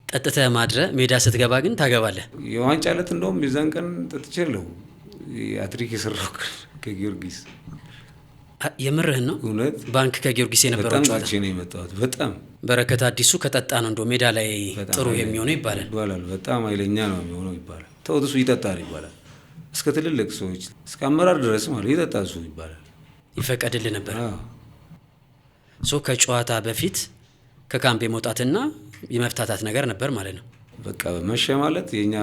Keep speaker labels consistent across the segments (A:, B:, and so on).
A: ጠጥተህ ማድረ ሜዳ ስትገባ ግን ታገባለህ።
B: የዋንጫ ዕለት እንደውም የዛን ቀን ጠጥቻለሁ። አትሪክ የሰራው ከጊዮርጊስ።
A: የምርህን ነው?
B: እውነት።
A: ባንክ ከጊዮርጊስ የነበረው
B: በጣም
A: ጨዋታ
B: ጠጥቼ ነው የመጣሁት። በጣም።
A: በረከት አዲሱ ከጠጣ ነው እንደው ሜዳ ላይ
B: በጣም
A: ጥሩ
B: ኃይለኛ
A: የሚሆነው ይባላል።
B: ይባላል። በጣም ኃይለኛ ነው የሚሆነው ይባላል። ተውት፣ እሱ ይጠጣል ይባላል። እስከ ትልልቅ ሰዎች፣ እስከ አመራር ድረስ ማለት ይጠጣል እሱ ይባላል።
A: ይፈቀድልህ ነበር።
B: አዎ።
A: So ከጨዋታ በፊት ከካምፕ የመውጣትና የመፍታታት ነገር ነበር ማለት ነው።
B: በቃ መሸ ማለት የኛ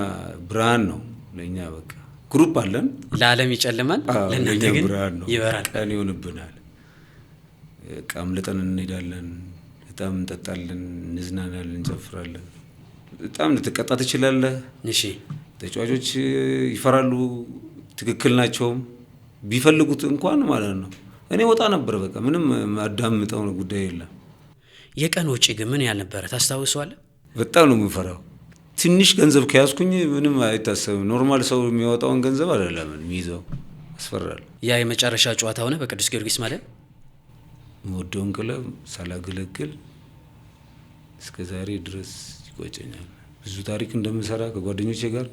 B: ብርሃን ነው ለኛ። በቃ group አለን።
A: ለዓለም ይጨልማል፣
B: አዎ፣
A: ለእናንተ
B: ለእኛ
A: ግን
B: ብርሃን ነው።
A: ይበራል።
B: ቀን ይሆንብናል። በቃ አምልጠን እንሄዳለን። በጣም እንጠጣለን፣ እንዝናናለን፣ እንጨፍራለን። በጣም ልትቀጣ ትችላለህ። ተጫዋቾች ይፈራሉ። ትክክል ናቸውም፣ ቢፈልጉት እንኳን ማለት ነው። እኔ ወጣ ነበር። በቃ ምንም አዳምጠው ጉዳይ የለም።
A: የቀን ወጪ ግን ምን ያህል ነበረ ታስታውሰዋለህ?
B: በጣም ነው የምፈራው። ትንሽ ገንዘብ ከያዝኩኝ ምንም አይታሰብም። Normal ሰው የሚያወጣውን ገንዘብ አይደለም የሚይዘው። ያስፈራል።
A: ያ የመጨረሻ ጨዋታ ሆነ በቅዱስ ጊዮርጊስ ማለት?
B: የምወደውን ክለብ ሳላገለግል እስከ ዛሬ ድረስ ይቆጨኛል። ብዙ ታሪክ እንደምሰራ፣ ከጓደኞቼ ጋር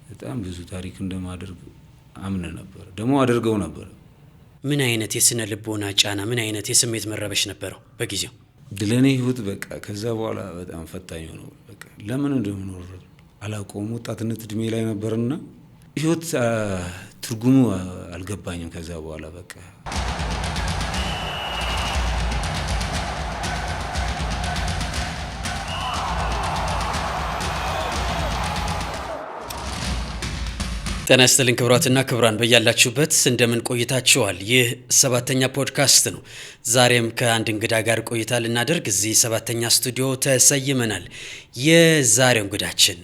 B: በጣም ብዙ ታሪክ እንደማደርግ አምን ነበር። ደግሞ አደርገው ነበር።
A: ምን አይነት የስነ ልቦና ጫና፣ ምን አይነት የስሜት መረበሽ ነበረው በጊዜው?
B: ለእኔ ህይወት በቃ ከዛ በኋላ በጣም ፈታኝ ሆነው፣ በቃ ለምን እንደምኖር አላውቀውም። ወጣትነት እድሜ ላይ ነበርና ህይወት ትርጉሙ አልገባኝም። ከዛ በኋላ በቃ።
A: ጤና ይስጥልኝ ክቡራትና ክቡራን፣ በያላችሁበት እንደምን ቆይታችኋል? ይህ ሰባተኛ ፖድካስት ነው። ዛሬም ከአንድ እንግዳ ጋር ቆይታ ልናደርግ እዚህ ሰባተኛ ስቱዲዮ ተሰይመናል። የዛሬው እንግዳችን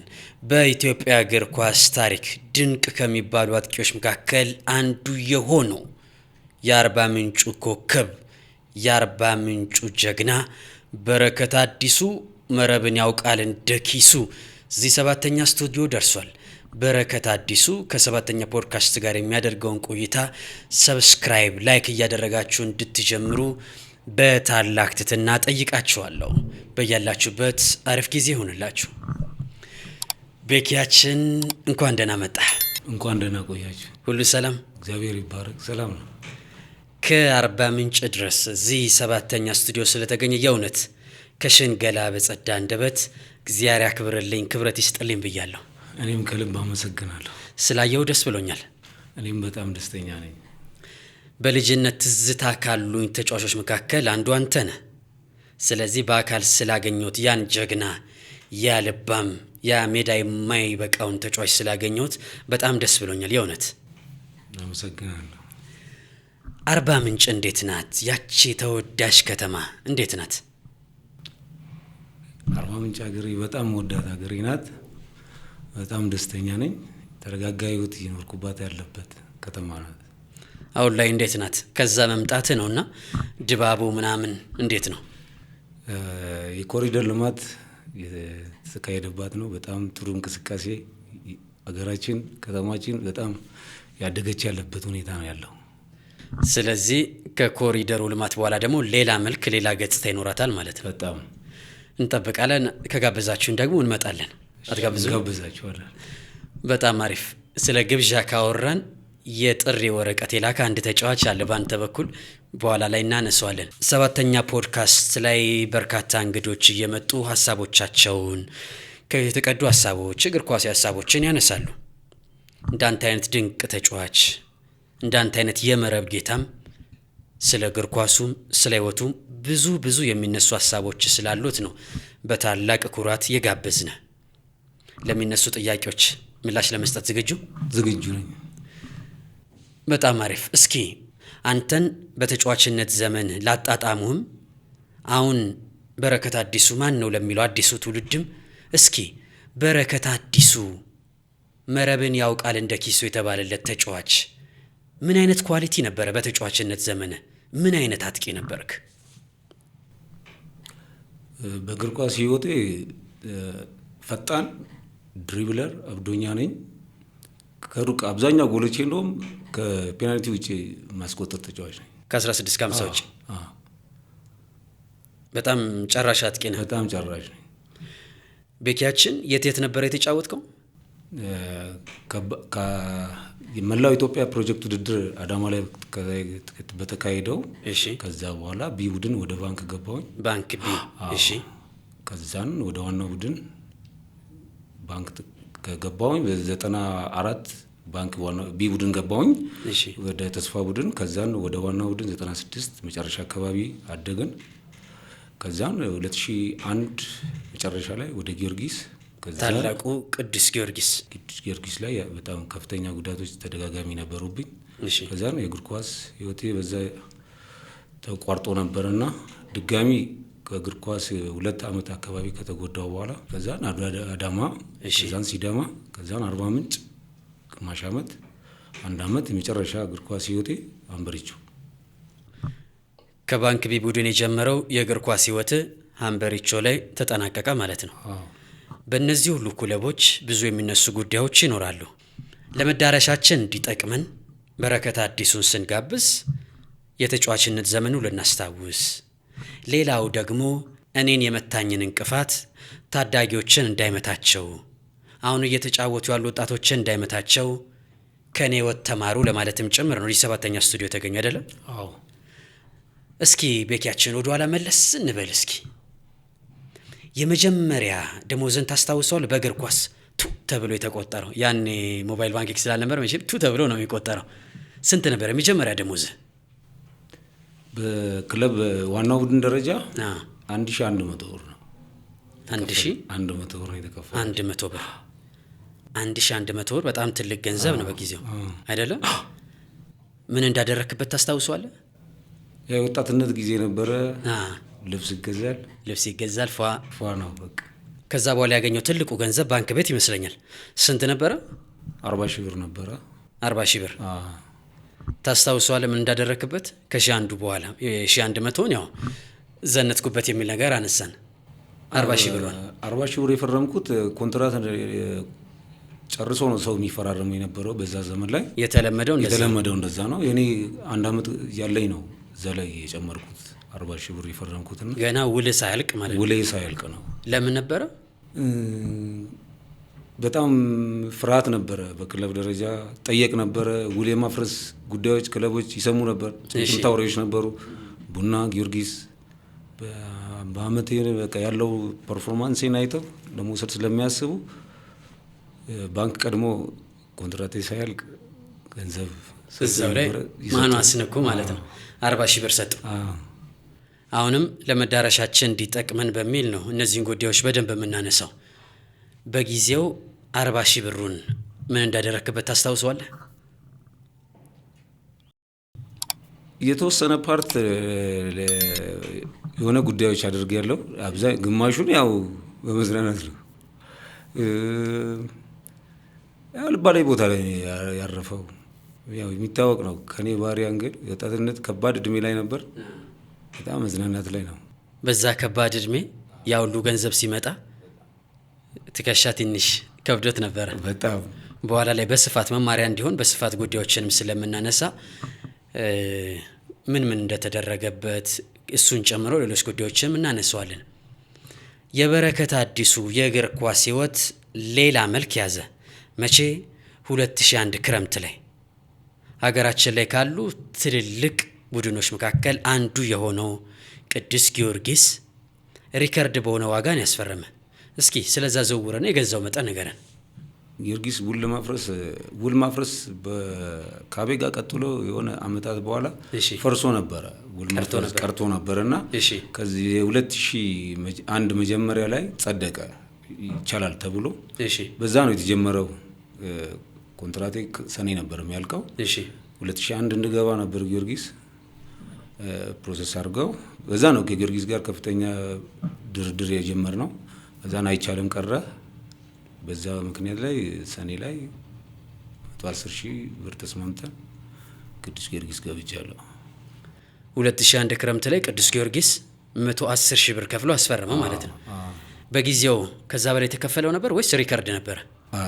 A: በኢትዮጵያ እግር ኳስ ታሪክ ድንቅ ከሚባሉ አጥቂዎች መካከል አንዱ የሆነው፣ የአርባ ምንጩ ኮከብ፣ የአርባ ምንጩ ጀግና በረከት አዲሱ፣ መረብን ያውቃል እንደ ኪሱ፣ እዚህ ሰባተኛ ስቱዲዮ ደርሷል። በረከት አዲሱ ከሰባተኛ ፖድካስት ጋር የሚያደርገውን ቆይታ subscribe፣ like እያደረጋችሁ እንድትጀምሩ በታላቅ ትህትና ጠይቃችኋለሁ። በያላችሁበት አሪፍ ጊዜ ይሁንላችሁ። ቤኪያችን፣ እንኳን ደህና መጣህ።
B: እንኳን ደህና ቆያችሁ።
A: ሁሉ ሰላም?
B: እግዚአብሔር ይባረክ። ሰላም ነው።
A: ከአርባ ምንጭ ድረስ እዚህ ሰባተኛ ስቱዲዮ ስለተገኘ የእውነት ከሽንገላ በጸዳ አንደበት እግዚአብሔር ያክብርልኝ፣ ክብረት ይስጥልኝ ብያለሁ።
B: እኔም ከልብ አመሰግናለሁ።
A: ስላየው ደስ ብሎኛል።
B: እኔም በጣም ደስተኛ ነኝ።
A: በልጅነት ትዝታ ካሉኝ ተጫዋቾች መካከል አንዱ አንተ ነህ። ስለዚህ በአካል ስላገኘሁት፣ ያን ጀግና፣ ያ ልባም፣ ያ ሜዳ የማይበቃውን ተጫዋች ስላገኘሁት በጣም ደስ ብሎኛል። የእውነት።
B: አመሰግናለሁ።
A: አርባ ምንጭ እንዴት ናት? ያቺ ተወዳጅ ከተማ እንዴት ናት?
B: አርባ ምንጭ ሀገሬ፣ በጣም ወዳት ሀገሬ ናት። በጣም ደስተኛ ነኝ። ተረጋጋ ህይወት እየኖርኩባት ያለበት ከተማ ናት።
A: አሁን ላይ እንዴት ናት? ከዛ መምጣት ነው እና ድባቡ ምናምን እንዴት ነው?
B: የኮሪደር ልማት የተካሄደባት ነው። በጣም ጥሩ እንቅስቃሴ፣ ሀገራችን ከተማችን በጣም ያደገች ያለበት ሁኔታ ነው ያለው።
A: ስለዚህ ከኮሪደሩ ልማት በኋላ ደግሞ ሌላ መልክ፣ ሌላ ገጽታ ይኖራታል ማለት ነው።
B: በጣም።
A: እንጠብቃለን። ከጋበዛችሁን ደግሞ እንመጣለን። አትጋብዙ?
B: እንጋብዛችኋለን።
A: በጣም አሪፍ። ስለ ግብዣ ካወራን የጥሪ ወረቀት የላከ አንድ ተጫዋች አለ በአንተ በኩል፣ በኋላ ላይ እናነሳዋለን። ሰባተኛ ፖድካስት ላይ በርካታ እንግዶች እየመጡ ሀሳቦቻቸውን፣ የተቀዱ ሀሳቦች፣ እግር ኳስ ሀሳቦችን ያነሳሉ። እንዳንተ አይነት ድንቅ ተጫዋች፣ እንዳንተ አይነት የመረብ ጌታም ስለ እግር ኳሱም ስለ ሕይወቱም ብዙ ብዙ የሚነሱ ሀሳቦች ስላሉት ነው በታላቅ ኩራት የጋበዝነህ። ለሚነሱ ጥያቄዎች ምላሽ ለመስጠት ዝግጁ?
B: ዝግጁ ነኝ።
A: በጣም አሪፍ። እስኪ አንተን በተጫዋችነት ዘመን ላጣጣሙህም፣ አሁን በረከት አዲሱ ማን ነው ለሚለው አዲሱ ትውልድም፣ እስኪ በረከት አዲሱ መረብን ያውቃል እንደ ኪሱ የተባለለት ተጫዋች ምን አይነት quality ነበረ? በተጫዋችነት ዘመን ምን አይነት አጥቂ ነበርክ?
B: በእግር ኳስ ህይወቴ ፈጣን dribbler፣ አብዶኛ ነኝ። ከሩቅ አብዛኛው ጎሎቼ እንደውም ከ penalty ውጭ ማስቆጠር ተጫዋች ነኝ።
A: ከ16 ከ50 ውጭ?
B: አዎ።
A: በጣም ጨራሽ አጥቂ ነህ።
B: በጣም ጨራሽ ነኝ።
A: ቤኪያችን የት የት ነበር የተጫወትከው?
B: መላው ኢትዮጵያ ፕሮጀክት ውድድር አዳማ ላይ በተካሄደው ከዛ በኋላ B ቡድን ወደ ባንክ ገባሁኝ።
A: ባንክ B። እሺ።
B: ከዛን ወደ ዋናው ቡድን ባንክ ከገባሁኝ በ94 ባንክ B ቡድን ገባሁኝ ወደ ተስፋ ቡድን። ከዛን ወደ ዋናው ቡድን 96 መጨረሻ አካባቢ አደግን። ከዛን 2001 መጨረሻ ላይ ወደ ጊዮርጊስ፣
A: ታላቁ ቅዱስ ጊዮርጊስ።
B: ቅዱስ ጊዮርጊስ ላይ በጣም ከፍተኛ ጉዳቶች ተደጋጋሚ ነበሩብኝ። ከዛን የእግር ኳስ ህይወቴ በዛ ተቋርጦ ነበርና ድጋሚ ከእግር ኳስ 2 ዓመት አካባቢ ከተጎዳው በኋላ ከዛን አዳማ፣ ከዛን ሲዳማ፣ ከዛን አርባ ምንጭ ግማሽ ዓመት፣ 1 ዓመት፣ የመጨረሻ እግር ኳስ ህይወቴ ሀምበሪቾ።
A: ከባንክ B ቡድን የጀመረው የእግር ኳስ ህይወት ሀምበሪቾ ላይ ተጠናቀቀ ማለት ነው። በእነዚህ ሁሉ ክለቦች ብዙ የሚነሱ ጉዳዮች ይኖራሉ። ለመዳረሻችን እንዲጠቅመን በረከት አዲሱን ስንጋብዝ የተጫዋችነት ዘመኑ ልናስታውስ፣ ሌላው ደግሞ እኔን የመታኝን እንቅፋት ታዳጊዎችን እንዳይመታቸው፣ አሁን እየተጫወቱ ያሉ ወጣቶችን እንዳይመታቸው ከኔ ወጥ ተማሩ ለማለትም ጭምር ነው። ሰባተኛ ስቱዲዮ ተገኘ አይደለም?
B: አዎ።
A: እስኪ ቤኪያችን ወደ ኋላ መለስ እንበል። እስኪ የመጀመሪያ ደሞዝን ታስታውሰዋል? በእግር ኳስ ቱ ተብሎ የተቆጠረው፣ ያኔ mobile banking ስላልነበር መቼም ቱ ተብሎ ነው የሚቆጠረው። ስንት ነበር የመጀመሪያ ደሞዝ?
B: በክለብ ዋናው ቡድን ደረጃ 1100 ብር ነው። 1100 ብር ነው የተከፈለው።
A: 100 ብር። 1100 ብር በጣም ትልቅ ገንዘብ ነው በጊዜው አይደለም? ምን እንዳደረክበት ታስታውሰዋለህ?
B: የወጣትነት ጊዜ ነበረ። ልብስ ይገዛል።
A: ልብስ ይገዛል። ፏ
B: ፏ ነው በቃ።
A: ከዛ በኋላ ያገኘው ትልቁ ገንዘብ ባንክ ቤት ይመስለኛል። ስንት ነበረ?
B: 40 ሺህ ብር ነበረ።
A: 40 ሺህ ብር። ታስታውሰዋለህ ምን እንዳደረክበት? ከ1001 በኋላ 1100ን ያው ዘነትኩበት የሚል ነገር አነሳን። 40 ሺህ ብር።
B: 40 ሺህ ብር የፈረምኩት ኮንትራት ጨርሶ ነው ሰው የሚፈራረመው የነበረው በዛ ዘመን ላይ። የተለመደው እንደዛ ነው። የኔ አንድ አመት ያለኝ ነው እዛ ላይ የጨመርኩት 40 ሺህ ብር የፈረምኩትና
A: ገና ውል ሳያልቅ ማለት ነው።
B: ውል ሳያልቅ ነው።
A: ለምን ነበረ?
B: በጣም ፍርሃት ነበረ። በክለብ ደረጃ ጠየቅ ነበረ። ውል የማፍረስ ጉዳዮች ክለቦች ይሰሙ ነበር። ታውሬዎች ነበሩ። ቡና፣ ጊዮርጊስ በአመት በቃ ያለው performance ኤን አይተው ለመውሰድ ስለሚያስቡ ባንክ ቀድሞ ኮንትራቴ ሳያልቅ ገንዘብ
A: እዛው ላይ ማኑ አስነኩ ማለት ነው። 40 ሺህ ብር ሰጡ። አሁንም ለመዳረሻችን እንዲጠቅመን በሚል ነው እነዚህን ጉዳዮች በደንብ የምናነሳው። በጊዜው 40 ሺህ ብሩን ምን እንዳደረክበት ታስታውሰዋለህ?
B: የተወሰነ part የሆነ ጉዳዮች አድርጌያለሁ። አብዛኛው ግማሹን ያው በመዝናናት ነው። ያው ልባላይ ቦታ ላይ ያረፈው ያው የሚታወቅ ነው። ከኔ ባህሪ angle የወጣትነት ከባድ እድሜ ላይ ነበር። በጣም መዝናናት ላይ ነው።
A: በዛ ከባድ እድሜ ያ ሁሉ ገንዘብ ሲመጣ ትከሻ ትንሽ ከብዶት ነበረ።
B: በጣም
A: በኋላ ላይ በስፋት መማሪያ እንዲሆን በስፋት ጉዳዮችንም ስለምናነሳ ምን ምን እንደተደረገበት እሱን ጨምሮ ሌሎች ጉዳዮችንም እናነሳዋለን። የበረከት አዲሱ የእግር ኳስ ህይወት ሌላ መልክ ያዘ። መቼ? 2001 ክረምት ላይ ሀገራችን ላይ ካሉ ትልልቅ ቡድኖች መካከል አንዱ የሆነው ቅዱስ ጊዮርጊስ ሪከርድ በሆነ ዋጋን ያስፈረመ። እስኪ ስለዛ ዝውውርና የገንዘቡ መጠን ንገረን።
B: ጊዮርጊስ ውል ማፍረስ በካቤ ጋር ቀጥሎ የሆነ አመታት በኋላ ፈርሶ ነበረ። ውል ማፍረስ ቀርቶ ነበርና ከዚህ 2001 መጀመሪያ ላይ ጸደቀ ይቻላል ተብሎ። በዛ ነው የተጀመረው። ኮንትራቴ ሰኔ ነበር የሚያልቀው። 2001 እንድገባ ነበር ጊዮርጊስ process አድርገው። በዛ ነው ከጊዮርጊስ ጋር ከፍተኛ ድርድር የጀመርነው። በዛን አይቻልም ቀረ። በዛ ምክንያት ላይ ሰኔ ላይ 110 ሺህ ብር ተስማምተን ቅዱስ ጊዮርጊስ ገብቻለሁ።
A: 2001 ክረምት ላይ ቅዱስ ጊዮርጊስ 110 ሺህ ብር ከፍሎ አስፈረመ ማለት ነው። በጊዜው ከዛ በላይ የተከፈለው ነበር ወይስ ሪከርድ ነበር?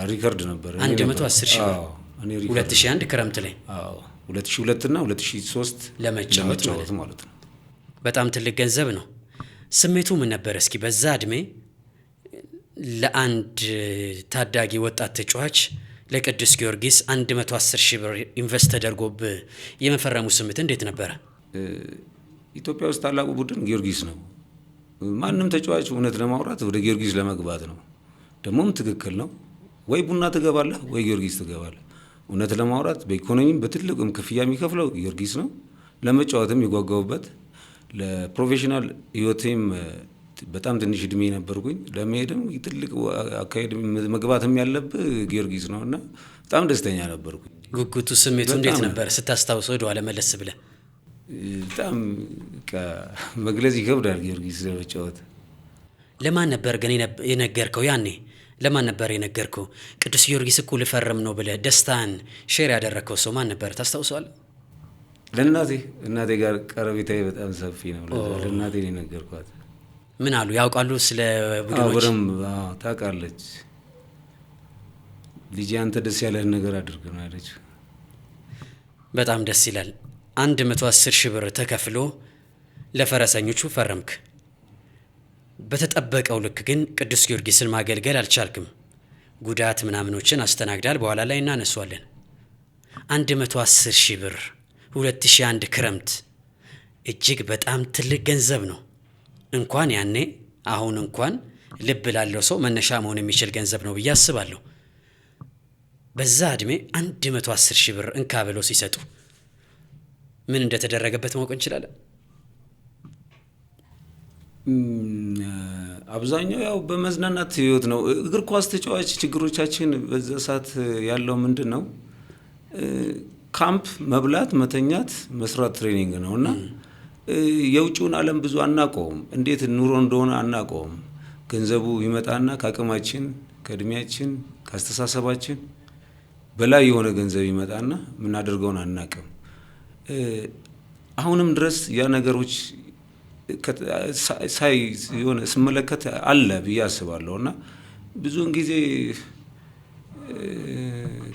B: ሪከርድ ነበር።
A: 110 ሺህ ብር 2001 ክረምት ላይ።
B: አዎ፣ 2002 እና 2003
A: ለመጫወት
B: ማለት ነው።
A: በጣም ትልቅ ገንዘብ ነው። ስሜቱ ምን ነበር? እስኪ በዛ እድሜ ለአንድ ታዳጊ ወጣት ተጫዋች ለቅዱስ ጊዮርጊስ 110 ሺህ ብር invest ተደርጎብህ የመፈረሙ ስሜት እንዴት ነበረ?
B: ኢትዮጵያ ውስጥ ታላቁ ቡድን ጊዮርጊስ ነው። ማንም ተጫዋች እውነት ለማውራት ወደ ጊዮርጊስ ለመግባት ነው። ደግሞም ትክክል ነው። ወይ ቡና ትገባለህ ወይ ጊዮርጊስ ትገባለህ። እውነት ለማውራት በኢኮኖሚም በትልቁም ክፍያ የሚከፍለው ጊዮርጊስ ነው። ለመጫወትም የጓጓሁበት ለ professional ህይወቴም በጣም ትንሽ እድሜ ነበርኩኝ። ለመሄድም ትልቅ አካሄድ መግባትም ያለብህ ጊዮርጊስ ነው እና በጣም ደስተኛ ነበርኩኝ።
A: ጉጉቱ ስሜቱ እንዴት ነበር ስታስታውሰው ወደኋላ መለስ ብለህ?
B: በጣም መግለጽ ይከብዳል ጊዮርጊስ ለመጫወት።
A: ለማን ነበር ግን የነገርከው ያኔ? ለማን ነበር የነገርከው? ቅዱስ ጊዮርጊስ እኮ ልፈርም ነው ብለህ ደስታን share ያደረግከው ሰው ማን ነበር ታስታውሰዋለህ?
B: ለእናቴ። እናቴ ጋር ቀረቤታዬ በጣም ሰፊ ነው። ለእናቴ ነው የነገርኳት።
A: ምን አሉ? ያውቃሉ ስለ ቡድኖች?
B: በደንብ ታውቃለች። ልጄ አንተ ደስ ያለህን ነገር አድርግ ነው ያለችው።
A: በጣም ደስ ይላል። 110 ሺህ ብር ተከፍሎ ለፈረሰኞቹ ፈረምክ። በተጠበቀው ልክ ግን ቅዱስ ጊዮርጊስን ማገልገል አልቻልክም። ጉዳት ምናምኖችን አስተናግዳል። በኋላ ላይ እናነሷለን። 110 ሺህ ብር 2001 ክረምት እጅግ በጣም ትልቅ ገንዘብ ነው። እንኳን ያኔ አሁን እንኳን ልብ ላለው ሰው መነሻ መሆን የሚችል ገንዘብ ነው ብዬ አስባለሁ። በዛ እድሜ 110 ሺህ ብር እንካ ብለው ሲሰጡ ምን እንደተደረገበት ማወቅ እንችላለን?
B: አብዛኛው ያው በመዝናናት ህይወት ነው። እግር ኳስ ተጫዋች ችግሮቻችን በዛ ሰዓት ያለው ምንድን ነው? ካምፕ መብላት፣ መተኛት፣ መስራት training ነው እና የውጭውን ዓለም ብዙ አናውቀውም። እንዴት ኑሮ እንደሆነ አናውቀውም። ገንዘቡ ይመጣና ከአቅማችን፣ ከእድሜያችን፣ ከአስተሳሰባችን በላይ የሆነ ገንዘብ ይመጣና የምናደርገውን አናውቅም። አሁንም ድረስ ያ ነገሮች ሳይ የሆነ ስመለከት አለ ብዬ አስባለሁ እና ብዙውን ጊዜ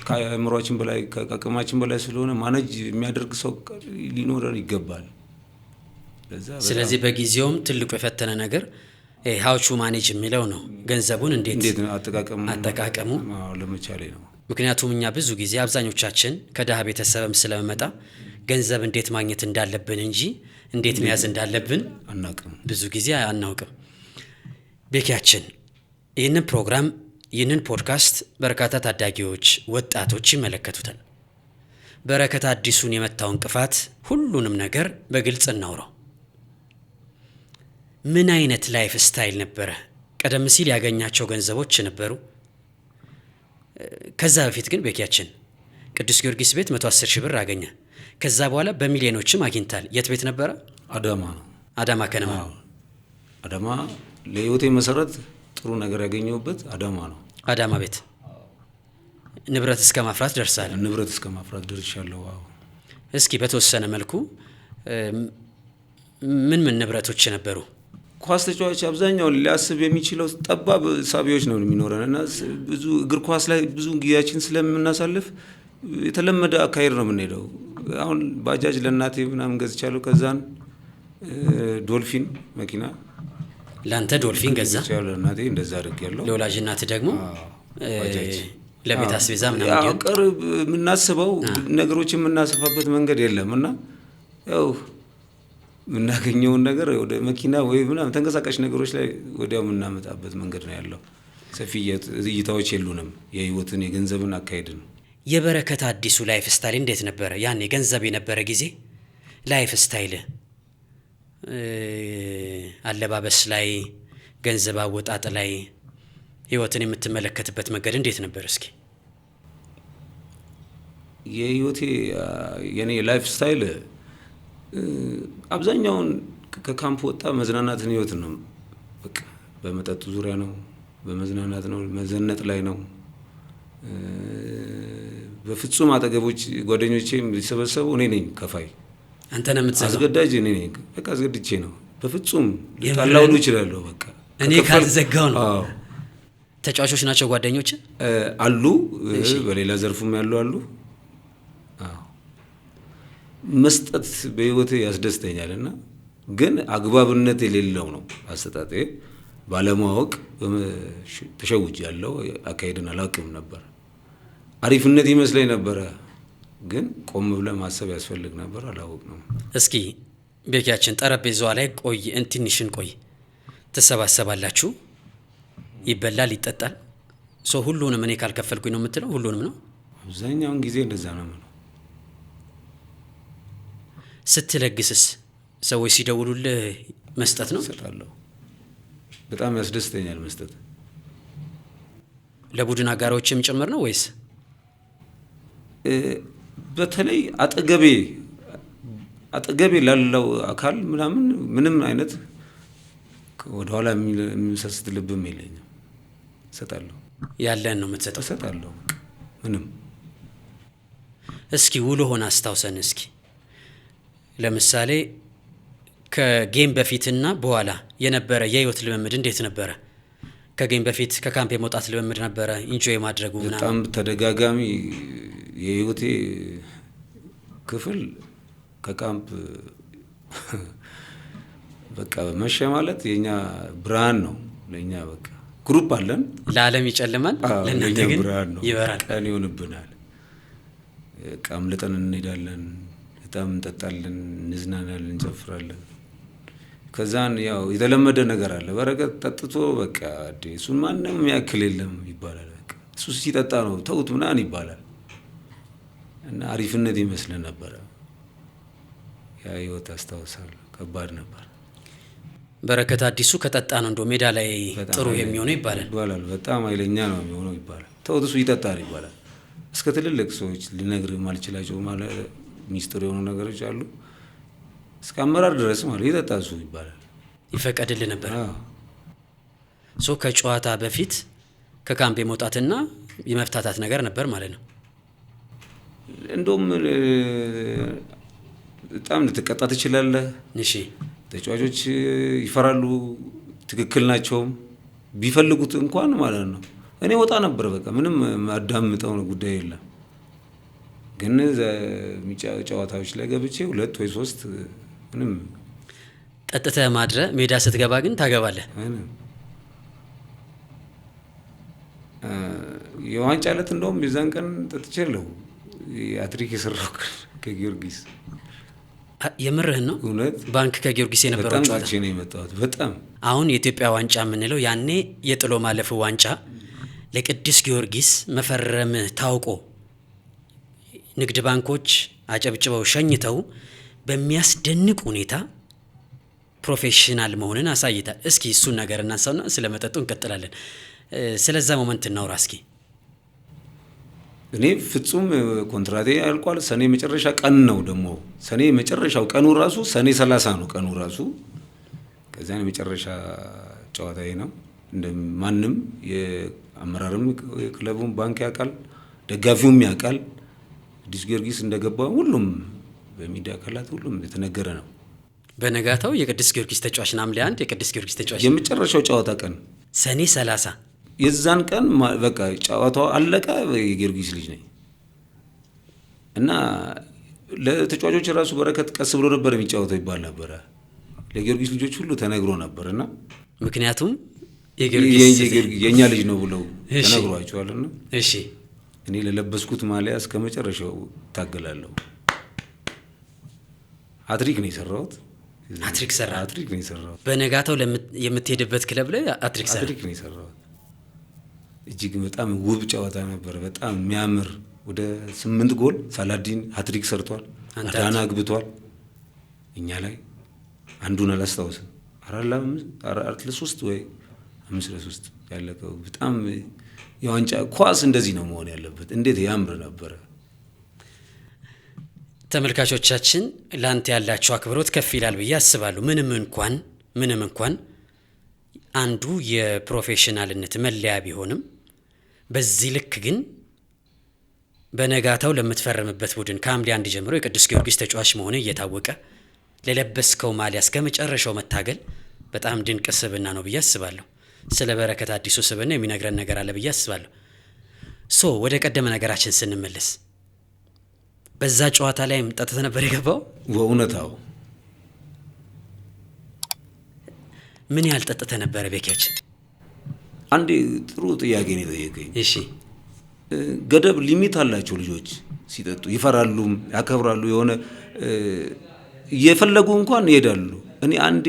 B: ከአእምሯችን በላይ ከአቅማችን በላይ ስለሆነ manage የሚያደርግ ሰው ሊኖረን ይገባል።
A: ስለዚህ በጊዜውም ትልቁ የፈተነ ነገር how to manage የሚለው ነው። ገንዘቡን እንዴት አጠቃቀሙ
B: ለመቻሌ ነው።
A: ምክንያቱም እኛ ብዙ ጊዜ አብዛኞቻችን ከድሃ ቤተሰብም ስለመጣ ገንዘብ እንዴት ማግኘት እንዳለብን እንጂ እንዴት መያዝ እንዳለብን
B: አናውቅም፣
A: ብዙ ጊዜ አናውቅም። ቤኪያችን ይህንን ፕሮግራም ይህንን ፖድካስት በርካታ ታዳጊዎች፣ ወጣቶች ይመለከቱታል። በረከት አዲሱን የመታው እንቅፋት ሁሉንም ነገር በግልጽ እናውራው። ምን አይነት life style ነበረ? ቀደም ሲል ያገኛቸው ገንዘቦች ነበሩ። ከዛ በፊት ግን ቤኪያችን ቅዱስ ጊዮርጊስ ቤት 110 ሺህ ብር አገኘ። ከዛ በኋላ በሚሊዮኖችም አግኝታል። የት ቤት ነበረ?
B: አዳማ ነው።
A: አዳማ ከነማ።
B: አዳማ ለህይወቴ መሰረት ጥሩ ነገር ያገኘሁበት አዳማ ነው።
A: አዳማ ቤት ንብረት እስከ ማፍራት ደርሳል።
B: ንብረት እስከ ማፍራት ደርሻለሁ። አዎ።
A: እስኪ በተወሰነ መልኩ ምን ምን ንብረቶች ነበሩ?
B: ኳስ ተጫዋች አብዛኛውን ሊያስብ የሚችለው ጠባብ ሳቢዎች ነው የሚኖረን እና ብዙ እግር ኳስ ላይ ብዙ ጊዜያችን ስለምናሳልፍ የተለመደ አካሄድ ነው የምንሄደው። አሁን ባጃጅ ለእናቴ ምናምን ገዝቻለሁ። ከዛን ዶልፊን መኪና
A: ለአንተ ዶልፊን ገዛ
B: ለእናቴ እንደዛ አድርጌያለሁ።
A: ለወላጅ እናት ደግሞ ለቤት አስቤዛ ምናምን
B: ቅርብ የምናስበው ነገሮች የምናሰፋበት መንገድ የለም እና ያው የምናገኘውን ነገር ወደ መኪና ወይ ምናምን ተንቀሳቃሽ ነገሮች ላይ ወዲያው የምናመጣበት መንገድ ነው ያለው። ሰፊ እይታዎች የሉንም። የህይወትን የገንዘብን አካሄድ ነው።
A: የበረከት አዲሱ life style እንዴት ነበረ? ያኔ ገንዘብ የነበረ ጊዜ life style አለባበስ ላይ፣ ገንዘብ አወጣጥ ላይ ህይወትን የምትመለከትበት መንገድ እንዴት ነበር? እስኪ
B: የህይወቴ የኔ life style አብዛኛውን ከካምፕ ወጣ መዝናናትን ህይወት ነው። በቃ በመጠጡ ዙሪያ ነው፣ በመዝናናት ነው፣ መዘነጥ ላይ ነው። በፍጹም አጠገቦች ጓደኞቼም ሊሰበሰቡ እኔ ነኝ ከፋይ።
A: አንተ ነህ የምትዘጋው?
B: አስገዳጅ እኔ ነኝ። በቃ አስገድቼ ነው። በፍጹም ልጣላውሉ እችላለሁ። በቃ
A: እኔ ካልዘጋው ነው። ተጫዋቾች ናቸው ጓደኞች
B: አሉ፣ በሌላ ዘርፉም ያሉ አሉ። አዎ መስጠት በህይወቴ ያስደስተኛል እና ግን አግባብነት የሌለው ነው አሰጣጤ። ባለማወቅ ተሸውጃለሁ። አካሄድን አላውቅም ነበር። አሪፍነት ይመስለኝ ነበረ፣ ግን ቆም ብለህ ማሰብ ያስፈልግ ነበር። አላወቅነውም።
A: እስኪ ቤኪያችን ጠረጴዛዋ ላይ ቆይ፣ ትንሽን ቆይ። ትሰባሰባላችሁ፣ ይበላል፣ ይጠጣል። So ሁሉንም እኔ ካልከፈልኩኝ ነው የምትለው? ሁሉንም ነው?
B: አብዛኛውን ጊዜ እንደዛ ነው የምለው።
A: ስትለግስስ ሰዎች ሲደውሉልህ መስጠት ነው?
B: እሰጣለሁ። በጣም ያስደስተኛል መስጠት።
A: ለቡድን አጋሮችም ጭምር ነው ወይስ?
B: በተለይ አጠገቤ ላለው አካል ምናምን ምንም አይነት ወደኋላ የሚሰስት ልብም የለኝም። እሰጣለሁ።
A: ያለህን ነው የምትሰጠው?
B: እሰጣለሁ። ምንም።
A: እስኪ ውሎህን አስታውሰን እስኪ። ለምሳሌ ከ game በፊትና በኋላ የነበረ የህይወት ልምምድ እንዴት ነበረ? ከ game በፊት ከካምፕ የመውጣት ልምምድ ነበረ፣ enjoy ማድረጉ ምናምን?
B: በጣም ተደጋጋሚ የህይወቴ ክፍል ከካምፕ በቃ መሸ ማለት የኛ ብርሃን ነው ለኛ። በቃ group አለን።
A: ለዓለም ይጨልማል፣ ለእናንተ ግን
B: ብርሃን ነው፣
A: ይበራል።
B: ቀን ይሆንብናል። በቃ አምልጠን እንሄዳለን፣ በጣም እንጠጣለን፣ እንዝናናለን፣ እንጨፍራለን። ከዛን ያው የተለመደ ነገር አለ። በረከት ጠጥቶ በቃ እሱን ማንም ያክል የለም ይባላል። በቃ እሱ ሲጠጣ ነው ተውት ምናምን ይባላል። እና አሪፍነት ይመስለን ነበረ። ያ ህይወት አስታውሳለሁ። ከባድ ነበር።
A: በረከት አዲሱ ከጠጣ ነው እንደው ሜዳ ላይ ጥሩ የሚሆነው ይባላል።
B: ይባላል። በጣም ኃይለኛ ነው የሚሆነው ይባላል። ተውት እሱ ይጠጣል ይባላል። እስከ ትልልቅ ሰዎች ልነግርህ የማልችላቸው ማለት ሚስጥር የሆኑ ነገሮች አሉ። እስከ አመራር ድረስ ማለት ይጠጣ እሱ ይባላል።
A: ይፈቀድልህ ነበር። So ከጨዋታ በፊት ከካምፕ የመውጣትና የመፍታታት ነገር ነበር ማለት ነው።
B: እንደውም በጣም ልትቀጣ ትችላለህ። ተጫዋቾች ይፈራሉ። ትክክል ናቸውም ቢፈልጉት እንኳን ማለት ነው። እኔ ወጣ ነበር በቃ ምንም ማዳምጠው ጉዳይ የለም። ግን ጨዋታዎች ላይ ገብቼ 2 ወይ 3 ምንም
A: ጠጥተህ ማድረ ሜዳ ስትገባ ግን ታገባለህ።
B: የዋንጫ ዕለት እንደውም የዛን ቀን ጠጥቼ ሃትሪክ የሰራው ከጊዮርጊስ።
A: የምርህን ነው?
B: እውነት።
A: ባንክ ከጊዮርጊስ የነበረው
B: በጣም
A: ጨዋታ
B: ጠጥቼ ነው የመጣሁት። በጣም
A: አሁን የኢትዮጵያ ዋንጫ የምንለው ያኔ የጥሎ ማለፍ ዋንጫ ለቅዱስ ጊዮርጊስ መፈረምህ ታውቆ ንግድ ባንኮች አጨብጭበው ሸኝተው በሚያስደንቅ ሁኔታ professional መሆንን አሳይታል። እስኪ እሱን ነገር እናንሳውና ስለመጠጡ እንቀጥላለን። ስለዛ moment እናውራ እስኪ።
B: እኔ ፍጹም ኮንትራቴ አልቋል። ሰኔ መጨረሻ ቀን ነው ደግሞ ሰኔ መጨረሻው ቀኑ ራሱ ሰኔ 30 ነው ቀኑ ራሱ። ከዚያ የመጨረሻ ጨዋታዬ ነው። እንደማንም የአመራርም የክለቡም ባንክ ያውቃል፣ ደጋፊውም ያውቃል። ቅዱስ ጊዮርጊስ እንደገባ ሁሉም በሚዲያ አካላት ሁሉም የተነገረ ነው።
A: በነጋታው የቅዱስ ጊዮርጊስ ተጫዋች ሐምሌ 1 የቅዱስ ጊዮርጊስ ተጫዋች
B: የመጨረሻው ጨዋታ ቀን
A: ሰኔ 30
B: የዛን ቀን በቃ ጨዋታው አለቀ። የጊዮርጊስ ልጅ ነኝ እና ለተጫዋቾች ራሱ በረከት ቀስ ብሎ ነበር የሚጫወተው ይባል ነበር። ለጊዮርጊስ ልጆች ሁሉ ተነግሮ ነበርና
A: ምክንያቱም የጊዮርጊስ
B: የኛ ልጅ ነው ብለው ተነግሯቸዋልና እኔ ለለበስኩት ማሊያ እስከ መጨረሻው እታገላለሁ። ሃትሪክ ነው የሰራሁት።
A: ሃትሪክ ሰራ።
B: ሃትሪክ ነው የሰራሁት።
A: በነጋታው የምትሄድበት ክለብ ላይ ሃትሪክ ሰራ።
B: ሃትሪክ ነው የሰራሁት። እጅግ በጣም ውብ ጨዋታ ነበር። በጣም የሚያምር ወደ 8 ጎል ሳላዲን ሃትሪክ ሰርቷል። አዳና አግብቷል። እኛ ላይ አንዱን አላስታውስም። 4-3 ወይ 5-3 ያለቀው። በጣም የዋንጫ ኳስ እንደዚህ ነው መሆን ያለበት። እንዴት ያምር ነበር።
A: ተመልካቾቻችን ላንተ ያላቸው አክብሮት ከፍ ይላል ብዬ አስባለሁ። ምንም እንኳን አንዱ የፕሮፌሽናልነት መለያ ቢሆንም በዚህ ልክ ግን በነጋታው ለምትፈርምበት ቡድን ከሐምሌ 1 ጀምሮ የቅዱስ ጊዮርጊስ ተጫዋች መሆን እየታወቀ ለለበስከው ማሊያ እስከ መጨረሻው መታገል በጣም ድንቅ ስብዕና ነው ብዬ አስባለሁ። ስለ በረከት አዲሱ ስብዕና የሚነግረን ነገር አለ ብዬ አስባለሁ። So ወደ ቀደመ ነገራችን ስንመለስ በዛ ጨዋታ ላይም ጠጥተህ ነበር የገባው?
B: በእውነታው
A: ምን ያህል ጠጥተህ ነበረ ቤኪያችን?
B: አንዴ ጥሩ ጥያቄ ነው የጠየቀኝ።
A: እሺ።
B: ገደብ limit አላቸው ልጆች ሲጠጡ፣ ይፈራሉም ያከብራሉ። የሆነ እየፈለጉ እንኳን ይሄዳሉ። እኔ አንዴ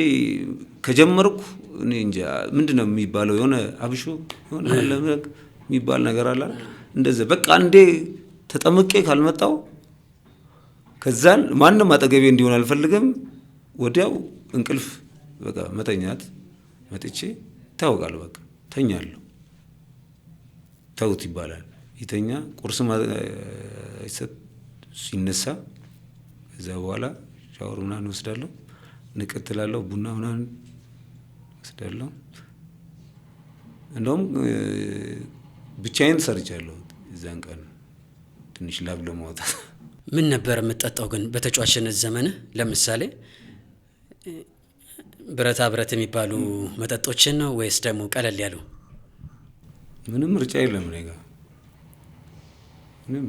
B: ከጀመርኩ እኔ እንጃ ምንድነው የሚባለው፣ የሆነ አብሾ የሆነ አለ የሚባል ነገር አለ አይደል? እንደዛ በቃ አንዴ ተጠምቄ ካልመጣው ከዛን ማንም አጠገቤ እንዲሆን አልፈልግም። ወዲያው እንቅልፍ በቃ መተኛት መጥቼ ይታወቃል። በቃ ተኛለሁ። ተውት ይባላል። ይተኛ፣ ቁርስ አይሰጥ፣ ሲነሳ ከዛ በኋላ ሻወር ምናምን እወስዳለሁ፣ ንቅት እላለሁ፣ ቡና ምናምን እወስዳለሁ። እንደውም ብቻዬን ሰርቻለሁ እዛን ቀን ትንሽ ላብ ለማውጣት።
A: ምን ነበር የምትጠጣው ግን በተጫዋችነት ዘመንህ? ለምሳሌ ብረታ ብረት የሚባሉ መጠጦችን ነው ወይስ ደግሞ ቀለል ያሉ?
B: ምንም ምርጫ የለም እኔ ጋር። ምንም።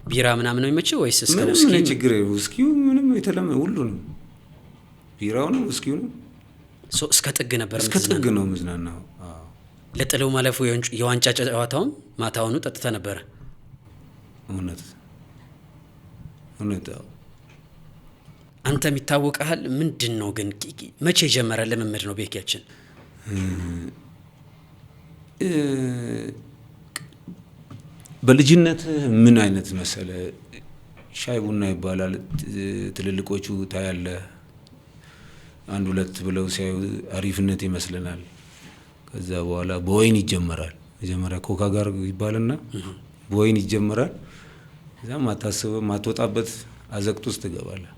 A: ቢራ ምናምን ነው የሚመችው ወይስ እስከ
B: ምንም
A: ውስኪ?
B: እኔ ችግር የለም። ውስኪው ምንም የተለመደ ሁሉንም፣ ቢራውንም ውስኪውንም።
A: እስከ ጥግ ነበር
B: እስከ
A: የምትዝናናው?
B: ጥግ ነው የምዝናናው። አዎ።
A: ለጥለው ማለፉ የዋንጫ ጨዋታውም ማታውኑ ጠጥተህ ነበረ?
B: እውነት እውነት። አዎ።
A: አንተም ይታወቅሃል። ምንድን ነው ግን መቼ የጀመረ ልምምድ ነው ቤኪያችን?
B: በልጅነት ምን አይነት መሰለ፣ ሻይ ቡና ይባላል። ትልልቆቹ ታያለህ፣ አንድ ሁለት ብለው ሲያዩ አሪፍነት ይመስለናል። ከዛ በኋላ በወይን ይጀመራል። መጀመሪያ ኮካ ጋር ይባልና በወይን ይጀመራል። ከዛ ማታስበው ማትወጣበት አዘቅት ውስጥ ትገባለህ።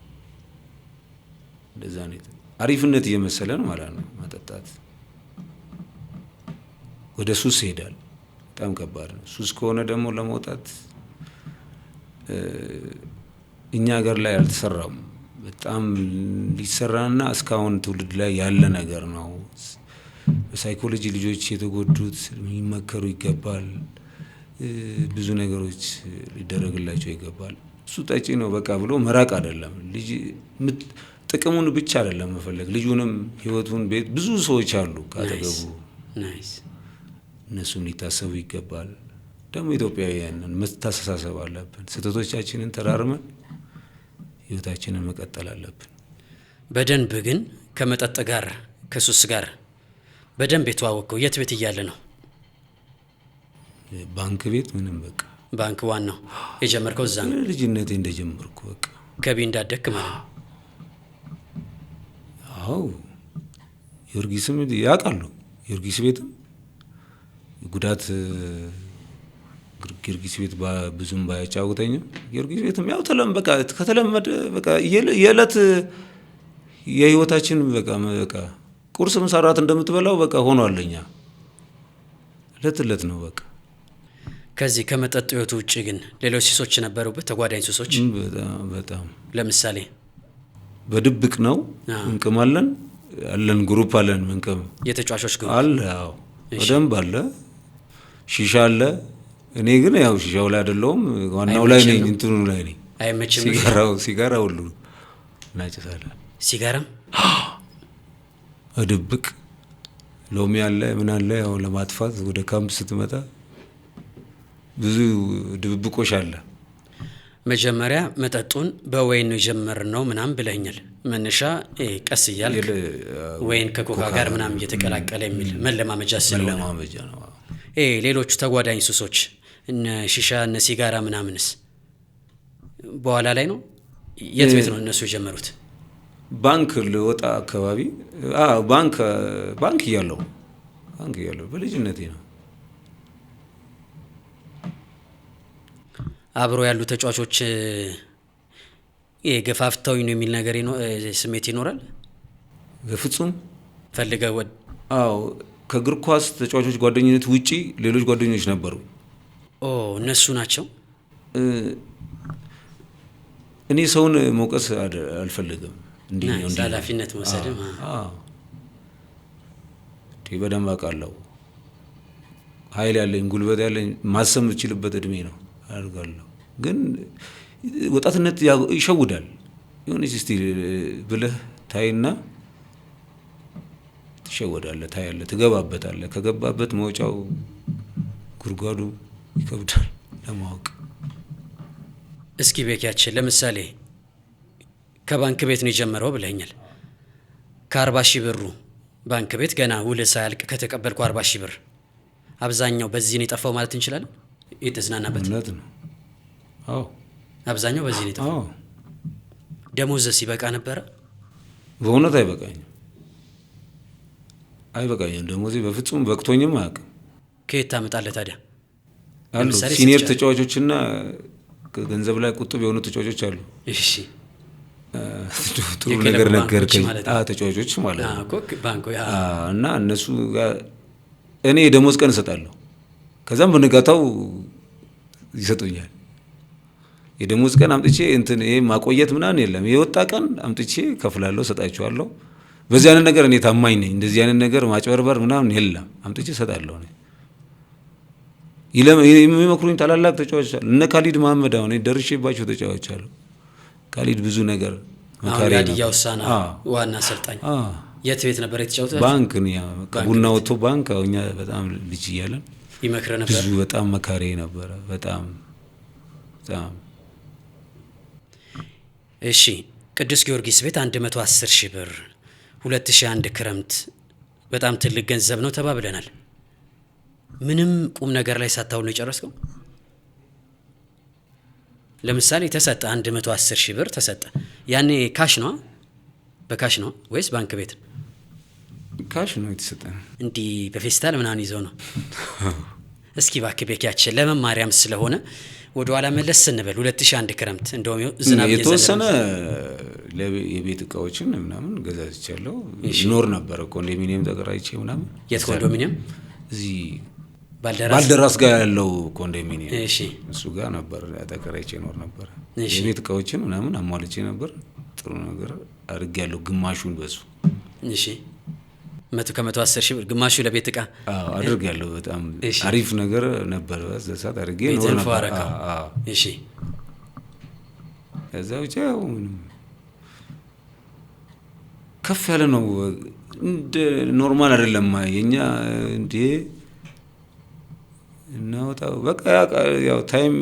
B: እንደዛ ነው፣ አሪፍነት እየመሰለን ማለት ነው መጠጣት። ወደ ሱስ ይሄዳል። በጣም ከባድ ነው። ሱስ ከሆነ ደግሞ ለመውጣት እኛ ሀገር ላይ አልተሰራም። በጣም ሊሰራና እስካሁን ትውልድ ላይ ያለ ነገር ነው። በሳይኮሎጂ ልጆች የተጎዱት ሊመከሩ ይገባል። ብዙ ነገሮች ሊደረግላቸው ይገባል። እሱ ጠጪ ነው በቃ ብሎ መራቅ አይደለም። ልጅ ጥቅሙን ብቻ አይደለም መፈለግ፣ ልጁንም ህይወቱን፣ ቤት፣ ብዙ ሰዎች አሉ ካጠገቡ፣ እነሱም ሊታሰቡ ይገባል። ደግሞ ኢትዮጵያውያንን መተሳሰብ አለብን። ስህተቶቻችንን ተራርመን ህይወታችንን መቀጠል አለብን።
A: በደንብ ግን ከመጠጥ ጋር ከሱስ ጋር በደንብ የተዋወቅከው የት ቤት እያለ ነው?
B: ባንክ ቤት ምንም በቃ።
A: ባንክ ዋናው የጀመርከው እዛ ነው?
B: ልጅነቴ እንደጀመርኩ በቃ።
A: ከቢ እንዳደግክ ማለት ነው።
B: አዎ፣ ጊዮርጊስም ያውቃሉ። ጊዮርጊስ ቤትም ጉዳት፣ ጊዮርጊስ ቤት ብዙም ባያጫውተኝም ጊዮርጊስ ቤትም ያው ተለም በቃ ከተለመደ በቃ የዕለት የህይወታችን በቃ በቃ ቁርስ፣ ምሳ፣ እራት እንደምትበላው በቃ ሆኗል። እኛ እለት እለት ነው በቃ።
A: ከዚህ ከመጠጥ ህይወቱ ውጭ ግን ሌሎች ሱሶች ነበሩበት? ተጓዳኝ ሱሶች?
B: በጣም በጣም።
A: ለምሳሌ?
B: በድብቅ ነው፣ እንቅማለን፣ አለን group አለን ምንቅም።
A: የተጫዋቾች group?
B: አለ፣ አዎ በደንብ አለ። ሺሻ አለ። እኔ ግን ያው ሺሻው ላይ አይደለሁም፣ ዋናው ላይ ነኝ፣ እንትኑ ላይ ነኝ።
A: አይመችም?
B: ሲጋራው፣ ሲጋራ ሁሉ እናጭሳለን።
A: ሲጋራም?
B: በድብቅ ሎሚ አለ፣ ምን አለ፣ ያው ለማጥፋት ወደ ካምፕ ስትመጣ ብዙ ድብብቆሽ አለ።
A: መጀመሪያ መጠጡን በወይን ነው የጀመርነው ምናምን ብለኸኛል። መነሻ ቀስ እያልክ ወይን ከኮካ ጋር ምናምን እየተቀላቀለ የሚል መለማመጃ ስለሆነ።
B: መለማመጃ ነው።
A: ይሄ ሌሎቹ ተጓዳኝ ሱሶች እነ ሺሻ እነ ሲጋራ ምናምንስ በኋላ ላይ ነው? የት ቤት ነው እነሱ የጀመሩት?
B: ባንክ ልወጣ አካባቢ፣ ባንክ እያለሁ በልጅነቴ ነው።
A: አብሮ ያሉ ተጫዋቾች ገፋፍተውኝ ነው የሚል ነገር ስሜት ይኖራል?
B: በፍጹም።
A: ፈልገህ
B: አዎ፣ ከእግር ኳስ ተጫዋቾች ጓደኝነት ውጪ ሌሎች ጓደኞች ነበሩ።
A: ኦ፣ እነሱ ናቸው።
B: እኔ ሰውን መውቀስ አልፈልግም። እንዲህ ነው፣ እንዲህ ነው።
A: ኃላፊነት መውሰድም።
B: አዎ፣ በደንብ አውቃለሁ። ኃይል ያለኝ፣ ጉልበት ያለኝ፣ ማሰብ የምችልበት እድሜ ነው፣ አድርጋለሁ። ግን ወጣትነት ይሸውዳል። የሆነች እስቲ ብለህ ታይና ትሸወዳለህ፣ ታያለህ፣ ትገባበታለህ። ከገባበት መውጫው ጉድጓዱ ይከብዳል ለማወቅ።
A: እስኪ ቤኪያችን ለምሳሌ ከባንክ ቤት ነው የጀመረው ብለኛል። ከ40 ሺህ ብሩ ባንክ ቤት ገና ውል ሳያልቅ ከተቀበልኩ 40 ሺህ ብር አብዛኛው በዚህ ነው የጠፋው ማለት እንችላለን። የተዝናናበት
B: እውነት ነው። አዎ
A: አብዛኛው በዚህ ነው የጠፋው። ደሞዝ ሲበቃ ነበረ?
B: በእውነት አይበቃኝም፣ አይበቃኝም። ደሞዜ በፍጹም በቅቶኝም አያውቅም።
A: ከየት ታመጣለህ ታዲያ?
B: አሉ senior ተጫዋቾችና ገንዘብ ላይ ቁጥብ የሆኑ ተጫዋቾች አሉ።
A: እሺ
B: ጥሩ ነገር ነገርከኝ። ተጫዋቾች ማለት ነው እና እነሱ ጋር እኔ የደሞዝ ቀን እሰጣለሁ። ከዛም በንጋታው ይሰጡኛል። የደሞዝ ቀን አምጥቼ እንትን ይሄ ማቆየት ምናምን የለም። የወጣ ቀን አምጥቼ ከፍላለሁ፣ እሰጣቸዋለሁ። በዚህ አይነት ነገር እኔ ታማኝ ነኝ። እንደዚህ አይነት ነገር ማጭበርበር ምናምን የለም። አምጥቼ እሰጣለሁ። እኔ የሚመክሩኝ ታላላቅ ተጫዋቾች አሉ። እነ ካሊድ መሀመድ አሁን ደርሼባቸው ተጫዋቾች አሉ። ካሊድ ብዙ ነገር
A: መካሪ ነው። ዋና አሰልጣኝ የት ቤት ነበር የተጫወተው?
B: ባንክ ቡና ወጥቶ ባንክ። እኛ በጣም ልጅ እያለን
A: ይመክረ ነበር።
B: ብዙ በጣም መካሪ ነበረ። በጣም በጣም።
A: እሺ ቅዱስ ጊዮርጊስ ቤት 110 ሺህ ብር 2001 ክረምት በጣም ትልቅ ገንዘብ ነው ተባብለናል። ምንም ቁም ነገር ላይ ሳታውል ነው የጨረስከው? ለምሳሌ ተሰጠ 110 ሺህ ብር ተሰጠ። ያኔ cash ነው? በ cash ነው ወይስ ባንክ ቤት?
B: cash ነው የተሰጠ።
A: እንዲህ በፌስታል ምናምን ይዘው ነው? እስኪ እባክህ ቤኪያችን ለመማሪያም ስለሆነ ወደ ኋላ መለስ ስንበል 2001 ክረምት እንደውም ዝናብ
B: የተወሰነ የቤት እቃዎችን ምናምን ገዛዝቻለሁ። ኖር ነበር ኮንዶሚኒየም ተከራይቼ ምናምን።
A: የት ኮንዶሚኒየም?
B: እዚህ ባልደራስ ጋር ያለው ኮንዶሚኒየም።
A: እሺ
B: እሱ ጋር ነበር ተከራይቼ ኖር ነበር። የቤት እቃዎችን ምናምን አሟልቼ ነበር። ጥሩ ነገር አድርጌያለሁ፣ ግማሹን በሱ።
A: እሺ 110 ሺህ ብር ግማሹ ለቤት እቃ
B: አድርጌያለሁ። በጣም አሪፍ ነገር ነበር በዛ ሰዓት አድርጌ ኖር ነበር።
A: እሺ
B: ከዛ ውጪ ያው ምንም ከፍ ያለ ነው፣ እንደ normal አይደለም። የኛ እንዴ እናወጣው በቃ ያው time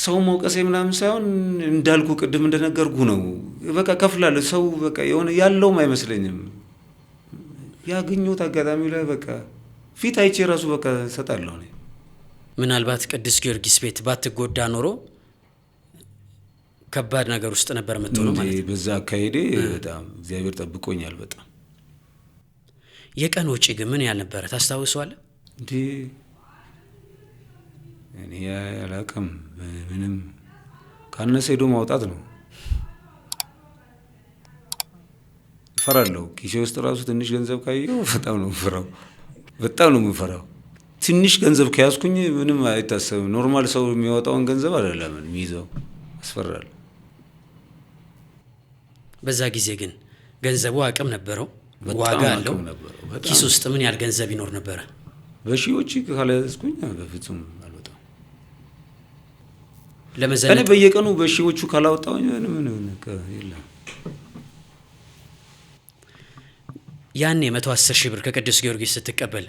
B: ሰው መውቀሴ ምናምን ሳይሆን እንዳልኩ ቅድም እንደነገርኩ ነው። በቃ ከፍላለሁ። ሰው በቃ የሆነ ያለውም አይመስለኝም። ያገኘሁት አጋጣሚ ላይ በቃ ፊት አይቼ ራሱ በቃ እሰጣለሁ። እኔ
A: ምናልባት ቅዱስ ጊዮርጊስ ቤት ባትጎዳ ኖሮ ከባድ ነገር ውስጥ ነበር የምትሆነው ማለት ነው።
B: በዛ አካሄዴ በጣም እግዚአብሔር ጠብቆኛል። በጣም
A: የቀን ወጪ ግን ምን ያህል ነበረ ታስታውሰዋለህ?
B: እንዴ እኔ አላውቅም። ምንም ካነሰ ሄዶ ማውጣት ነው። እፈራለሁ። ኪሴ ውስጥ ራሱ ትንሽ ገንዘብ ካየሁ በጣም ነው የምፈራው። በጣም ነው የምፈራው። ትንሽ ገንዘብ ከያዝኩኝ ምንም አይታሰብም። normal ሰው የሚያወጣውን ገንዘብ አይደለም የሚይዘው። አስፈራለሁ።
A: በዛ ጊዜ ግን ገንዘቡ አቅም ነበረው፣ ዋጋ አለው። ኪስ ውስጥ ምን ያህል ገንዘብ ይኖር ነበረ?
B: በሺዎች ካልያዝኩኝ በፍጹም አልወጣም።
A: ለመዘነጥ
B: እኔ በየቀኑ በሺዎቹ ካላወጣሁኝ ምንም የለም።
A: ያኔ 110 ሺህ ብር ከቅዱስ ጊዮርጊስ ስትቀበል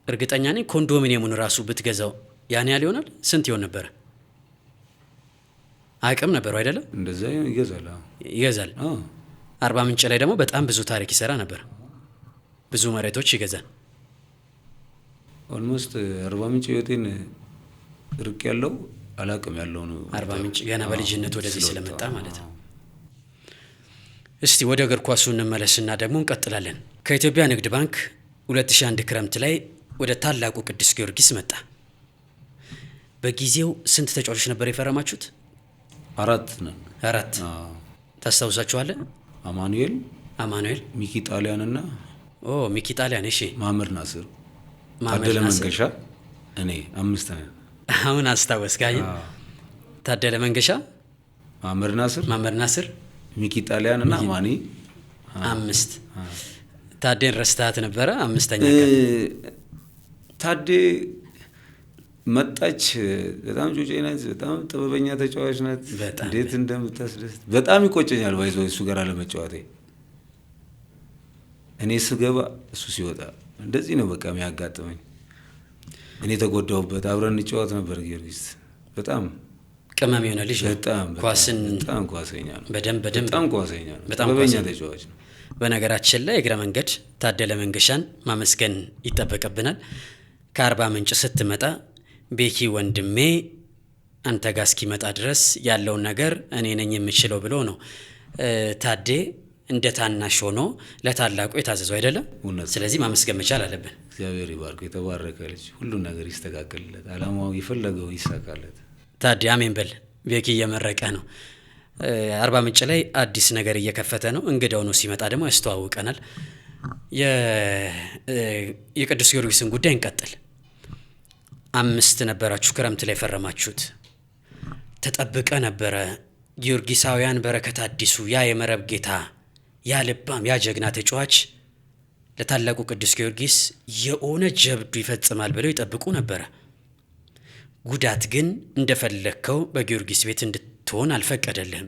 A: እርግጠኛ ነኝ ኮንዶሚኒየሙን ራሱ ብትገዛው ያን ያህል ይሆናል? ስንት ይሆን ነበረ? አቅም ነበረው አይደለም?
B: እንደዛ ይገዛል።
A: ይገዛል። አርባ ምንጭ ላይ ደግሞ በጣም ብዙ ታሪክ ይሰራ ነበር። ብዙ መሬቶች ይገዛል።
B: almost አርባ ምንጭ ህይወቴን ርቅ ያለው አላቅም ያለው ነው።
A: አርባ ምንጭ ገና በልጅነት ወደዚህ ስለመጣ ማለት ነው። እስቲ ወደ እግር ኳሱ እንመለስና ደግሞ እንቀጥላለን። ከኢትዮጵያ ንግድ ባንክ 2001 ክረምት ላይ ወደ ታላቁ ቅዱስ ጊዮርጊስ መጣ። በጊዜው ስንት ተጫዋቾች ነበር የፈረማችሁት?
B: 4 ነን።
A: 4 ታስታውሳችኋለህ? አማኑኤል፣
B: ሚኪ ጣሊያንና
A: ሚኪ ጣሊያን። እሺ፣
B: ማመር ናስር፣ ታደለ መንገሻ፣ እኔ 5 ነን።
A: አሁን አስታወስካኝ። ታደለ መንገሻ፣
B: ማመር ናስር፣ ሚኪ ጣሊያን እና አማኒ
A: 5። ታዴን ረስታት ነበረ። 5ኛ
B: ታዴ መጣች። በጣም ጩጬ ናት። በጣም ጥበበኛ ተጫዋች ናት። እንዴት እንደምታስደስት በጣም ይቆጨኛል። ባይዘው እሱ ጋር አለመጫወቴ። እኔ ስገባ እሱ ሲወጣ እንደዚህ ነው በቃ የሚያጋጥመኝ። እኔ ተጎዳሁበት። አብረን እንጫወት ነበር ጊዮርጊስ። በጣም
A: ቅመም የሆነ ልጅ ነው።
B: በጣም
A: ኳስን
B: በጣም ኳሰኛ ነው።
A: በደንብ በደንብ
B: በጣም ኳሰኛ ነው።
A: በጣም
B: ጥበበኛ
A: ኳሰኛ።
B: ተጫዋች ነው።
A: በነገራችን ላይ እግረ መንገድ ታደለ መንገሻን ማመስገን ይጠበቅብናል። ከአርባ ምንጭ ስትመጣ ቤኪ ወንድሜ አንተ ጋር እስኪመጣ ድረስ ያለውን ነገር እኔ ነኝ የምችለው ብሎ ነው ታዴ እንደ ታናሽ ሆኖ ለታላቁ የታዘዘው አይደለም።
B: እውነት።
A: ስለዚህ ማመስገን መቻል አለብን።
B: እግዚአብሔር ይባርከው። የተባረከ ልጅ፣ ሁሉን ነገር ይስተካከልለት፣ አላማው የፈለገው ይሳካለት።
A: ታዴ አሜን በል። ቤኪ እየመረቀ ነው። አርባ ምንጭ ላይ አዲስ ነገር እየከፈተ ነው። እንግዳው ነው፣ ሲመጣ ደግሞ ያስተዋውቀናል። የቅዱስ ጊዮርጊስን ጉዳይ እንቀጥል። 5 ነበራችሁ ክረምት ላይ ፈረማችሁት። ተጠብቀ ነበረ። ጊዮርጊሳውያን በረከት አዲሱ ያ የመረብ ጌታ፣ ያ ልባም፣ ያ ጀግና ተጫዋች ለታላቁ ቅዱስ ጊዮርጊስ የሆነ ጀብዱ ይፈጽማል ብለው ይጠብቁ ነበረ። ጉዳት ግን እንደፈለግከው በጊዮርጊስ ቤት እንድትሆን አልፈቀደልህም።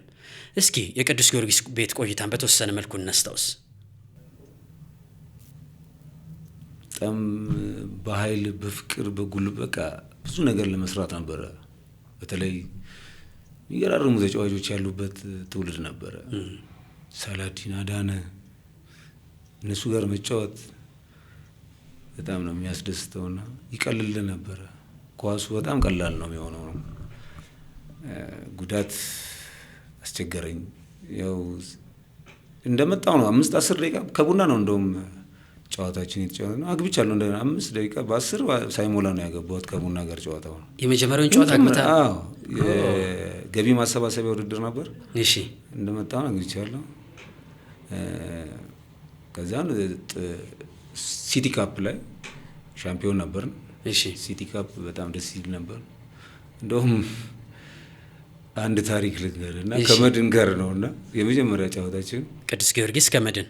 A: እስኪ የቅዱስ ጊዮርጊስ ቤት ቆይታን በተወሰነ መልኩ እናስታውስ።
B: በጣም በኃይል፣ በፍቅር፣ በጉልበት በቃ ብዙ ነገር ለመስራት ነበረ። በተለይ የሚገራርሙ ተጫዋቾች ያሉበት ትውልድ ነበረ። ሳላዲን አዳነ፣ እነሱ ጋር መጫወት በጣም ነው የሚያስደስተውና ይቀልል ነበረ። ኳሱ በጣም ቀላል ነው የሚሆነው ነው። ጉዳት አስቸገረኝ። ያው እንደመጣው ነው 5-10 ደቂቃ ከቡና ነው እንደውም ጨዋታችን የተጫወትነው። አግብቻለሁ እንደገና 5 ደቂቃ በ10 ሳይሞላ ነው ያገባሁት ከቡና ጋር ጨዋታው ነው።
A: የመጀመሪያውን ጨዋታ አግብተሃል?
B: አዎ፣ የገቢ ማሰባሰቢያ ውድድር ነበር። እንደመጣሁ ነው አግብቻለሁ። ከዛን ሲቲ ካፕ ላይ ሻምፒዮን ነበርን። ሲቲ ካፕ በጣም ደስ ይል ነበር። እንደውም አንድ ታሪክ ልንገርህ እና ከመድን ጋር ነውና የመጀመሪያ ጨዋታችን
A: ቅዱስ ጊዮርጊስ ከመድን።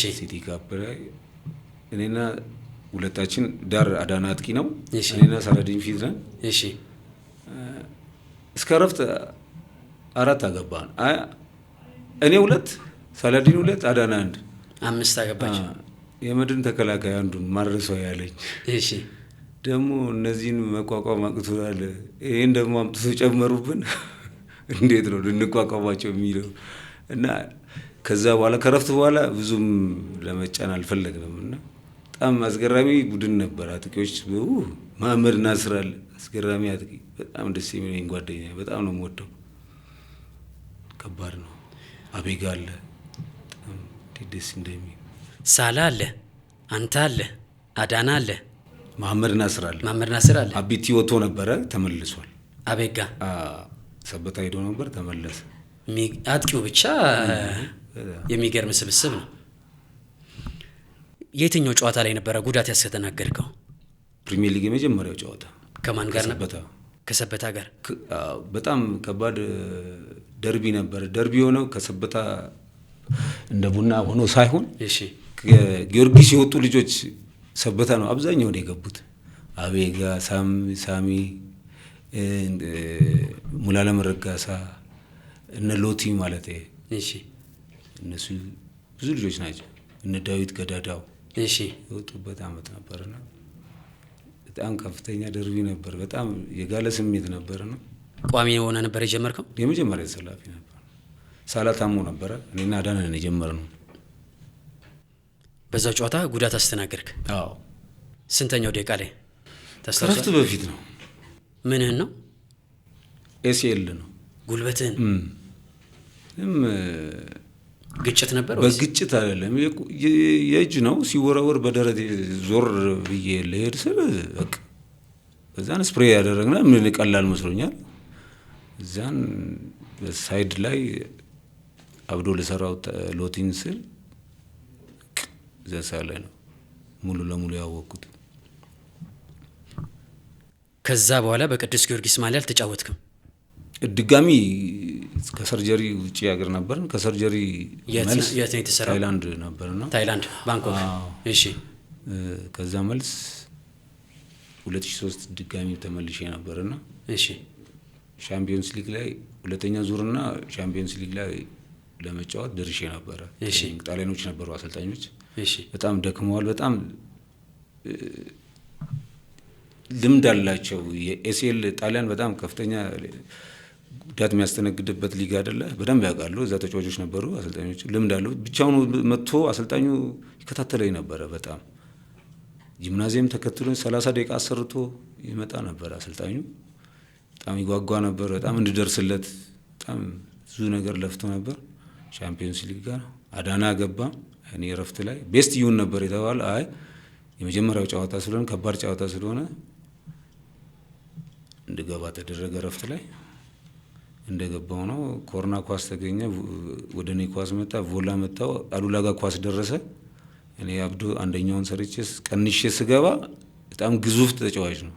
B: ሲቲ ካፕ ላይ እኔና ሁለታችን ዳር አዳና አጥቂ ነው። እኔና ሳላዲን ፊት ነን። እስከ እረፍት 4 አገባን። እኔ 2፣ ሳላዲን 2፣ አዳና 1።
A: 5 አገባች።
B: የመድን ተከላካይ አንዱን ማረሰው ያለኝ። ደግሞ እነዚህን መቋቋም አቅቶናል፣ ይሄን ደግሞ አምጥቶ ጨመሩብን፣ እንዴት ነው ልንቋቋማቸው የሚለው እና ከዛ በኋላ ከረፍት በኋላ ብዙም ለመጫን አልፈለግንም እና በጣም አስገራሚ ቡድን ነበር። አጥቂዎች መሐመድ ናስር አለ፣ አስገራሚ አጥቂ፣ በጣም ደስ የሚለኝ ጓደኛ፣ በጣም ነው የምወደው። ከባድ ነው። አቤጋ አለ፣ በጣም እንዴት ደስ እንደሚል።
A: ሳላ አለ፣ አንተ አለ፣ አዳና አለ፣
B: መሐመድ ናስር አለ።
A: መሐመድ ናስር አለ።
B: አቢቲ ወጥቶ ነበረ ተመልሷል።
A: አቤጋ
B: ሰበታ ሄዶ ነበር ተመለሰ።
A: አጥቂው ብቻ የሚገርም ስብስብ ነው። የትኛው ጨዋታ ላይ ነበረ ጉዳት ያስተናገድከው?
B: ፕሪሚየር ሊግ የመጀመሪያው ጨዋታ።
A: ከማን ጋር ነበር?
B: ከሰበታ።
A: ከሰበታ ጋር።
B: አዎ፣ በጣም ከባድ ደርቢ ነበር። ደርቢ ሆነው ከሰበታ እንደ ቡና ሆኖ ሳይሆን ጊዮርጊስ የወጡ ልጆች ሰበታ ነው አብዛኛው ነው የገቡት። አቤጋ፣ ሳሚ፣ ሙላለም ረጋሳ፣ እነ ሎቲ ማለት እነሱ ብዙ ልጆች ናቸው። እነ ዳዊት ገዳዳው የወጡበት አመት ነበርና በጣም ከፍተኛ ደርቢ ነበር። በጣም የጋለ ስሜት ነበርና
A: ቋሚ የሆነ ነበር የጀመርከው?
B: የመጀመሪያ ተሰላፊ ነበር። ሳላ ታሞ ነበረ። እኔና አዳነ ነን የጀመርነው።
A: በዛው ጨዋታ ጉዳት አስተናገድክ?
B: አዎ።
A: ስንተኛው ደቂቃ ላይ ታስታውሳለህ?
B: ከረፍት በፊት ነው።
A: ምንህን ነው?
B: ኤሲኤል ነው።
A: ጉልበትህን? ግጭት ነበር ወይስ?
B: በግጭት አይደለም፣ የእጅ ነው ሲወረወር በደረት ዞር ብዬ ልሄድ ስል በቃ በዛን ስፕሬይ ያደረግና ምን ቀላል መስሎኛል። እዛን በሳይድ ላይ አብዶ ለሰራው ሎቲን ስል ዘሳ ላይ ነው ሙሉ ለሙሉ ያወቅኩት።
A: ከዛ በኋላ በቅዱስ ጊዮርጊስ ማሊያ አልተጫወትክም?
B: ድጋሚ ከሰርጀሪ ውጪ ሀገር ነበርን። ከሰርጀሪ መልስ
A: የት ነው የተሰራው?
B: ታይላንድ ነበርና።
A: ታይላንድ ባንኮክ።
B: አዎ። ከዛ መልስ 2003 ድጋሚ ተመልሼ ነበርና ሻምፒዮንስ ሊግ ላይ ሁለተኛ ዙርና ሻምፒዮንስ ሊግ ላይ ለመጫወት ደርሼ ነበር። ጣሊያኖች ነበሩ አሰልጣኞች። በጣም ደክመዋል። በጣም ልምድ አላቸው። የ ACL ጣሊያን በጣም ከፍተኛ ጉዳት የሚያስተነግድበት ሊግ አይደለ? በደንብ ያውቃሉ። እዛ ተጫዋቾች ነበሩ፣ አሰልጣኞች ልምድ አለው። ብቻውን መጥቶ አሰልጣኙ ይከታተለኝ ነበረ። በጣም ጂምናዚየም ተከትሎኝ 30 ደቂቃ አሰርቶ ይመጣ ነበር አሰልጣኙ። በጣም ይጓጓ ነበር፣ በጣም እንድደርስለት በጣም ብዙ ነገር ለፍቶ ነበር። ቻምፒየንስ ሊግ ጋር አዳና ገባ። እኔ እረፍት ላይ best ይሁን ነበር የተባለ። አይ የመጀመሪያው ጨዋታ ስለሆነ ከባድ ጨዋታ ስለሆነ እንድገባ ተደረገ። እረፍት ላይ እንደገባው ነው ኮርና ኳስ ተገኘ። ወደ እኔ ኳስ መጣ፣ ቮላ መጣው፣ አሉላ ጋር ኳስ ደረሰ። እኔ አብዶ አንደኛውን ሰርቼ ቀንሼ ስገባ በጣም ግዙፍ ተጫዋች ነው።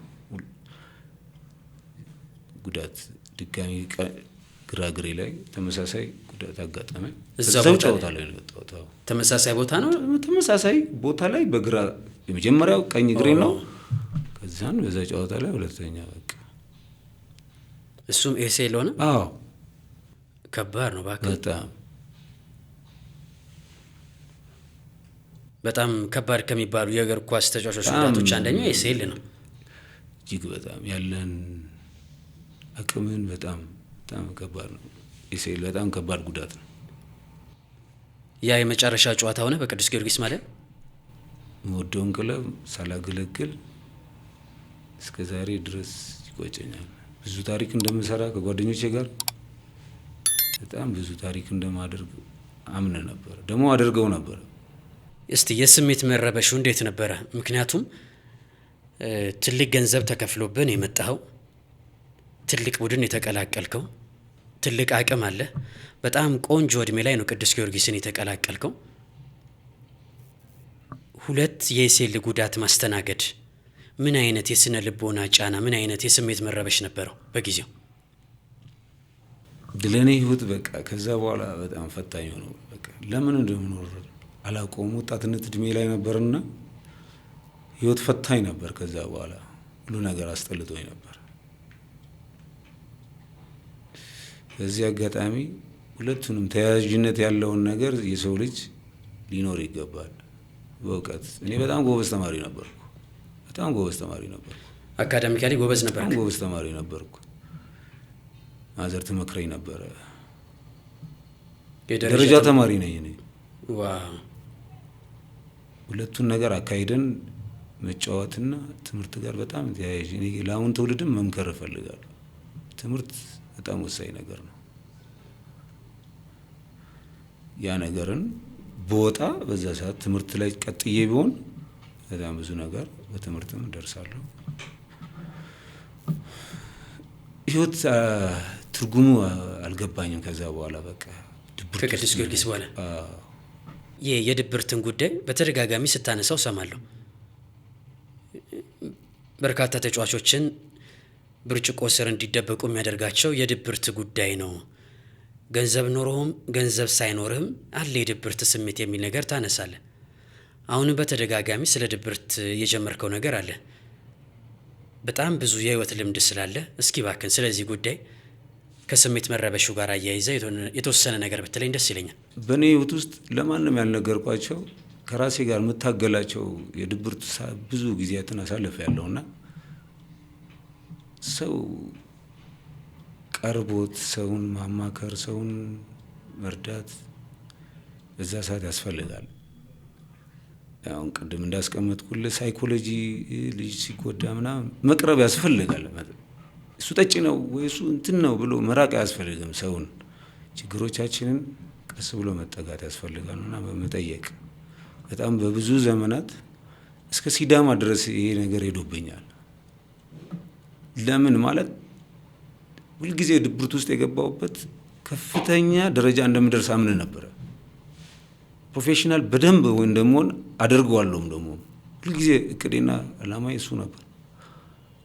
B: ጉዳት ድጋሚ ግራ እግሬ ላይ ተመሳሳይ ጉዳት አጋጠመኝ። እዛው ጨዋታ ላይ ነው የወጣሁት።
A: ተመሳሳይ ቦታ ነው፣
B: ተመሳሳይ ቦታ ላይ በግራ የመጀመሪያው ቀኝ እግሬ ነው። ከዛን በዛ ጨዋታ ላይ ሁለተኛ በቃ
A: እሱም ACL ሆነ።
B: አዎ
A: ከባድ ነው እባክህ።
B: በጣም
A: በጣም ከባድ ከሚባሉ የእግር ኳስ ተጫዋቾች ጉዳቶች አንደኛው ACL ነው።
B: እጅግ በጣም ያለን አቅምን በጣም በጣም ከባድ ነው። ACL በጣም ከባድ ጉዳት ነው።
A: ያ የመጨረሻ ጨዋታ ሆነ በቅዱስ ጊዮርጊስ ማለት
B: የምወደውን ክለብ ሳላገለግል እስከ ዛሬ ድረስ ይቆጨኛል። ብዙ ታሪክ እንደምሰራ ከጓደኞቼ ጋር በጣም ብዙ ታሪክ እንደማደርግ አምን ነበር፣ ደግሞ አደርገው ነበር።
A: እስቲ የስሜት መረበሹ እንዴት ነበረ? ምክንያቱም ትልቅ ገንዘብ ተከፍሎብን የመጣኸው፣ ትልቅ ቡድን የተቀላቀልከው፣ ትልቅ አቅም አለ። በጣም ቆንጆ እድሜ ላይ ነው ቅዱስ ጊዮርጊስን የተቀላቀልከው። ሁለት የ ACL ጉዳት ማስተናገድ ምን አይነት የስነ ልቦና ጫና፣ ምን አይነት የስሜት መረበሽ ነበረው በጊዜው?
B: ለእኔ ህይወት በቃ ከዛ በኋላ በጣም ፈታኝ ሆኖ በቃ ለምን እንደምኖር አላውቀውም። ወጣትነት እድሜ ላይ ነበርና ህይወት ፈታኝ ነበር። ከዛ በኋላ ሁሉ ነገር አስጠልቶኝ ነበር። በዚህ አጋጣሚ ሁለቱንም ተያያዥነት ያለውን ነገር የሰው ልጅ ሊኖር ይገባል። በእውቀት እኔ በጣም ጎበዝ ተማሪ ነበርኩ። በጣም ጎበዝ ተማሪ ነበርኩ።
A: academically ጎበዝ ነበርኩ።
B: በጣም ጎበዝ ተማሪ ነበርኩ። mother ትመክረኝ ነበረ። ደረጃ ተማሪ ነኝ እኔ።
A: wow!
B: ሁለቱን ነገር አካሂደን መጫወትና ትምህርት ጋር በጣም ተያያዥ። እኔ ለአሁን ትውልድም መምከር እፈልጋለሁ። ትምህርት በጣም ወሳኝ ነገር ነው። ያ ነገርን በወጣ በዛ ሰዓት ትምህርት ላይ ቀጥዬ ቢሆን በጣም ብዙ ነገር በትምህርትም ደርሳለሁ። ህይወት ትርጉሙ አልገባኝም። ከዛ በኋላ በቃ
A: ከቅዱስ ጊዮርጊስ በኋላ ይህ የድብርትን ጉዳይ በተደጋጋሚ ስታነሳው ሰማለሁ። በርካታ ተጫዋቾችን ብርጭቆ ስር እንዲደበቁ የሚያደርጋቸው የድብርት ጉዳይ ነው። ገንዘብ ኖሮህም ገንዘብ ሳይኖርህም አለ የድብርት ስሜት የሚል ነገር ታነሳለህ። አሁንም በተደጋጋሚ ስለ ድብርት የጀመርከው ነገር አለ። በጣም ብዙ የህይወት ልምድ ስላለ እስኪ እባክህን ስለዚህ ጉዳይ ከስሜት መረበሹ ጋር አያይዘህ የተወሰነ ነገር ብትለኝ ደስ ይለኛል።
B: በእኔ ህይወት ውስጥ ለማንም ያልነገርኳቸው ከራሴ ጋር የምታገላቸው የድብርት ብዙ ጊዜያትን አሳልፍ ያለውና ሰው ቀርቦት ሰውን ማማከር ሰውን መርዳት በዛ ሰዓት ያስፈልጋል። አሁን ቅድም እንዳስቀመጥኩልህ ሳይኮሎጂ ልጅ ሲጎዳ ምናምን መቅረብ ያስፈልጋል። እሱ ጠጪ ነው ወይ እሱ እንትን ነው ብሎ መራቅ አያስፈልግም። ሰውን ችግሮቻችንን ቀስ ብሎ መጠጋት ያስፈልጋል እና በመጠየቅ በጣም በብዙ ዘመናት እስከ ሲዳማ ድረስ ይሄ ነገር ሄዶብኛል። ለምን ማለት ሁልጊዜ ድብርት ውስጥ የገባሁበት ከፍተኛ ደረጃ እንደምደርስ አምን ነበረ። professional በደንብ ወይ እንደምሆን አደርገዋለሁም ደግሞ ሁልጊዜ እቅዴና አላማዬ እሱ ነበር።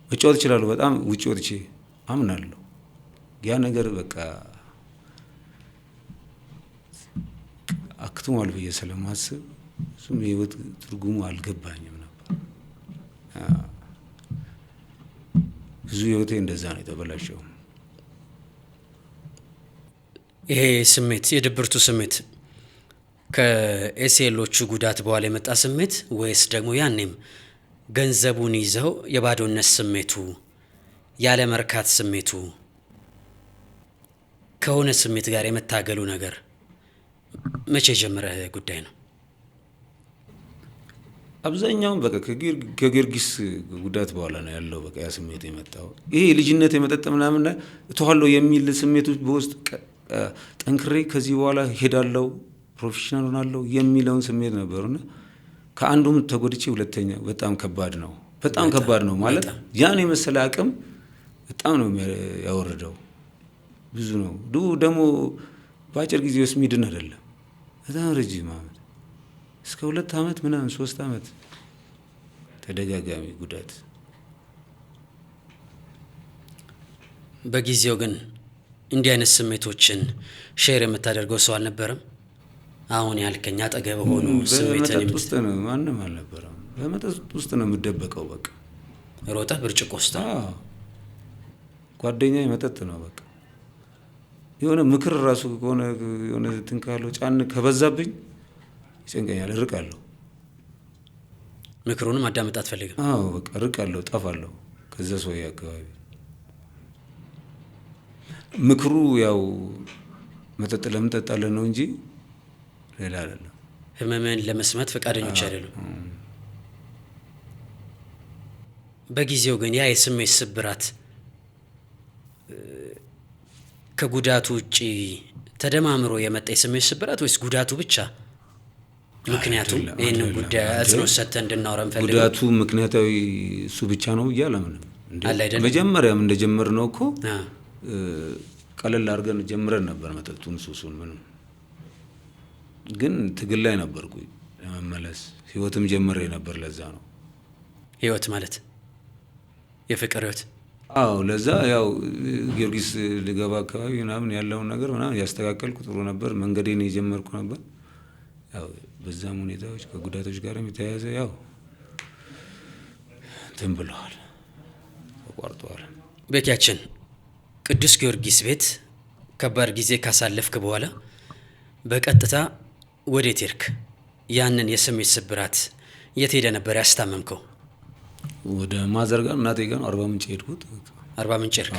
B: መጫወት እችላለሁ፣ በጣም ውጭ ወጥቼ አምናለሁ። ያ ነገር በቃ አክትሟል ብዬ ስለማስብ እሱም የህይወት ትርጉሙ አልገባኝም ነበር። ብዙ ህይወቴ እንደዛ ነው የተበላሸው።
A: ይሄ ስሜት የድብርቱ ስሜት ከ ACL ኦቹ ጉዳት በኋላ የመጣ ስሜት ወይስ ደግሞ ያኔም ገንዘቡን ይዘው የባዶነት ስሜቱ፣ ያለ መርካት ስሜቱ፣ ከሆነ ስሜት ጋር የመታገሉ ነገር መቼ የጀመረ ጉዳይ ነው?
B: አብዛኛውን በቃ ከጊዮርጊስ ጉዳት በኋላ ነው ያለው። በቃ ያ ስሜት የመጣው ይሄ ልጅነት የመጠጥ ምናምን እተዋለሁ የሚል ስሜቱ በውስጥ ጠንክሬ ከዚህ በኋላ ሄዳለሁ፣ professional ሆናለሁ የሚለውን ስሜት ነበሩና ከአንዱም ተጎድቼ ሁለተኛ በጣም ከባድ ነው። በጣም ከባድ ነው ማለት ያን የመሰለ አቅም በጣም ነው ያወረደው። ብዙ ነው ደግሞ በአጭር ጊዜ ውስጥ ሚድን አይደለም። በጣም ረጅም አመት እስከ 2 አመት ምናምን 3 አመት ተደጋጋሚ ጉዳት።
A: በጊዜው ግን እንዲህ አይነት ስሜቶችን share የምታደርገው ሰው አልነበረም? አሁን ያልከኝ አጠገብ ሆኖ ስሜትን
B: በመጠጥ ውስጥ ነው፣ ማንም አልነበረም። በመጠጥ ውስጥ ነው የምደበቀው። በቃ
A: ሮጠህ ብርጭቆ ውስጥ።
B: አዎ፣ ጓደኛዬ መጠጥ ነው። በቃ የሆነ ምክር ራሱ ከሆነ የሆነ እንትን ካለው ጫን ከበዛብኝ ይጨንቀኛል፣ እርቃለሁ።
A: ምክሩንም ማዳመጥ አትፈልግም?
B: አዎ፣ በቃ እርቃለሁ፣ እጠፋለሁ ከዛ ሰውዬ አካባቢ። ምክሩ ያው መጠጥ ለምን ጠጣለህ ነው እንጂ ሌላ አይደለም።
A: ህመምን ለመስማት ፈቃደኞች አይደሉም። በጊዜው ግን ያ የስሜት ስብራት ከጉዳቱ ውጪ ተደማምሮ የመጣ የስሜት ስብራት ወይስ ጉዳቱ ብቻ? ምክንያቱም ይህንን ጉዳይ አጽንኦት ሰጥተህ እንድናወራ እንፈልጋለን።
B: ጉዳቱ ምክንያታዊ እሱ ብቻ ነው ብዬ አላምንም። መጀመሪያም እንደጀመርነው እኮ ቀለል አድርገን ጀምረን ነበር መጠጡን፣ ሱሱን ምንም። ግን ትግል ላይ ነበርኩኝ ለመመለስ። ህይወትም ጀምሬ ነበር። ለዛ ነው
A: ህይወት ማለት የፍቅር ህይወት።
B: አዎ፣ ለዛ ያው ጊዮርጊስ ልገባ አካባቢ ምናምን ያለውን ነገር ምናምን ያስተካከልኩ ጥሩ ነበር። መንገዴን የጀመርኩ ነበር። ያው በዛም ሁኔታዎች ከጉዳቶች ጋርም የተያያዘ ያው እንትን ብለዋል፣ ተቋርጠዋል።
A: ቤኪያችን ቅዱስ ጊዮርጊስ ቤት ከባድ ጊዜ ካሳለፍክ በኋላ በቀጥታ ወዴት ሄድክ? ያንን የስሜት ስብራት የት ሄደ ነበር ያስታመምከው?
B: ወደ ማዘር ጋር እናቴ ጋር አርባ ምንጭ ሄድኩት።
A: አርባ ምንጭ ሄድክ?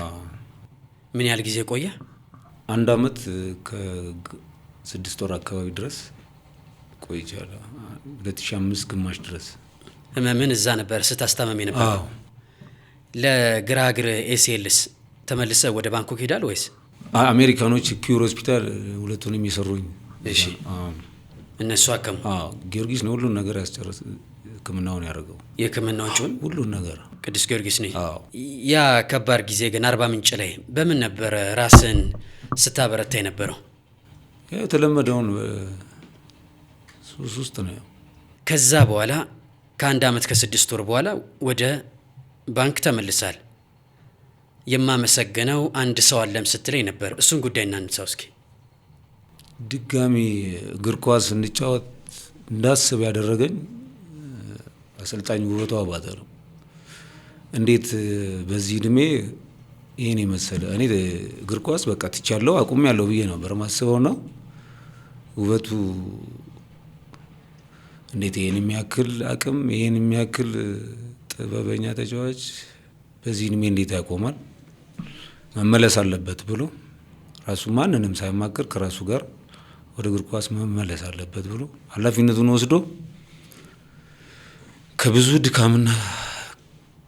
A: ምን ያህል ጊዜ ቆየ?
B: 1 አመት ከ6 ወር አካባቢ ድረስ ቆይቻለሁ። 2005 ግማሽ ድረስ።
A: ህመምን እዛ ነበር ስታስታመም የነበረው?
B: አዎ።
A: ለግራ እግር ACL ስ ተመልሰህ ወደ ባንኮክ ሄዳል ወይስ?
B: አሜሪካኖች ኪዩር ሆስፒታል ሁለቱንም የሰሩኝ።
A: እሺ። እነሱ አከሙ?
B: አዎ፣ ጊዮርጊስ ነው ሁሉን ነገር ያስጨረሰ፣ ህክምናውን ያደረገው።
A: የህክምናውን ጭውን?
B: ሁሉን ነገር
A: ቅዱስ ጊዮርጊስ ነው።
B: አዎ።
A: ያ ከባድ ጊዜ ግን አርባ ምንጭ ላይ በምን ነበር ራስን ስታበረታ የነበረው?
B: ያው የተለመደውን ሱስ ውስጥ ነው።
A: ከዛ በኋላ ከ1 አመት ከ6 ወር በኋላ ወደ ባንክ ተመልሳል። የማመሰግነው አንድ ሰው አለም ስትለኝ ነበር። እሱን ጉዳይ እናንሳው እስኪ።
B: ድጋሚ እግር ኳስ እንጫወት እንዳስብ ያደረገኝ አሰልጣኝ ውበቱ አባተ ነው። እንዴት በዚህ እድሜ ይሄን የመሰለ እኔ እግር ኳስ በቃ ትቻለሁ አቁሜያለሁ ብዬ ነበር የማስበውና ውበቱ እንዴት ይሄን የሚያክል አቅም ይሄን የሚያክል ጥበበኛ ተጫዋች በዚህ እድሜ እንዴት ያቆማል? መመለስ አለበት ብሎ ራሱ ማንንም ሳይማከር ከራሱ ጋር ወደ እግር ኳስ መመለስ አለበት ብሎ ኃላፊነቱን ወስዶ ከብዙ ድካምና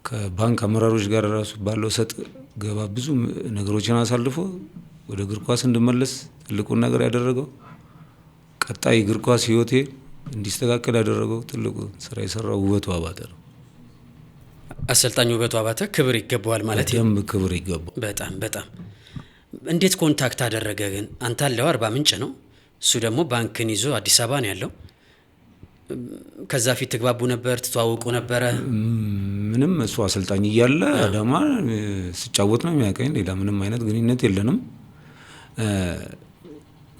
B: ከባንክ አመራሮች ጋር ራሱ ባለው ሰጥ ገባ ብዙ ነገሮችን አሳልፎ ወደ እግር ኳስ እንድመለስ ትልቁን ነገር ያደረገው ቀጣይ እግር ኳስ ህይወቴ እንዲስተካከል ያደረገው ትልቁ ስራ የሰራው ውበቱ አባተ ነው።
A: አሰልጣኝ ውበቱ አባተ ክብር ይገባዋል ማለት ነው።
B: በደንብ ክብር ይገባዋል።
A: በጣም በጣም። እንዴት contact አደረገ ግን? አንተ ያለው አርባ ምንጭ ነው፣ እሱ ደግሞ ባንክን ይዞ አዲስ አበባ ነው ያለው። ከዛ ፊት ትግባቡ ነበር? ትተዋወቁ ነበረ?
B: ምንም እሱ አሰልጣኝ እያለ አዳማ ስጫወት ነው የሚያውቀኝ። ሌላ ምንም አይነት ግንኙነት የለንም።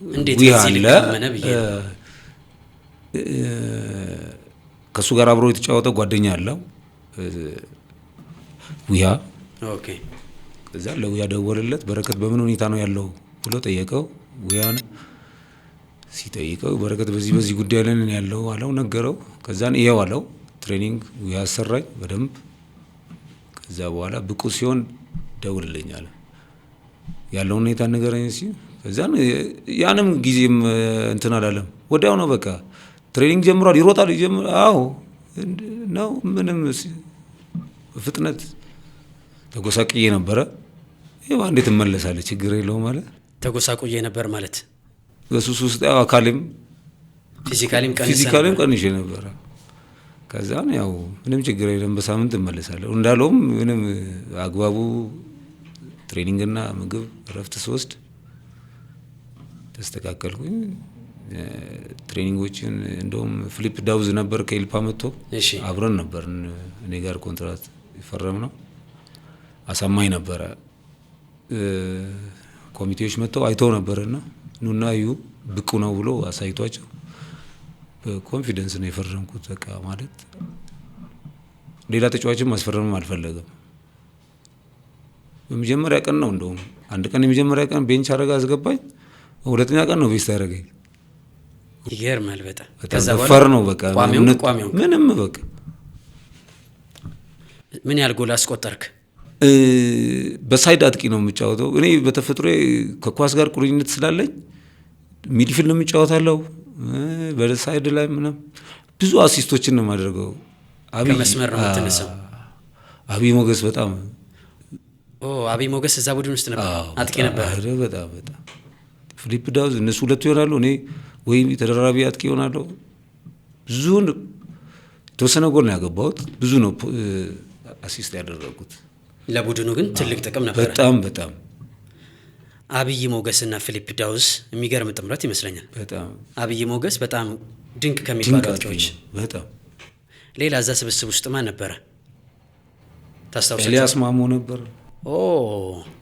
A: እንዴት በዚህ ልክ አመነ ብዬ ነው።
B: ከሱ ጋር አብሮ የተጫወተ ጓደኛ አለው ዊሃ። ከዛ ለዊሃ ደወለለት። በረከት በምን ሁኔታ ነው ያለው ብሎ ጠየቀው። ዊሃን ሲጠይቀው በረከት በዚህ በዚህ ጉዳይ ላይ ነን ያለው አለው፣ ነገረው። ከዛን ይኸው አለው፣ training ያሰራኝ በደንብ። ከዛ በኋላ ብቁ ሲሆን ደውልልኝ አለ። ያለውን ሁኔታ ንገረኝ ሲል ከዛን ያንም ጊዜም እንትን አላለም። ወዲያው ነው በቃ training ጀምሯል፣ ይሮጣል፣ ይጀምራል። አዎ ነው ምንም ፍጥነት ተጎሳቅዬ ነበረ። ይኸው አንዴ ትመለሳለህ፣ ችግር የለውም አለ።
A: ተጎሳቁዬ ነበር ማለት?
B: በሱስ ውስጥ ያው አካሌም
A: physically ም ቀንሰህ
B: physically ም
A: ነበር?
B: ቀንሼ ነበረ። ከዛን ያው ምንም ችግር የለም በሳምንት እመለሳለሁ እንዳለውም ምንም አግባቡ training ና ምግብ እረፍት ስወስድ ተስተካከልኩኝ። Training ኦችን እንደውም ፊሊፕ ዳውዝ ነበር ከኤልፓ መጥቶ አብረን ነበር እኔ ጋር ኮንትራት የፈረም ነው። አሳማኝ ነበረ። ኮሚቴዎች መጥተው አይተው ነበርና ኑና እዩ ብቁ ነው ብሎ አሳይቷቸው በ confidence ነው የፈረምኩት። በቃ ማለት ሌላ ተጫዋችም ማስፈረምም አልፈለገም። በመጀመሪያ ቀን ነው እንደውም አንድ ቀን የመጀመሪያ ቀን bench አደረገ አስገባኝ። ሁለተኛ ቀን ነው best ያደረገኝ።
A: ይገርማል በጣም።
B: በጣም
A: ከዛ በኋላ
B: ደፋር ነው በቃ
A: ቋሚው
B: ምንም በቃ።
A: ምን ያህል ጎል አስቆጠርክ?
B: በ side አጥቂ ነው የምጫወተው። እኔ በተፈጥሮዬ ከኳስ ጋር ቁርኝት ስላለኝ midfield ነው የምጫወታለሁ። በ side ላይ ምናምን ብዙ assist ኦችን ነው የማደርገው።
A: ከመስመር ነው የምትነሳው?
B: አብይ ሞገስ በጣም
A: አብይ ሞገስ እዛ ቡድን ውስጥ ነበር፣ አጥቂ ነበር።
B: ኧረ በጣም በጣም ፊሊፕ ዳውዝ እነሱ ሁለቱ ይሆናሉ፣ እኔ ወይ ተደራቢ አጥቂ ይሆናለሁ። ብዙውን የተወሰነ ጎል ነው ያገባሁት፣ ብዙ ነው assist ያደረጉት።
A: ለቡድኑ ግን ትልቅ ጥቅም ነበር።
B: በጣም በጣም።
A: አብይ ሞገስና ፊሊፕ ዳውዝ የሚገርም ጥምረት ይመስለኛል።
B: በጣም
A: አብይ ሞገስ በጣም ድንቅ ከሚባሉ አጥቂዎች።
B: በጣም።
A: ሌላ እዛ ስብስብ ውስጥ ማን ነበረ? ታስታውሳለህ?
B: ኤልያስ ማሞ ነበር።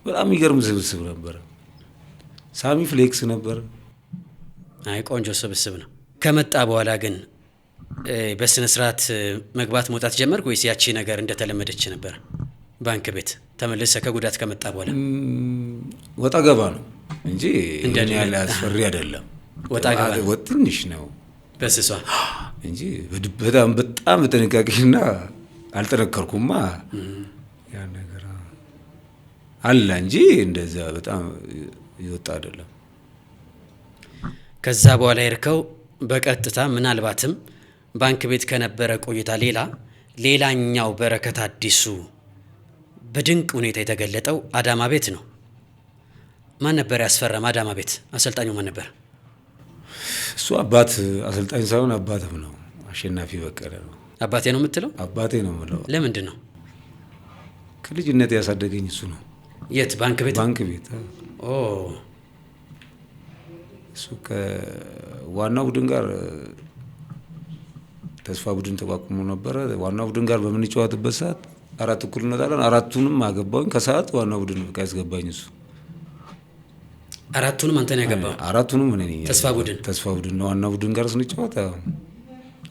B: በጣም የሚገርም ስብስብ ነበር። ሳሚ ፍሌክስ ነበር።
A: አይ ቆንጆ ስብስብ ነው። ከመጣ በኋላ ግን በስነ ስርዓት መግባት መውጣት ጀመርክ ወይስ ያቺ ነገር እንደተለመደች ነበር? ባንክ ቤት ተመልሰህ ከጉዳት ከመጣ በኋላ
B: ወጣ ገባ ነው እንጂ ይሄን ያህል አስፈሪ አይደለም።
A: ወጣ ገባ ነው።
B: ትንሽ ነው
A: በስሷ
B: እንጂ በጣም በጣም በጥንቃቄና አልጠነከርኩማ ያ ነገር አለ እንጂ እንደዛ በጣም ይወጣ አይደለም።
A: ከዛ በኋላ የርከው በቀጥታ ምናልባትም ባንክ ቤት ከነበረ ቆይታ ሌላኛው በረከት አዲሱ በድንቅ ሁኔታ የተገለጠው አዳማ ቤት ነው። ማን ነበር ያስፈረመ አዳማ ቤት? አሰልጣኙ ማን ነበር?
B: እሱ አባት አሰልጣኝ ሳይሆን አባትም ነው። አሸናፊ በቀለ ነው።
A: አባቴ ነው የምትለው?
B: አባቴ ነው የምለው።
A: ለምንድን ነው?
B: ከልጅነት ያሳደገኝ እሱ ነው።
A: የት? ባንክ ቤት?
B: ባንክ ቤት። እሱ ከዋናው ቡድን ጋር ተስፋ ቡድን ተቋቁሞ ነበረ። ዋናው ቡድን ጋር በምንጫወትበት ሰዓት 4 እኩል እንወጣለን። 4ቱንም አገባሁኝ። ከሰዓት ዋናው ቡድን በቃ ያስገባኝ እሱ።
A: 4ቱንም አንተ ነህ ያገባኸው?
B: 4ቱንም እኔ ነኝ።
A: ተስፋ ቡድን?
B: ተስፋ ቡድን ነው። ዋናው ቡድን ጋር ስንጫወት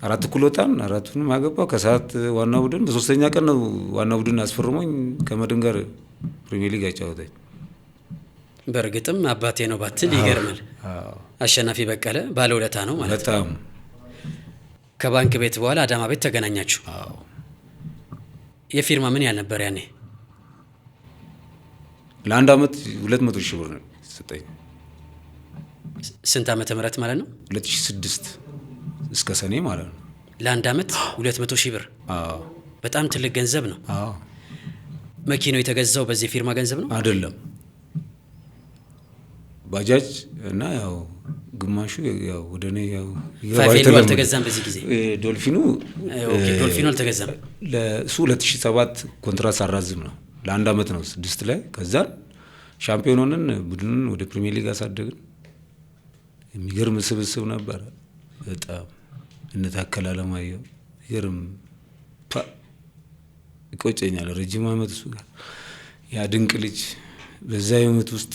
B: 4 እኩል ወጣን። 4ቱንም አገባሁ። ከሰዓት ዋናው ቡድን በሶስተኛ ቀን ነው ዋናው ቡድን አስፈርሞኝ ከመድን ጋር ፕሪሚየር ሊግ አጫወተኝ።
A: በእርግጥም አባቴ ነው ባትል ይገርማል። አሸናፊ በቀለ ባለውለታ ነው ማለት ነው።
B: በጣም።
A: ከባንክ ቤት በኋላ አዳማ ቤት ተገናኛችሁ። የፊርማ ምን ያህል ነበር ያኔ?
B: ለአንድ አመት 200,000 ብር ነው የተሰጠኝ።
A: ስንት ዓመተ ምህረት ማለት ነው?
B: 2006 እስከ ሰኔ ማለት ነው።
A: ለአንድ አመት 200,000 ብር። በጣም ትልቅ ገንዘብ ነው። መኪናው የተገዛው በዚህ ፊርማ ገንዘብ ነው?
B: አይደለም። ባጃጅ እና ያው ግማሹ ያው ወደ እኔ ያው ይገባል
A: ፋይፍ ኤል
B: የተለመደ።
A: አልተገዛም በዚህ ጊዜ?
B: ዶልፊኑ
A: okay፣ ዶልፊኑ አልተገዛም።
B: ለሱ 2007 ኮንትራት ሳራዝም ነው። ለአንድ አመት ነው 6 ላይ። ከዛ ሻምፒዮን ሆነን ቡድኑን ወደ ፕሪሚየር ሊግ አሳደግን። የሚገርም ስብስብ ነበር። በጣም እነ ታከለ አለማየሁ ይገርም ይቆጨኛል። ረጅም አመት እሱ ጋር ያ ድንቅ ልጅ በዛ ህይወት ውስጥ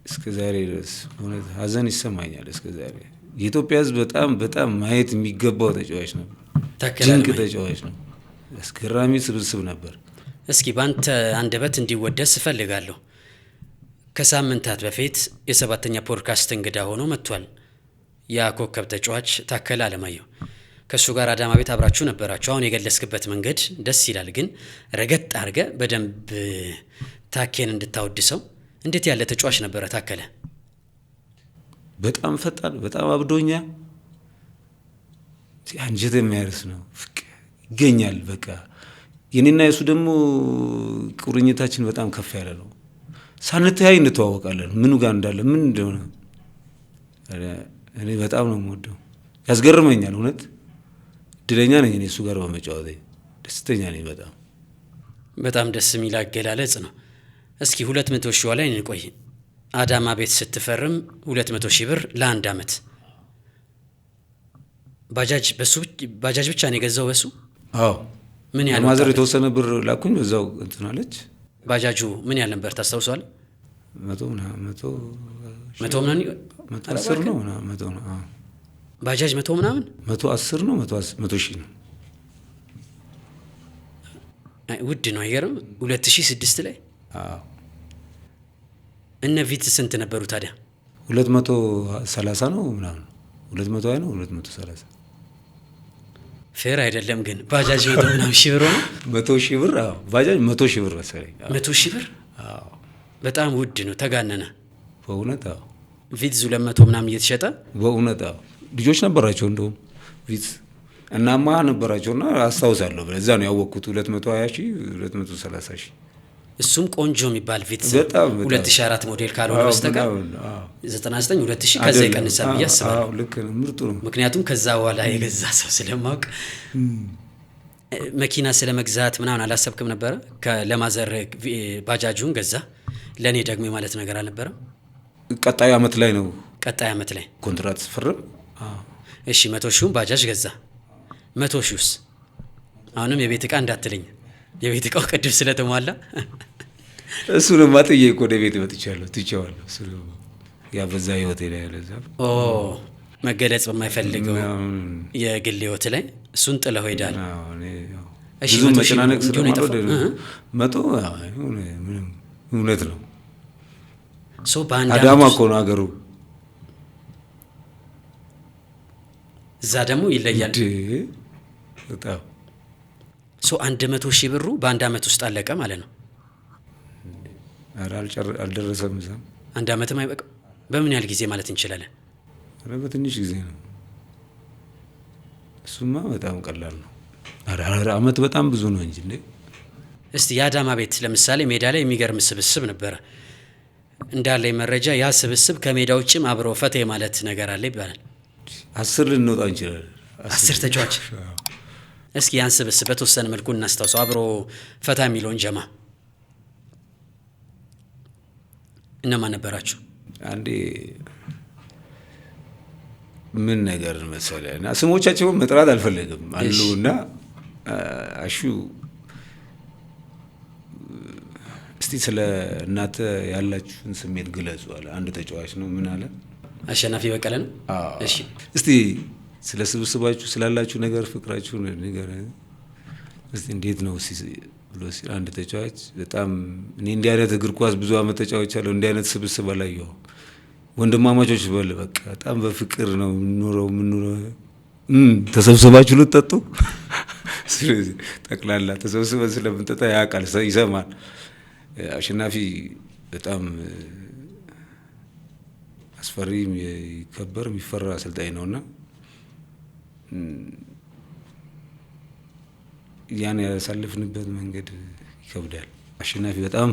B: እስከ ዛሬ ድረስ እውነት ሀዘን ይሰማኛል። እስከ ዛሬ የኢትዮጵያ ህዝብ በጣም በጣም ማየት የሚገባው ተጫዋች ነው።
A: ታከለ
B: ድንቅ
A: አለማየሁ።
B: ተጫዋች ነው። አስገራሚ ስብስብ ነበር።
A: እስኪ ባንተ አንደበት እንዲወደስ እፈልጋለሁ። ከሳምንታት በፊት የሰባተኛ ፖድካስት እንግዳ ሆኖ መጥቷል። ያ ኮከብ ተጫዋች ታከለ አለማየሁ፣ ከእሱ ጋር አዳማ ቤት አብራችሁ ነበራችሁ። አሁን የገለጽክበት መንገድ ደስ ይላል፣ ግን ረገጥ አድርገህ በደንብ ታኬን እንድታወድሰው፣ እንዴት ያለ ተጫዋች ነበረ ታከለ?
B: በጣም ፈጣን፣ በጣም አብዶኛ፣ አንጀት የሚያርስ ነው። ይገኛል። በቃ የኔና የሱ ደግሞ ቁርኝታችን በጣም ከፍ ያለ ነው። ሳንተያይ እንተዋወቃለን። ምኑ ጋር እንዳለ፣ ምን እንደሆነ። እኔ በጣም ነው የምወደው። ያስገርመኛል። እውነት እድለኛ ነኝ እኔ እሱ ጋር በመጫወቴ፣ ደስተኛ ነኝ በጣም።
A: በጣም ደስ የሚል አገላለጽ ነው። እስኪ 200,000 ላይ እንቆይ። አዳማ ቤት ስትፈርም 200,000 ብር ለአንድ አመት፣ ባጃጅ በሱ፣ ባጃጅ ብቻ ነው የገዛው በሱ?
B: አዎ።
A: ምን ያህል
B: mother
A: ወጣበት?
B: የተወሰነ ብር ላኩኝ፣ በዛው እንትን አለች።
A: ባጃጁ ምን ያህል ነበር ታስታውሰዋለህ?
B: መቶ ምናምን፣ መቶ
A: መቶ ምናምን።
B: 110 ነው ምናምን፣ መቶ ነው። አዎ።
A: ባጃጅ መቶ ምናምን?
B: 110 ነው፣ 100,000 ነው።
A: አይ፣ ውድ ነው፣ አይገርም? 2006 ላይ።
B: አዎ።
A: እነ ቪትዝ ስንት ነበሩ ታዲያ?
B: 230 ነው ምናምን፣ 220 ነው፣ 230።
A: Fair አይደለም ግን፣ ባጃጅ መቶ ምናምን ሺህ ብር ሆነ።
B: 100,000 ብር፣ አዎ፣ ባጃጅ 100,000 ብር መሰለኝ። አዎ።
A: 100,000 ብር።
B: አዎ።
A: በጣም ውድ ነው፣ ተጋነነ።
B: በእውነት አዎ።
A: ቪትዝ 200 ምናምን እየተሸጠ።
B: በእውነት አዎ። ልጆች ነበራቸው እንደውም፣ ቪትዝ እናማ ነበራቸው እና አስታውሳለሁ። በዛ ነው ያወቅኩት፣ 220 ሺህ፣ 230 ሺህ።
A: እሱም ቆንጆ የሚባል ቪትዝ
B: በጣም በጣም።
A: 2004 ሞዴል ካልሆነ በስተቀር
B: ምናምን፣ አዎ።
A: 99፣ 2000 ከዛ
B: አይደለም።
A: ይቀንሳል ብዬ አስባለሁ።
B: አዎ፣ ልክ ነው። ምርጡ ነው።
A: ምክንያቱም ከዛ በኋላ የገዛ ሰው ስለማውቅ። መኪና ስለ መግዛት ምናምን አላሰብክም ነበረ? ለ mother ባጃጁን ገዛ፣ ለእኔ ደግሞ የማለት ነገር አልነበረም?
B: ቀጣዩ አመት ላይ ነው።
A: ቀጣይ አመት ላይ።
B: ኮንትራት ስፈርም። አዎ።
A: እሺ፣ 100 ሺውን ባጃጅ ገዛ። 100 ሺውስ? አሁንም የቤት እቃ እንዳትለኝ፣ የቤት እቃው ቅድም ስለተሟላ።
B: እሱንማ ጥዬ እኮ ወደ ቤት መጥቻለሁ፣ ትቼዋለሁ። እሱንማ ያ በዛ ህይወቴ ላይ ያለዛ
A: ኦ፣ መገለጽ በማይፈልገው የግል ህይወት ላይ እሱን ጥለው ሄዳል።
B: አዎ፣ እኔ ያው
A: እሺ፣
B: ብዙ
A: 100,000
B: መጨናነቅ
A: እንዲሁ ነው
B: ስለማልወድ
A: የጠፋው?
B: መቶ፣ አዎ፣ የሆነ ምንም እውነት ነው።
A: So በአንድ
B: አዳማ
A: አመት ውስጥ
B: እኮ ነው ሀገሩ።
A: እዛ ደግሞ ይለያል።
B: እንዴ፣ በጣም።
A: So 100,000 ብሩ በአንድ አመት ውስጥ አለቀ ማለት ነው።
B: ኧረ አልደረሰም እዛም።
A: አንድ አመትም አይበቃም። በምን ያህል ጊዜ ማለት እንችላለን?
B: ኧረ በትንሽ ጊዜ ነው። እሱማ በጣም ቀላል ነው። ኧረ ኧረ አመት በጣም ብዙ ነው እንጂ እንዴ።
A: እስቲ የአዳማ ቤት ለምሳሌ ሜዳ ላይ የሚገርም ስብስብ ነበረ። እንዳለኝ መረጃ ያ ስብስብ ከሜዳ ውጭም አብረው ፈታ ማለት ነገር አለ ይባላል።
B: 10 ልንወጣ እንችላለን።
A: 10 ተጫዋች። እስኪ ያን ስብስብ በተወሰነ መልኩ እናስታውሰው። አብሮ ፈታ የሚለውን ጀማ እነማን ነበራችሁ?
B: አንዴ ምን ነገር መሰለህ፣ እና ስሞቻቸውን መጥራት አልፈለግም አሉ እና አሹ፣ እስቲ ስለ እናተ ያላችሁን ስሜት ግለጹ አለ። አንድ ተጫዋች ነው፣ ምን አለ?
A: አሸናፊ በቀለ ነው።
B: አዎ።
A: እሺ።
B: እስቲ ስለ ስብስባችሁ ስላላችሁ ነገር ፍቅራችሁን ንገረን እስቲ፣ እንዴት ነው ብሎ ሲል አንድ ተጫዋች በጣም፣ እኔ እንዲህ አይነት እግር ኳስ ብዙ አመት ተጫውቻለሁ፣ እንዲህ አይነት ስብስብ አላየሁም። ወንድማማቾች በል በቃ በጣም በፍቅር ነው የምንኖረው፣ ተሰብስባችሁ ልትጠጡ፣ ስለዚህ ጠቅላላ ተሰብስበን ስለምንጠጣ ያውቃል፣ ይሰማል። አሸናፊ በጣም አስፈሪ፣ የሚከበር፣ የሚፈራ አሰልጣኝ ነውና ያን ያሳለፍንበት መንገድ ይከብዳል። አሸናፊ በጣም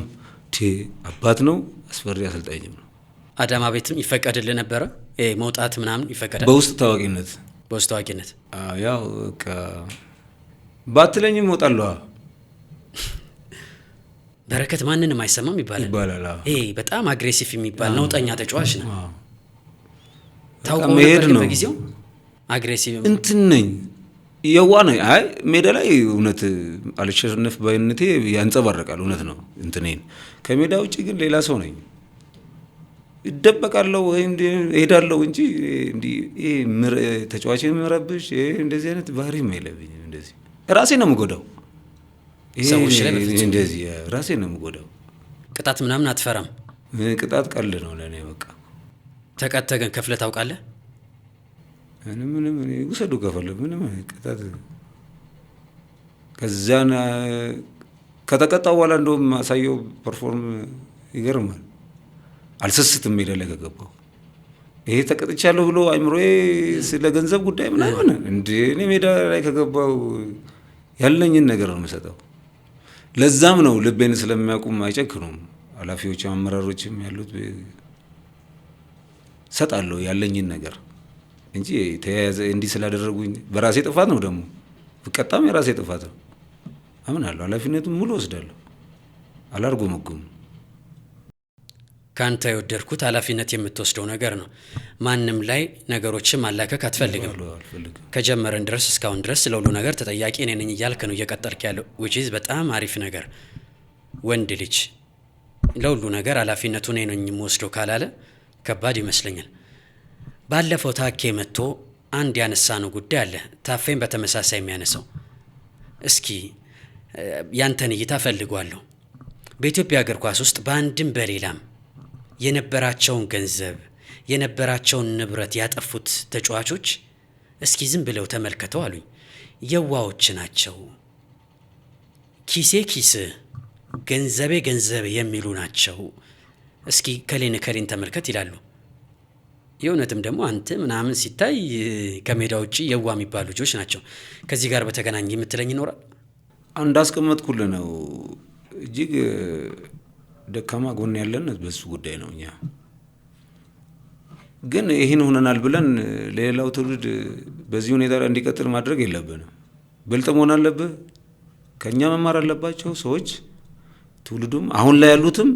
B: አባት ነው፣ አስፈሪ አሰልጣኝም ነው።
A: አዳማ ቤትም ይፈቀድልህ ነበረ? ይሄ መውጣት ምናምን ይፈቀዳል?
B: በውስጥ ታዋቂነት።
A: በውስጥ ታዋቂነት።
B: አዎ፣ ያው በቃ ባትለኝም እወጣለሁ።
A: በረከት ማንንም አይሰማም ይባላል።
B: ይባላል። አዎ።
A: ይሄ በጣም aggressive የሚባል ነውጠኛ ተጫዋች ነው። ታውቀው
B: መሄድ
A: ነበር ግን
B: ነው።
A: በጊዜው aggressive
B: እንትን ነኝ፣ የዋህ ነኝ። አይ፣ ሜዳ ላይ እውነት አልሸነፍ ባይነቴ ያንጸባርቃል። እውነት ነው እንትኔን፣ ከሜዳ ውጭ ግን ሌላ ሰው ነኝ። እደበቃለሁ ወይ እሄዳለሁ እንጂ እንዲህ ይሄ ተጫዋች የሚረብሽ ይሄ እንደዚህ አይነት ባህሪም የለብኝም። እንደዚህ ራሴ ነው የምጎዳው። ይሄ
A: ሰዎች ላይ በፍጹም።
B: እንደዚህ ራሴ ነው የምጎዳው።
A: ቅጣት ምናምን አትፈራም?
B: ቅጣት ቀልድ ነው ለእኔ በቃ።
A: ተቀጥተህ ግን ከፍለህ ታውቃለህ?
B: ምንም ውሰዱ ከፈለግ ምንም ቅጣት። ከዚያን ከተቀጣው በኋላ እንደውም ማሳየው perform ይገርማል። አልሰስትም ሜዳ ላይ ከገባሁ። ይሄ ተቀጥቻለሁ ብሎ አይምሮዬ ስለ ገንዘብ ጉዳይ ምናምን እንደ እኔ ሜዳ ላይ ከገባሁ ያለኝን ነገር ነው የምሰጠው። ለዛም ነው ልቤን ስለሚያውቁም አይጨክኑም። ኃላፊዎችም አመራሮችም ያሉት እሰጣለሁ ያለኝን ነገር እንጂ ተያያዘ እንዲህ ስላደረጉኝ በራሴ ጥፋት ነው፣ ደግሞ ብቀጣም የራሴ ጥፋት ነው አምናለሁ። ኃላፊነቱን ሙሉ ወስዳለሁ። አላርጎመጉም።
A: ከአንተ የወደድኩት ኃላፊነት የምትወስደው ነገር ነው። ማንም ላይ ነገሮችን ማላከክ አትፈልግም። ከጀመረን ድረስ እስካሁን ድረስ ለሁሉ ነገር ተጠያቂ እኔ ነኝ እያልክ ነው እየቀጠልክ ያለው፣ which is በጣም አሪፍ ነገር። ወንድ ልጅ ለሁሉ ነገር ኃላፊነቱ እኔ ነኝ የምወስደው ካላለ ከባድ ይመስለኛል። ባለፈው ታኬ መጥቶ አንድ ያነሳነው ጉዳይ አለ። ታፌን በተመሳሳይ የሚያነሳው፣ እስኪ ያንተን እይታ ፈልጓለሁ። በኢትዮጵያ እግር ኳስ ውስጥ በአንድም በሌላም የነበራቸውን ገንዘብ፣ የነበራቸውን ንብረት ያጠፉት ተጫዋቾች እስኪ ዝም ብለው ተመልከተው አሉኝ። የዋዎች ናቸው። ኪሴ ኪስ፣ ገንዘቤ ገንዘብ የሚሉ ናቸው። እስኪ ከሌን ከሌን ተመልከት ይላሉ። የእውነትም ደግሞ አንተ ምናምን ሲታይ ከሜዳ ውጭ የዋ የሚባሉ ልጆች ናቸው። ከዚህ ጋር በተገናኘ የምትለኝ ይኖራል?
B: እንዳስቀመጥኩልህ ነው። እጅግ ደካማ ጎን ያለን በሱ ጉዳይ ነው። እኛ ግን ይህን ሆነናል ብለን ለሌላው ትውልድ በዚህ ሁኔታ ላይ እንዲቀጥል ማድረግ የለብንም። ብልጥ መሆን አለብህ። ከእኛ መማር አለባቸው ሰዎች፣ ትውልዱም፣ አሁን ላይ ያሉትም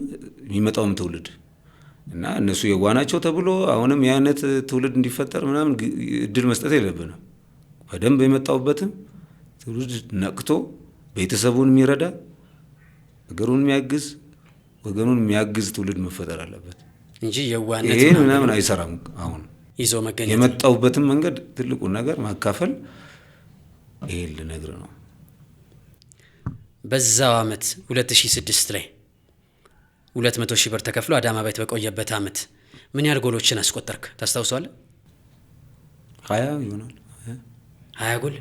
B: የሚመጣውም ትውልድ። እና እነሱ የዋህ ናቸው ተብሎ አሁንም የአይነት ትውልድ እንዲፈጠር ምናምን እድል መስጠት የለብንም። በደንብ የመጣውበትም ትውልድ ነቅቶ ቤተሰቡን የሚረዳ፣ ሀገሩን የሚያግዝ፣ ወገኑን የሚያግዝ ትውልድ መፈጠር አለበት
A: እንጂ የዋህነት
B: ይሄ ምናምን አይሰራም። አሁን
A: ይዞ መገኘት
B: የመጣውበትን መንገድ ትልቁን ነገር ማካፈል ይሄን ልነግርህ ነው።
A: በዛው አመት 2006 ላይ 200 ሺህ ብር ተከፍሎ አዳማ ቤት በቆየበት አመት ምን ያህል ጎሎችን አስቆጠርክ ታስታውሰዋለህ?
B: 20 ይሆናል።
A: 20 ጎል።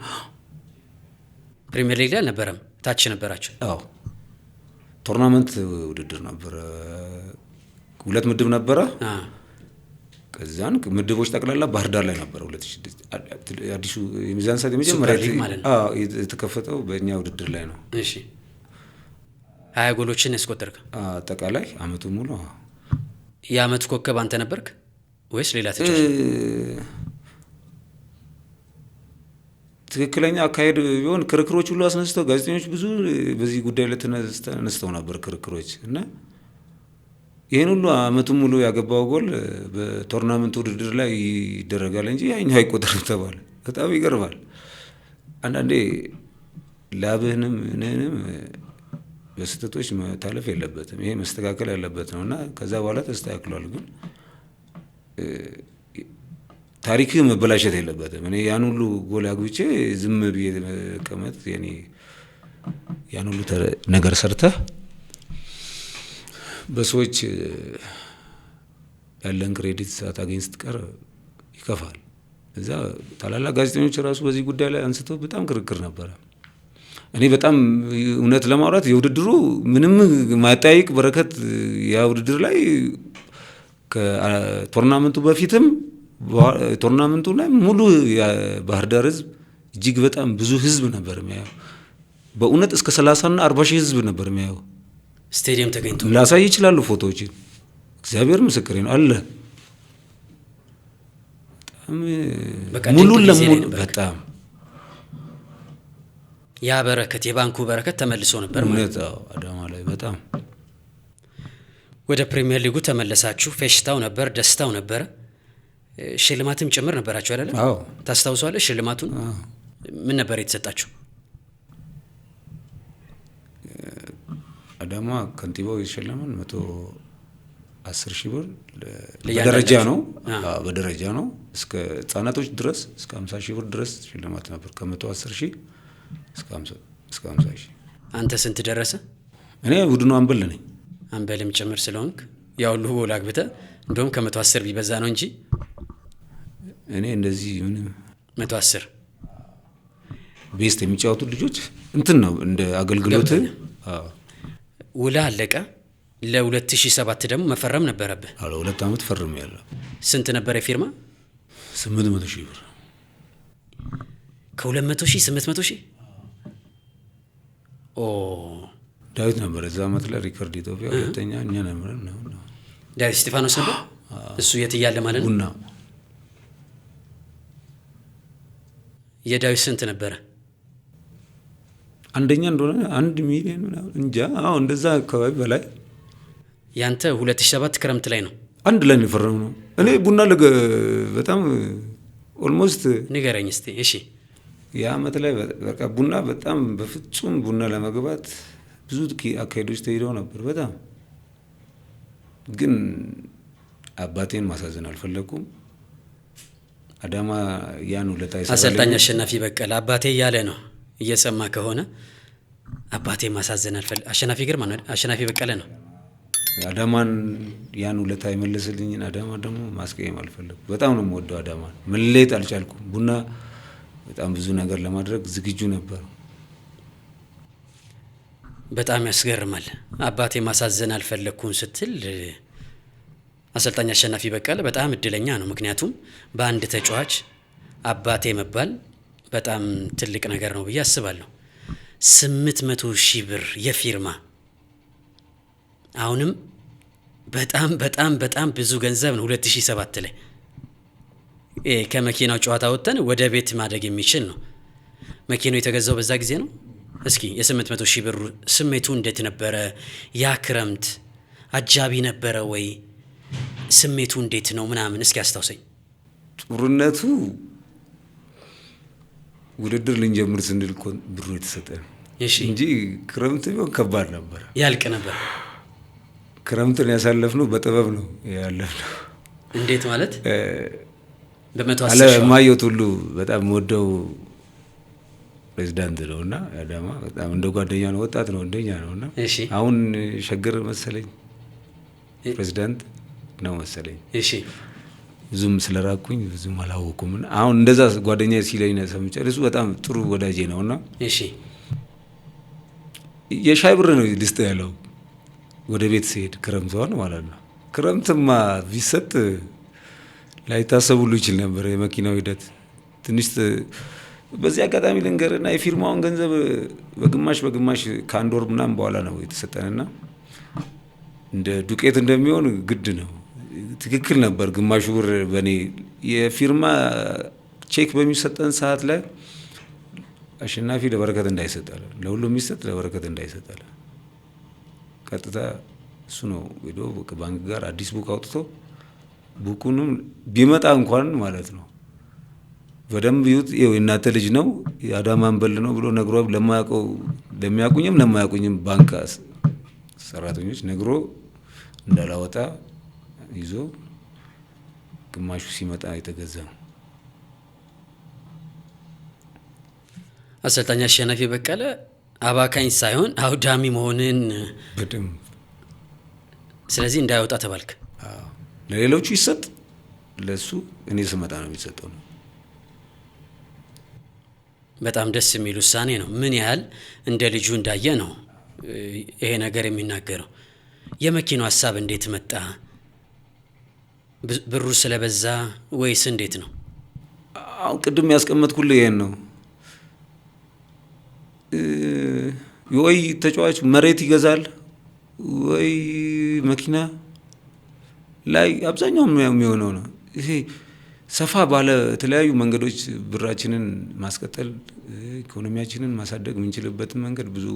A: ፕሪሚየር ሊግ ላይ አልነበረም፣ ታች ነበራችሁ።
B: አዎ፣ tournament ውድድር ነበረ። ሁለት ምድብ ነበረ። ከዛን ምድቦች ጠቅላላ ባህር ዳር ላይ ነበረ። 2006 አዲሱ የሚዛን ሰዓት የመጀመሪያ የተከፈተው በእኛ ውድድር ላይ ነው።
A: እሺ፣ 20 ጎሎችን ያስቆጠርክ?
B: አጠቃላይ አመቱ ሙሉ።
A: የአመቱ ኮከብ አንተ ነበርክ ወይስ ሌላ ተጫዋች?
B: ትክክለኛ አካሄድ ቢሆን ክርክሮች ሁሉ አስነስተው ጋዜጠኞች ብዙ በዚህ ጉዳይ ላይ ተነስተው ነበር ክርክሮች። እና ይህን ሁሉ አመቱን ሙሉ ያገባው ጎል በ tournament ውድድር ላይ ይደረጋል እንጂ ያኛው አይቆጠርም ተባለ። በጣም ይገርማል። አንዳንዴ ላብህንም ምንህንም በስህተቶች መታለፍ የለበትም። ይሄ መስተካከል ያለበት ነው እና ከዛ በኋላ ተስተካክሏል። ግን ታሪክህ መበላሸት የለበትም። እኔ ያን ሁሉ ጎል አግብቼ ዝም ብዬ መቀመጥ፣ የኔ ያን ሁሉ ነገር ሰርተህ በሰዎች ያለን credit ሳታገኝ ስትቀር ይከፋል። እዛ ታላላቅ ጋዜጠኞች ራሱ በዚህ ጉዳይ ላይ አንስተው በጣም ክርክር ነበረ። እኔ በጣም እውነት ለማውራት የውድድሩ ምንም ማጠያይቅ በረከት ያ ውድድር ላይ ከ tournament ኡ በፊትም tournament ኡ ላይ ሙሉ የባህር ዳር ህዝብ፣ እጅግ በጣም ብዙ ህዝብ ነበር የሚያየው። በእውነት እስከ 30 እና 40 ሺህ ህዝብ ነበር የሚያየው።
A: ስቴዲየም ተገኝቶ።
B: ላሳይ ይችላሉ ፎቶዎችን። እግዚአብሔር ምስክሬ ነው አለ። በጣም ሙሉ ለሙሉ በጣም
A: ያ በረከት፣ የባንኩ በረከት ተመልሶ ነበር ማለት
B: ነው አዳማ ላይ በጣም።
A: ወደ ፕሪሚየር ሊጉ ተመለሳችሁ። ፌሽታው ነበር፣ ደስታው ነበረ። ሽልማትም ጭምር ነበራችሁ አይደለ?
B: አዎ።
A: ታስታውሰዋለህ? ሽልማቱን ምን ነበር የተሰጣችሁ?
B: አዳማ ከንቲባው የሸለመን 110 ሺህ ብር በደረጃ ነው፣ በደረጃ ነው። እስከ ህጻናቶች ድረስ እስከ 50 ሺህ ብር ድረስ ሽልማት ነበር። ከ110 ሺህ እስከ 50 ሺህ።
A: አንተ ስንት ደረሰ?
B: እኔ ቡድኑ አምበል ነኝ።
A: አምበልም ጭምር ስለሆንክ ያ ሁሉ ጎል አግብተህ እንደውም ከ110 ቢበዛ ነው እንጂ።
B: እኔ እንደዚህ ምንም
A: 110
B: best የሚጫወቱ ልጆች እንትን ነው እንደ አገልግሎት።
A: ውላ አለቀ። ለ2007 ደግሞ መፈረም ነበረብህ።
B: አዎ፣ 2 ዓመት ፈርሜያለሁ።
A: ስንት ነበር የፊርማ?
B: 800 ሺህ ብር።
A: ከ200 ሺህ 800 ሺህ? ኦ፣
B: ዳዊት ነበር እዛ ዓመት ላይ ሪከርድ ኢትዮጵያ ሁለተኛ እኛ ነበርን።
A: ዳዊት እስጢፋኖስ ነበር። እሱ የት እያለ ማለት ነው?
B: ቡና።
A: የዳዊት ስንት ነበረ?
B: አንደኛ እንደሆነ 1 ሚሊዮን ምናምን እንጃ። አዎ፣ እንደዛ አካባቢ በላይ።
A: ያንተ 2007 ክረምት ላይ ነው።
B: አንድ ላይ ነው የፈረምነው። እኔ ቡና በጣም almost
A: ንገረኝ እስቲ። እሺ።
B: የዓመት ላይ በቃ ቡና በጣም በፍጹም ቡና ለመግባት ብዙ አካሄዶች ተሄደው ነበር። በጣም ግን አባቴን ማሳዘን አልፈለኩም። አዳማ ያን ውለታ
A: አሰልጣኝ አሸናፊ በቀለ አባቴ እያለ ነው፣ እየሰማ ከሆነ አባቴ ማሳዘን አልፈለኩም። አሸናፊ ግርማ ነው፣ አሸናፊ በቀለ ነው።
B: አዳማን ያን ውለታ የመለሰልኝን አዳማ ደግሞ ማስቀየም አልፈለኩም። በጣም ነው የምወደው አዳማን። መለየት አልቻልኩም። ቡና በጣም ብዙ ነገር ለማድረግ ዝግጁ ነበር።
A: በጣም ያስገርማል። አባቴ ማሳዘን አልፈለኩም ስትል አሰልጣኝ አሸናፊ በቀለ በጣም እድለኛ ነው። ምክንያቱም በአንድ ተጫዋች አባቴ መባል በጣም ትልቅ ነገር ነው ብዬ አስባለሁ። 800 ሺህ ብር የፊርማ አሁንም በጣም በጣም በጣም ብዙ ገንዘብ ነው። 2007 ላይ ከመኪናው ጨዋታ ወጥተን ወደ ቤት ማደግ የሚችል ነው። መኪናው የተገዛው በዛ ጊዜ ነው። እስኪ የ800 ሺህ ብር ስሜቱ እንዴት ነበረ? ያ ክረምት አጃቢ ነበረ ወይ? ስሜቱ እንዴት ነው ምናምን እስኪ አስታውሰኝ።
B: ጦርነቱ ውድድር ልንጀምር ስንል እኮ ብሩ የተሰጠን እንጂ ክረምት ቢሆን ከባድ ነበር።
A: ያልቅ ነበር።
B: ክረምትን ያሳለፍነው በጥበብ ነው ያለፍነው።
A: እንዴት ማለት?
B: አለማየሁ ቱሉ በጣም የምወደው ፕሬዚዳንት ነውና አዳማ በጣም እንደ ጓደኛ ነው፣ ወጣት ነው፣ እንደኛ ነውና አሁን ሸገር መሰለኝ ፕሬዚዳንት ነው መሰለኝ።
A: እሺ።
B: ብዙም ስለራኩኝ ብዙም አላወኩም። አሁን እንደዛ ጓደኛ ሲለኝ ሰምቻለሁ። እሱ በጣም ጥሩ ወዳጄ ነውና
A: እሺ።
B: የሻይ ብር ነው ልስጥ ያለው ወደ ቤት ሲሄድ ክረምቷን ማለት ነው። ክረምትማ ቢሰጥ ላይታሰብ ሁሉ ይችል ነበር የመኪናው ሂደት ትንሽ። በዚህ አጋጣሚ ልንገርና የፊርማውን ገንዘብ በግማሽ በግማሽ ከአንድ ወር ምናምን በኋላ ነው የተሰጠንና እንደ ዱቄት እንደሚሆን ግድ ነው። ትክክል ነበር። ግማሹ ብር በኔ የፊርማ ቼክ በሚሰጠን ሰዓት ላይ አሸናፊ ለበረከት እንዳይሰጥ አለ። ለሁሉም የሚሰጥ ለበረከት እንዳይሰጥ አለ። ቀጥታ እሱ ነው ሄዶ ከባንክ ጋር አዲስ book አውጥቶ book ኡንም ቢመጣ እንኳን ማለት ነው በደንብ ይዩት፣ ይኸው የእናንተ ልጅ ነው የአዳማ አንበል ነው ብሎ ነግሮ ለማያውቀው ለሚያውቁኝም ለማያውቁኝም ባንክ ሰራተኞች ነግሮ እንዳላወጣ ይዞ ግማሹ ሲመጣ የተገዛ ነው።
A: አሰልጣኝ አሸናፊ በቀለ አባካኝ ሳይሆን አውዳሚ መሆንን
B: በደንብ።
A: ስለዚህ እንዳይወጣ ተባልክ።
B: አዎ፣ ለሌሎቹ ይሰጥ፣ ለሱ እኔ ስመጣ ነው የሚሰጠው ነው።
A: በጣም ደስ የሚል ውሳኔ ነው። ምን ያህል እንደ ልጁ እንዳየ ነው ይሄ ነገር የሚናገረው። የመኪናው ሀሳብ እንዴት መጣ? ብሩ ስለበዛ ወይስ እንዴት ነው?
B: አሁን ቅድም ያስቀመጥኩልህ ይሄን ነው። ወይ ተጫዋች መሬት ይገዛል ወይ መኪና ላይ አብዛኛው የሚሆነው ነው። ይሄ ሰፋ ባለ የተለያዩ መንገዶች ብራችንን ማስቀጠል ኢኮኖሚያችንን ማሳደግ የምንችልበትን መንገድ ብዙ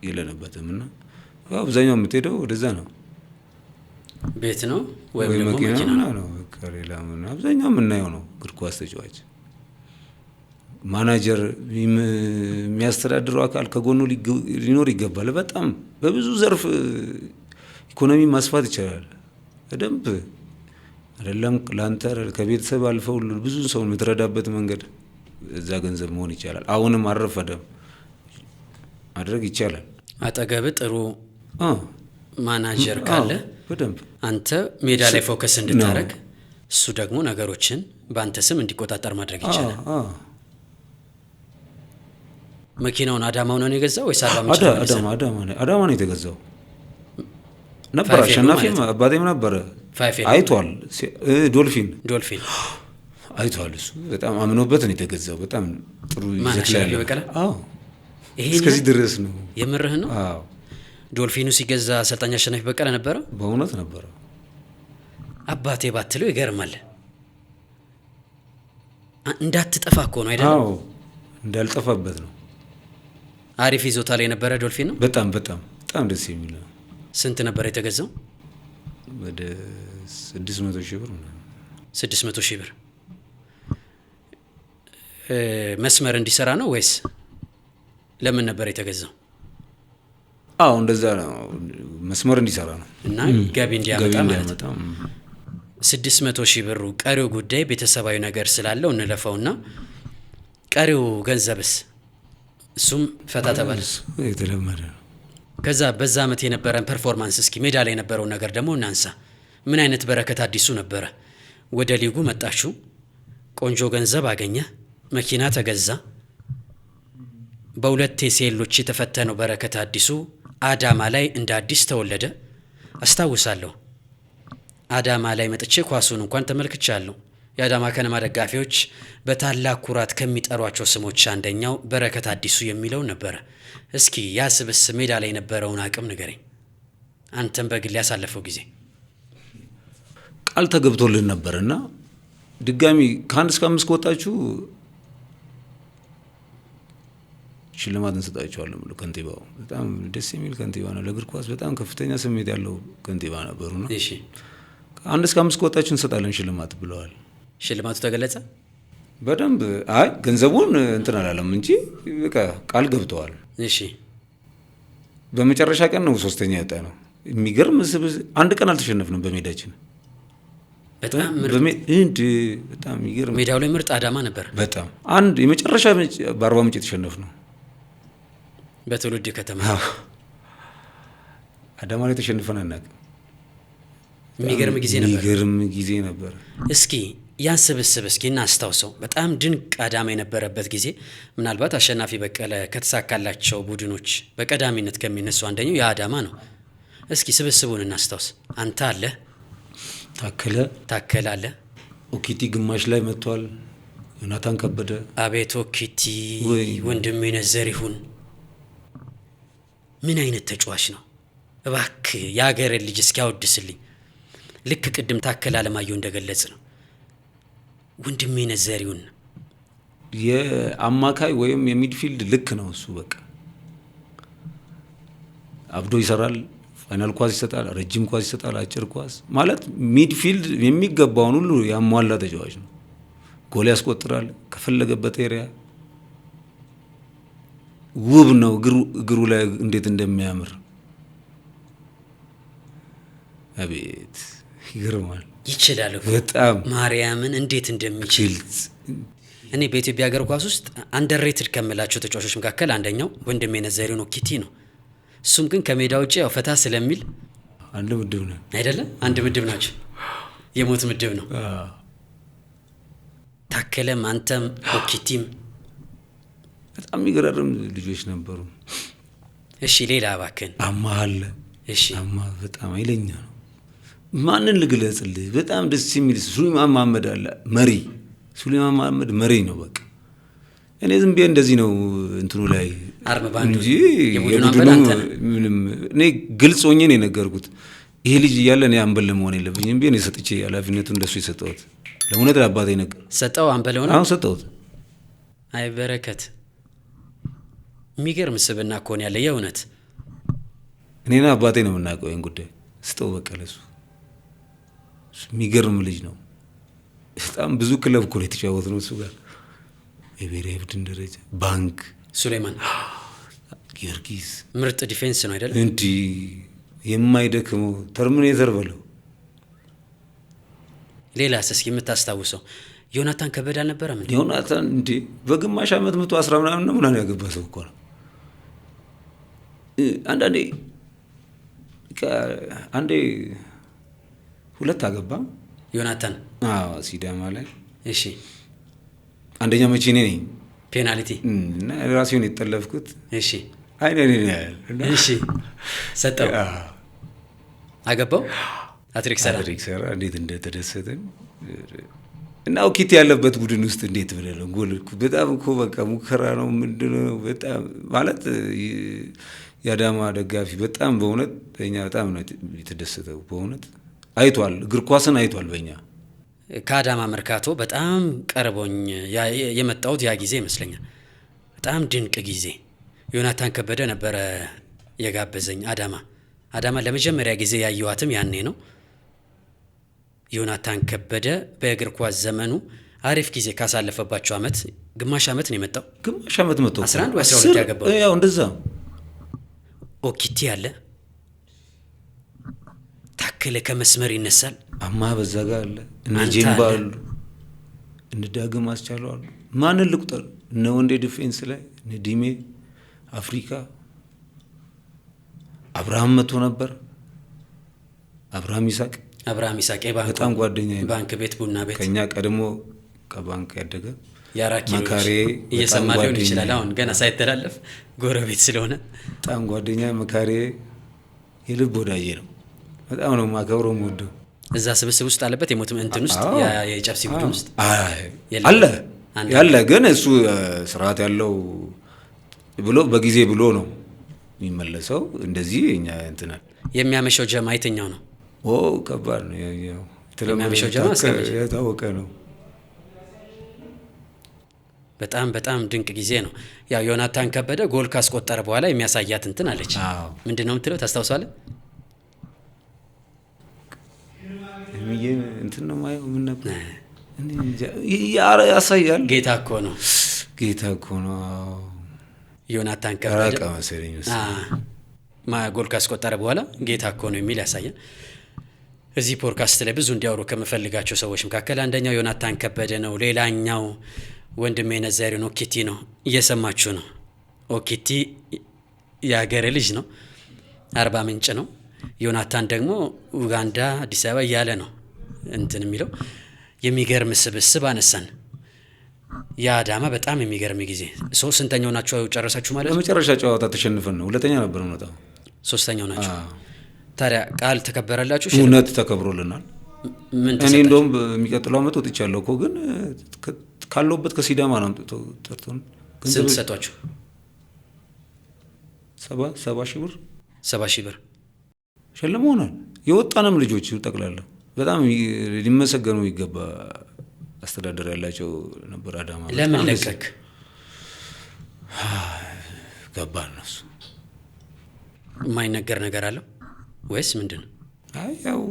B: የለንበትም እና አብዛኛው የምትሄደው ወደዛ ነው።
A: ቤት ነው ወይም ደግሞ መኪና
B: ነው። በቃ ሌላ ምን አብዛኛው የምናየው ነው። እግር ኳስ ተጫዋች ማናጀር የሚያስተዳድረው አካል ከጎኑ ሊኖር ይገባል። በጣም በብዙ ዘርፍ ኢኮኖሚ ማስፋት ይቻላል። በደንብ አይደለም ላንተ ከቤተሰብ አልፈው ብዙ ሰው የምትረዳበት መንገድ እዛ ገንዘብ መሆን ይቻላል። አሁንም አልረፈደም፣ ማድረግ ይቻላል።
A: አጠገብ ጥሩ ማናጀር ካለ
B: በደንብ
A: አንተ ሜዳ ላይ focus እንድታረግ እሱ ደግሞ ነገሮችን በአንተ ስም እንዲቆጣጠር ማድረግ ይቻላል። መኪናውን አዳማው ነው የገዛው ወይስ አርባ ምንጭ?
B: አዳማ ነው የተገዛው ነበር። አሸናፊም አባቴም ነበረ አይቷል። ዶልፊን አይቷል። እሱ በጣም አምኖበት ነው የተገዛው። በጣም ጥሩ ይዘት ላይ ያለው። አዎ እስከዚህ ድረስ ነው።
A: የምርህ ነው?
B: አዎ።
A: ዶልፊኑ ሲገዛ አሰልጣኝ አሸናፊ በቀለ ነበረ?
B: በእውነት ነበረ።
A: አባቴ ባትለው ይገርማል። እንዳትጠፋ እኮ ነው አይደል?
B: አዎ እንዳልጠፋበት ነው።
A: አሪፍ ይዞታ ላይ የነበረ ዶልፊን ነው።
B: በጣም በጣም በጣም ደስ የሚል ነው።
A: ስንት ነበር የተገዛው?
B: ወደ 600 ሺህ ብር ምናምን።
A: 600 ሺህ ብር መስመር እንዲሰራ ነው ወይስ ለምን ነበር የተገዛው?
B: አዎ እንደዛ ነው፣ መስመር እንዲሰራ ነው
A: እና ገቢ እንዲያመጣ ማለት ነው። 600 ሺህ ብሩ ቀሪው ጉዳይ ቤተሰባዊ ነገር ስላለው እንለፈውና ቀሪው ገንዘብስ እሱም ፈታ ተባለ።
B: የተለመደ ነው።
A: ከዛ በዛ አመት የነበረን performance እስኪ ሜዳ ላይ የነበረውን ነገር ደግሞ እናንሳ። ምን አይነት በረከት አዲሱ ነበረ? ወደ ሊጉ መጣችሁ፣ ቆንጆ ገንዘብ አገኘ፣ መኪና ተገዛ። በሁለት ACL ኦች የተፈተነው በረከት አዲሱ አዳማ ላይ እንደ አዲስ ተወለደ። አስታውሳለሁ አዳማ ላይ መጥቼ ኳሱን እንኳን ተመልክቻለሁ። የአዳማ ከነማ ደጋፊዎች በታላቅ ኩራት ከሚጠሯቸው ስሞች አንደኛው በረከት አዲሱ የሚለው ነበረ። እስኪ ያ ስብስብ ሜዳ ላይ የነበረውን አቅም ንገረኝ፣ አንተም በግል ያሳለፈው ጊዜ።
B: ቃል ተገብቶልን ነበርና ድጋሚ ከ1 እስከ 5 ከወጣችሁ ሽልማት እንሰጣችኋለን ብሎ ከንቲባው፣ በጣም ደስ የሚል ከንቲባ ነው። ለእግር ኳስ በጣም ከፍተኛ ስሜት ያለው ከንቲባ ነበሩና
A: እሺ
B: 1 እስከ 5 ከወጣችሁ እንሰጣለን ሽልማት ብለዋል።
A: ሽልማቱ ተገለጸ?
B: በደንብ አይ ገንዘቡን እንትን አላለም እንጂ በቃ ቃል ገብተዋል።
A: እሺ
B: በመጨረሻ ቀን ነው ሶስተኛ ያወጣ ነው። የሚገርም አንድ ቀን አልተሸነፍንም በሜዳችን።
A: በጣም ምርጥ
B: በጣም የሚገርም
A: ሜዳው ላይ ምርጥ አዳማ ነበር።
B: በጣም አንድ የመጨረሻ በአርባ ምንጭ የተሸነፍነው
A: በትውልድ ከተማ
B: አዳማ ላይ ተሸንፈን አናውቅም።
A: የሚገርም ጊዜ ነበር።
B: የሚገርም ጊዜ ነበር።
A: እስኪ ያን ስብስብ እስኪ እናስታውሰው። በጣም ድንቅ አዳማ የነበረበት ጊዜ ምናልባት አሸናፊ በቀለ ከተሳካላቸው ቡድኖች በቀዳሚነት ከሚነሱ አንደኛው የአዳማ ነው። እስኪ ስብስቡን እናስታውስ። አንተ አለ፣ ታከለ አለ፣
B: ኦኪቲ ግማሽ ላይ መጥቷል፣ ዮናታን ከበደ።
A: አቤት ኦኪቲ ወንድሜ ዘሪሁን ምን አይነት ተጫዋች ነው! እባክህ የሀገርን ልጅ እስኪያወድስልኝ። ልክ ቅድም ታከለ አለማየሁ እንደገለጽ ነው ወንድሜ ዘሪሁን
B: የአማካይ ወይም የ midfield ልክ ነው እሱ። በቃ አብዶ ይሰራል፣ final ኳስ ይሰጣል፣ ረጅም ኳስ ይሰጣል፣ አጭር ኳስ ማለት midfield የሚገባውን ሁሉ ያሟላ ተጫዋች ነው። ጎል ያስቆጥራል ከፈለገበት area። ውብ ነው እግሩ ላይ እንዴት እንደሚያምር አቤት ይገርማል።
A: ይችላል
B: በጣም
A: ማርያምን እንዴት እንደሚችል። እኔ በኢትዮጵያ እግር ኳስ ውስጥ underrated ከምላቸው ተጫዋቾች መካከል አንደኛው ወንድሜ ዘሪሁን ኦኪቲ ነው። እሱም ግን ከሜዳ ውጪ ያው ፈታ ስለሚል
B: አንድ ምድብ ነው
A: አይደለም? አንድ ምድብ ናቸው። የሞት ምድብ ነው። ታከለም አንተም ኦኪቲም
B: በጣም የሚገራርም ልጆች ነበሩ።
A: እሺ ሌላ እባክህን።
B: አማ አለ።
A: እሺ
B: አማ በጣም ኃይለኛ ነው። ማንን ልግለጽልህ? በጣም ደስ የሚል ሱሌማን መሀመድ አለ፣ መሪ። ሱሌማን መሀመድ መሪ ነው። በቃ እኔ ዝም ብዬ እንደዚህ ነው እንትኑ ላይ እንጂ የቡድኑ ምንም እኔ ግልጽ ሆኜ ነው የነገርኩት። ይሄ ልጅ እያለ እኔ አምበል መሆን የለብኝም ብዬ እኔ ሰጥቼ ኃላፊነቱን ለሱ የሰጠሁት። ለእውነት ለአባቴ ነገር
A: ሰጠው። አምበል ሆነ?
B: አዎ ሰጠሁት።
A: አይ በረከት የሚገርም ስብና እኮ ነው ያለ የእውነት።
B: እኔና አባቴ ነው የምናውቀው ይሄን ጉዳይ። ስጠው በቃ ለሱ። የሚገርም ልጅ ነው። በጣም ብዙ ክለብ እኮ ነው የተጫወትነው እሱ ጋር። የብሔራዊ ቡድን ደረጃ ባንክ፣
A: ሱሌማን
B: ጊዮርጊስ
A: ምርጥ defense ነው አይደል?
B: እንዲህ የማይደክመው terminator በለው።
A: ሌላስ እስኪ የምታስታውሰው? ዮናታን ከበደ አልነበረም እንዴ?
B: ዮናታን እንዴ በግማሽ አመት 110 ምናምን ነው ምናምን ያገባ ሰው እኮ ነው። አንዳንዴ አንዴ 2 አገባ
A: ዮናታን።
B: አዎ ሲዳማ ላይ።
A: እሺ
B: አንደኛ መቼ እኔ ነኝ
A: ፔናልቲ
B: እና ራሴን የተጠለፍኩት።
A: እሺ
B: አይ እኔ ነኝ ያለ።
A: እሺ ሰጠው፣ አገባው፣ ሃትሪክ ሰራ።
B: ሃትሪክ ሰራ። እንዴት እንደተደሰትን እና ኦኪቲ ያለበት ቡድን ውስጥ እንዴት ብለህ ነው ጎል በጣም እኮ በቃ ሙከራ ነው ምንድነው በጣም ማለት የአዳማ ደጋፊ በጣም በእውነት በእኛ በጣም ነው የተደሰተው። በእውነት አይቷል፣ እግር ኳስን አይቷል በእኛ።
A: ከአዳማ መርካቶ በጣም ቀርቦኝ የመጣሁት ያ ጊዜ ይመስለኛል። በጣም ድንቅ ጊዜ። ዮናታን ከበደ ነበረ የጋበዘኝ አዳማ። አዳማ ለመጀመሪያ ጊዜ ያየኋትም ያኔ ነው። ዮናታን ከበደ በእግር ኳስ ዘመኑ አሪፍ ጊዜ ካሳለፈባቸው አመት ግማሽ አመት ነው የመጣው።
B: ግማሽ አመት መጥቶ
A: 11 ወይ 12 ያገባው።
B: ያው እንደዛ።
A: ኦኪቲ አለ፣ ታከለ ከመስመር ይነሳል።
B: አማ በዛ ጋር አለ፣ እነ ጄምባ አሉ፣ እነ ዳግም አስቻለው አሉ። ማንን ልቁጠር? እነ ወንዴ defense ላይ፣ እነ ዲሜ አፍሪካ፣ አብርሃም መጥቶ ነበር። አብርሃም ይስሐቅ።
A: አብርሃም ይስሐቅ የባንክ
B: በጣም ጓደኛዬ ነው።
A: ባንክ ቤት ቡና ቤት
B: ከኛ ቀድሞ ከባንክ ያደገ
A: የአራት ኪሎ
B: መካሬ
A: እየሰማ
B: በጣም
A: ሊሆን ይችላል።
B: ጓደኛዬ።
A: አሁን ገና ሳይተላለፍ ጎረቤት ስለሆነ
B: በጣም ጓደኛ መካሬ፣ የልብ ወዳጄ ነው። በጣም ነው የማከብረው የምወደው።
A: እዛ ስብስብ ውስጥ አለበት የሞት እንትን ውስጥ የጨብሲ ቡድን ውስጥ የለም።
B: አለ
A: አንድ
B: ያለ ግን እሱ ስርዓት ያለው ብሎ በጊዜ ብሎ ነው የሚመለሰው። እንደዚህ እኛ እንትና
A: የሚያመሸው ጀማ የትኛው ነው?
B: ኦ ከባድ ነው። ያው
A: የሚያመሸው ጀማ እስከ መቼ?
B: የታወቀ ነው።
A: በጣም በጣም ድንቅ ጊዜ ነው። ያው ዮናታን ከበደ ጎል ካስቆጠረ በኋላ የሚያሳያት እንትን አለች። ምንድነው የምትለው ታስታውሳለህ?
B: የሚዬን እንትን ነው የማየው። ምን ነበር? እኔ እንጃ። ያሳያል።
A: ጌታ እኮ ነው።
B: ጌታ እኮ ነው።
A: ዮናታን ከበደ
B: ራቀ መሰለኝ መሰለኝ።
A: ጎል ካስቆጠረ በኋላ ጌታ እኮ ነው የሚል ያሳያል። እዚህ ፖድካስት ላይ ብዙ እንዲያወሩ ከምፈልጋቸው ሰዎች መካከል አንደኛው ዮናታን ከበደ ነው። ሌላኛው ወንድሜ ነዘሪን ኦኪቲ ነው። እየሰማችሁ ነው። ኦኪቲ የሀገር ልጅ ነው፣ አርባ ምንጭ ነው። ዮናታን ደግሞ ኡጋንዳ አዲስ አበባ እያለ ነው እንትን የሚለው። የሚገርም ስብስብ አነሳን። የአዳማ በጣም የሚገርም ጊዜ። ስንተኛው ናችሁ ጨረሳችሁ ማለት ነው?
B: ለመጨረሻ ጨዋታ ተሸንፈን ነው። ሁለተኛ ነበር የምንወጣው።
A: ሶስተኛው ናችሁ። ታዲያ ቃል ተከበረላችሁ?
B: እውነት ተከብሮልናል።
A: ምን
B: እኔ
A: ተሰጣችሁ?
B: እንደውም በሚቀጥለው አመት ወጥቻለሁ እኮ፣ ግን ካለሁበት ከሲዳማ ነው አምጥቶ ጠርቶን። ገንዘብ
A: ስንት ሰጧችሁ?
B: 70 ሺህ ብር።
A: 70 ሺህ ብር
B: ሸልመውናል። የወጣንም ልጆች ጠቅላላ በጣም ሊመሰገኑ ይገባ አስተዳደር ያላቸው ነበር አዳማ።
A: ለምን
B: በጣም ደስ
A: ለቀክ?
B: ከባድ ነው እሱ።
A: የማይነገር ነገር አለው ወይስ ምንድነው?
B: አይ ያው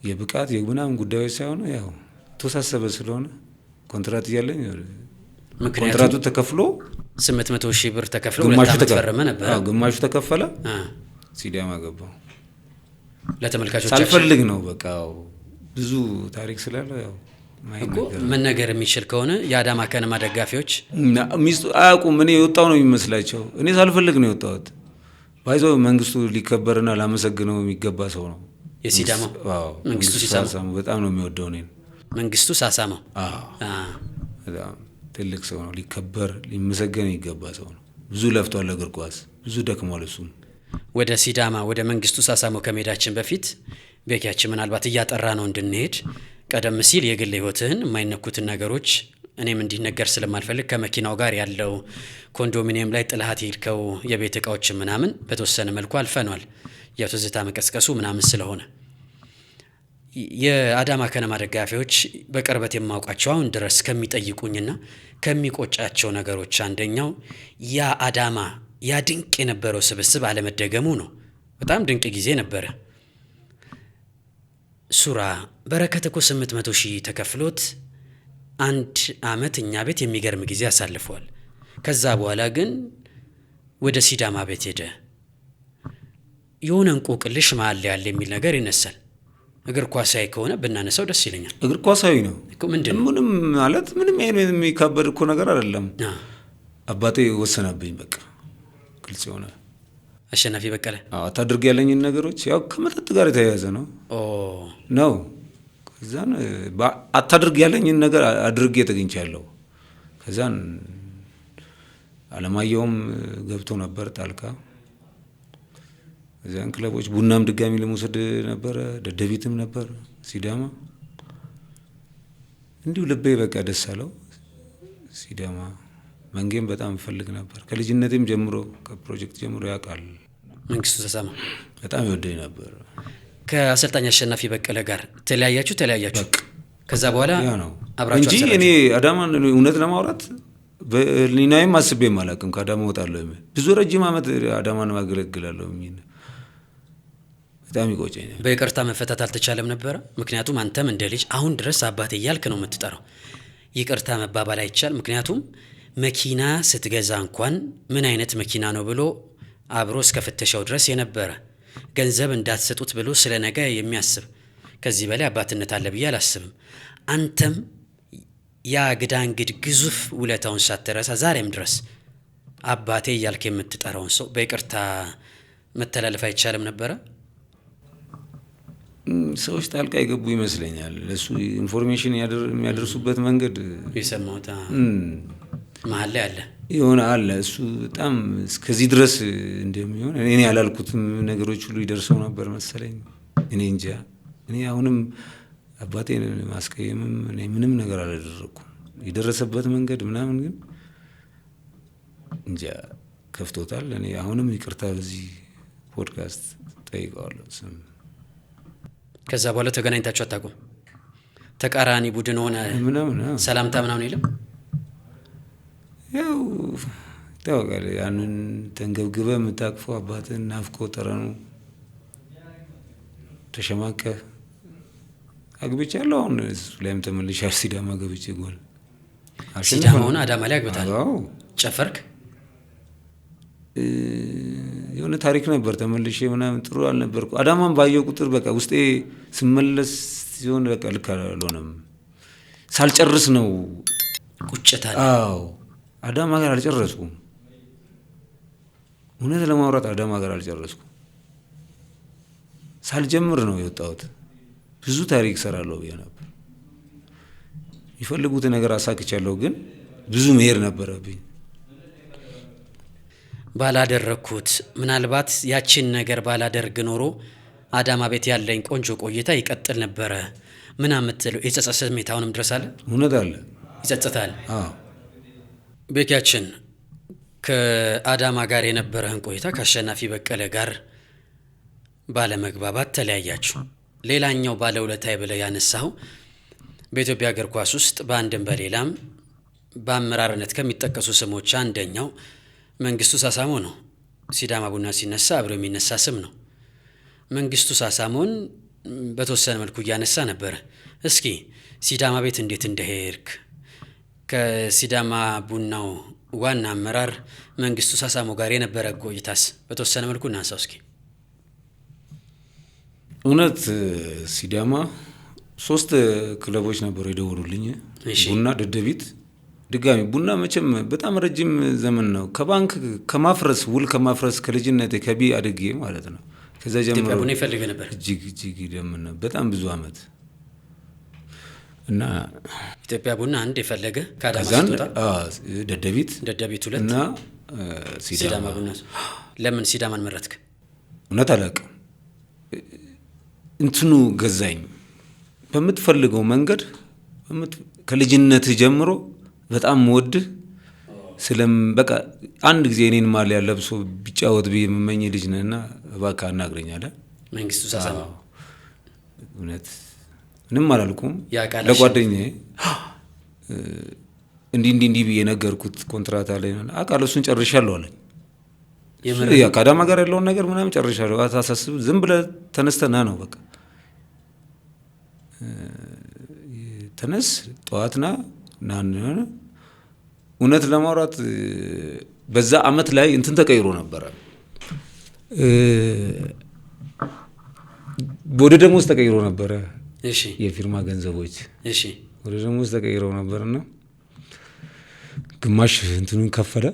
B: የብቃት የምናምን ጉዳዮች ሳይሆኑ ያው ተወሳሰበ ስለሆነ ኮንትራት እያለኝ
A: ምክንያቱም
B: ኮንትራቱ ተከፍሎ
A: 800 ሺህ ብር ተከፍሎ ሁለት ዓመት ፈረመ ነበር።
B: አዎ፣ ግማሹ ተከፈለ። ሲዳማ ገባው።
A: ለተመልካቾቻችን
B: ሳልፈልግ ነው በቃ ብዙ ታሪክ ስላለ ያው
A: እኮ መነገር የሚችል ከሆነ የአዳማ ከነማ ደጋፊዎች
B: እና ሚስቱ አያውቁም። እኔ የወጣው ነው የሚመስላቸው። እኔ ሳልፈልግ ነው የወጣሁት። ባይዘው መንግስቱ ሊከበርና ላመሰግነው የሚገባ ሰው ነው።
A: የሲዳማው?
B: አዎ፣
A: መንግስቱ
B: መንግስቱ
A: ሲሳሞ?
B: ሳሳሞ በጣም ነው የሚወደው እኔን።
A: መንግስቱ ሳሳሞ?
B: አዎ። በጣም ትልቅ ሰው ነው። ሊከበር ሊመሰገን የሚገባ ሰው ነው። ብዙ ለፍቷል ለእግር ኳስ፣ ብዙ ደክሟል እሱም።
A: ወደ ሲዳማ ወደ መንግስቱ ሳሳሞ ከመሄዳችን በፊት ቤኪያችን ምናልባት እያጠራ ነው እንድንሄድ ቀደም ሲል የግል ህይወትህን የማይነኩትን ነገሮች እኔም እንዲነገር ስለማልፈልግ ከመኪናው ጋር ያለው ኮንዶሚኒየም ላይ ጥለሃት የሄድከው የቤት እቃዎች ምናምን በተወሰነ መልኩ አልፈኗል። ያው ትዝታ መቀስቀሱ ምናምን ስለሆነ የአዳማ ከነማ ደጋፊዎች በቅርበት የማውቃቸው አሁን ድረስ ከሚጠይቁኝና ከሚቆጫቸው ነገሮች አንደኛው ያ አዳማ ያ ድንቅ የነበረው ስብስብ አለመደገሙ ነው። በጣም ድንቅ ጊዜ ነበረ። ሱራ በረከት እኮ 800 ሺህ ተከፍሎት አንድ አመት እኛ ቤት የሚገርም ጊዜ አሳልፈዋል። ከዛ በኋላ ግን ወደ ሲዳማ ቤት ሄደ። የሆነ እንቆቅልሽ መሃል ላይ ያለ የሚል ነገር ይነሳል። እግር ኳሳዊ ከሆነ ብናነሳው ደስ ይለኛል።
B: እግር ኳሳዊ ነው
A: እኮ ምንድነው?
B: ምንም ማለት ምንም ይሄን የሚካበድ እኮ ነገር አይደለም። አባቴ ወሰነብኝ በቃ ግልጽ የሆነ
A: አሸናፊ በቀለ
B: አታድርግ ያለኝን ነገሮች ያው ከመጠጥ ጋር የተያያዘ ነው ነው። ከዛን አታድርግ ያለኝን ነገር አድርጌ ተገኝቻለሁ። ከዛን አለማየሁም ገብቶ ነበር ጣልቃ። እዚያን ክለቦች ቡናም ድጋሚ ለመውሰድ ነበረ፣ ደደቢትም ነበር፣ ሲዳማ እንዲሁ ልቤ በቃ ደስ አለው። ሲዳማ መንጌም በጣም እፈልግ ነበር ከልጅነቴም ጀምሮ፣ ከፕሮጀክት ጀምሮ ያውቃል።
A: መንግስቱ ተሰማ
B: በጣም ይወደኝ ነበር።
A: ከአሰልጣኝ አሸናፊ በቀለ ጋር ተለያያችሁ? ተለያያችሁ። ከዛ በኋላ
B: ያ ነው እንጂ እኔ አዳማን እውነት ለማውራት በህሊናዬም አስቤም አላውቅም። ከአዳማ እወጣለሁ የሚል ብዙ ረጅም ዓመት አዳማን ማገለግላለሁ የሚል በጣም ይቆጨኛል።
A: በይቅርታ መፈታት አልተቻለም ነበረ? ምክንያቱም አንተም እንደ ልጅ አሁን ድረስ አባቴ እያልክ ነው የምትጠራው። ይቅርታ መባባል አይቻል? ምክንያቱም መኪና ስትገዛ እንኳን ምን አይነት መኪና ነው ብሎ አብሮ እስከ ፍተሻው ድረስ የነበረ፣ ገንዘብ እንዳትሰጡት ብሎ ስለ ነገ የሚያስብ፣ ከዚህ በላይ አባትነት አለ ብዬ አላስብም። አንተም ያ ግዳንግድ ግዙፍ ውለታውን ሳትረሳ ዛሬም ድረስ አባቴ እያልክ የምትጠራውን ሰው በይቅርታ መተላለፍ አይቻልም ነበረ?
B: ሰዎች ጣልቃ የገቡ ይመስለኛል። ለሱ information የሚያደርሱበት መንገድ
A: የሰማሁት መሀል ላይ አለ
B: የሆነ አለ። እሱ በጣም እስከዚህ ድረስ እንደሚሆን እኔ ያላልኩትም ነገሮች ሁሉ ይደርሰው ነበር መሰለኝ። እኔ እንጃ። እኔ አሁንም አባቴን ማስቀየምም እኔ ምንም ነገር አላደረኩም። የደረሰበት መንገድ ምናምን ግን እንጃ ከፍቶታል። እኔ አሁንም ይቅርታ በዚህ ፖድካስት ጠይቀዋለሁ። ስም
A: ከዛ በኋላ ተገናኝታችሁ አታውቁም? ተቃራኒ ቡድን ሆነ
B: ምናምን
A: ሰላምታ ምናምን የለም?
B: ያው ይታወቃል። ያንን ተንገብግበህ የምታቅፈው አባትህን ናፍቆ ጠረኑ ተሸማቀህ አግብቻለሁ። አሁን እሱ ላይም ተመልሻለሁ። ሲዳማ ገብቼ ጎል
A: ሲዳማ ሆነ አዳማ ላይ አግብተሃል። ጨፈርክ?
B: የሆነ ታሪክ ነበር ተመልሼ ምናምን ጥሩ አልነበርኩ። አዳማን ባየው ቁጥር በቃ ውስጤ ስመለስ ሲሆን በቃ ልክ አልሆነም። ሳልጨርስ ነው
A: ቁጭት አለ።
B: አዎ አዳማ ጋር አልጨረስኩም። እውነት ለማውራት አዳማ ጋር አልጨረስኩም። ሳልጀምር ነው የወጣሁት። ብዙ ታሪክ እሰራለሁ ብዬ ነበር። የሚፈልጉትን ነገር አሳክቻለሁ፣ ግን ብዙ መሄድ ነበረብኝ።
A: ባላደረግኩት ምናልባት ያቺን ነገር ባላደርግ ኖሮ አዳማ ቤት ያለኝ ቆንጆ ቆይታ ይቀጥል ነበረ ምናምን የምትለው የጸጸት ስሜት አሁንም ድረስ አለ?
B: እውነት አለ።
A: ይጸጽታል?
B: አዎ።
A: ቤኪያችን ከአዳማ ጋር የነበረህን ቆይታ ከአሸናፊ በቀለ ጋር ባለመግባባት ተለያያችሁ። ሌላኛው ባለውለታዬ ብለህ ያነሳኸው በኢትዮጵያ እግር ኳስ ውስጥ በአንድም በሌላም በአመራርነት ከሚጠቀሱ ስሞች አንደኛው መንግስቱ ሳሳሞ ነው። ሲዳማ ቡና ሲነሳ አብሮ የሚነሳ ስም ነው። መንግስቱ ሳሳሞን በተወሰነ መልኩ እያነሳ ነበረ። እስኪ ሲዳማ ቤት እንዴት እንደሄድክ፣ ከሲዳማ ቡናው ዋና አመራር መንግስቱ ሳሳሞ ጋር የነበረ ቆይታስ በተወሰነ መልኩ እናንሳው እስኪ።
B: እውነት ሲዳማ 3 ክለቦች ነበሩ የደወሉልኝ። ቡና፣ ደደቢት፣ ድጋሚ ቡና። መቼም በጣም ረጅም ዘመን ነው ከባንክ ከማፍረስ ውል ከማፍረስ ከልጅነቴ ከቢ አድጌ ማለት ነው። ከዛ ጀምሮ
A: ቡና ይፈልግ ነበር
B: እጅግ እጅግ ይደምን በጣም ብዙ አመት እና
A: ኢትዮጵያ ቡና አንድ የፈለገ ከአዳማ ስትወጣ
B: ደደቢት
A: 2
B: እና ሲዳማ
A: ቡና። ለምን ሲዳማን መረጥክ?
B: እውነት አላውቅም። እንትኑ ገዛኝ በምትፈልገው መንገድ ከልጅነትህ ጀምሮ በጣም ወድህ ስለም በቃ አንድ ጊዜ እኔን ማሊያ ለብሶ ቢጫወት ብዬ የምመኝ ልጅ ነህና እባክህ አናግረኝ አለ
A: መንግስቱ ሳሳሞ።
B: እውነት ምንም አላልኩም። ለጓደኛዬ እንዲህ እንዲህ እንዲህ ብዬ ነገርኩት። ኮንትራት አለኝ አውቃለሁ፣ እሱን ጨርሻለሁ አለኝ። ያ ከአዳማ ጋር ያለውን ነገር ምናምን ጨርሻለሁ፣ አታሳስብ፣ ዝም ብለህ ተነስተህ ና ነው በቃ ተነስ፣ ጠዋት ና ና። እውነት ለማውራት በዛ አመት ላይ እንትን ተቀይሮ ነበረ፣ ወደ ደሞዝ ተቀይሮ ነበረ።
A: እሺ
B: የፊርማ ገንዘቦች
A: እሺ
B: ወደ ደሞዝ ተቀይረው ነበርና ግማሽ እንትኑን ከፈለ፣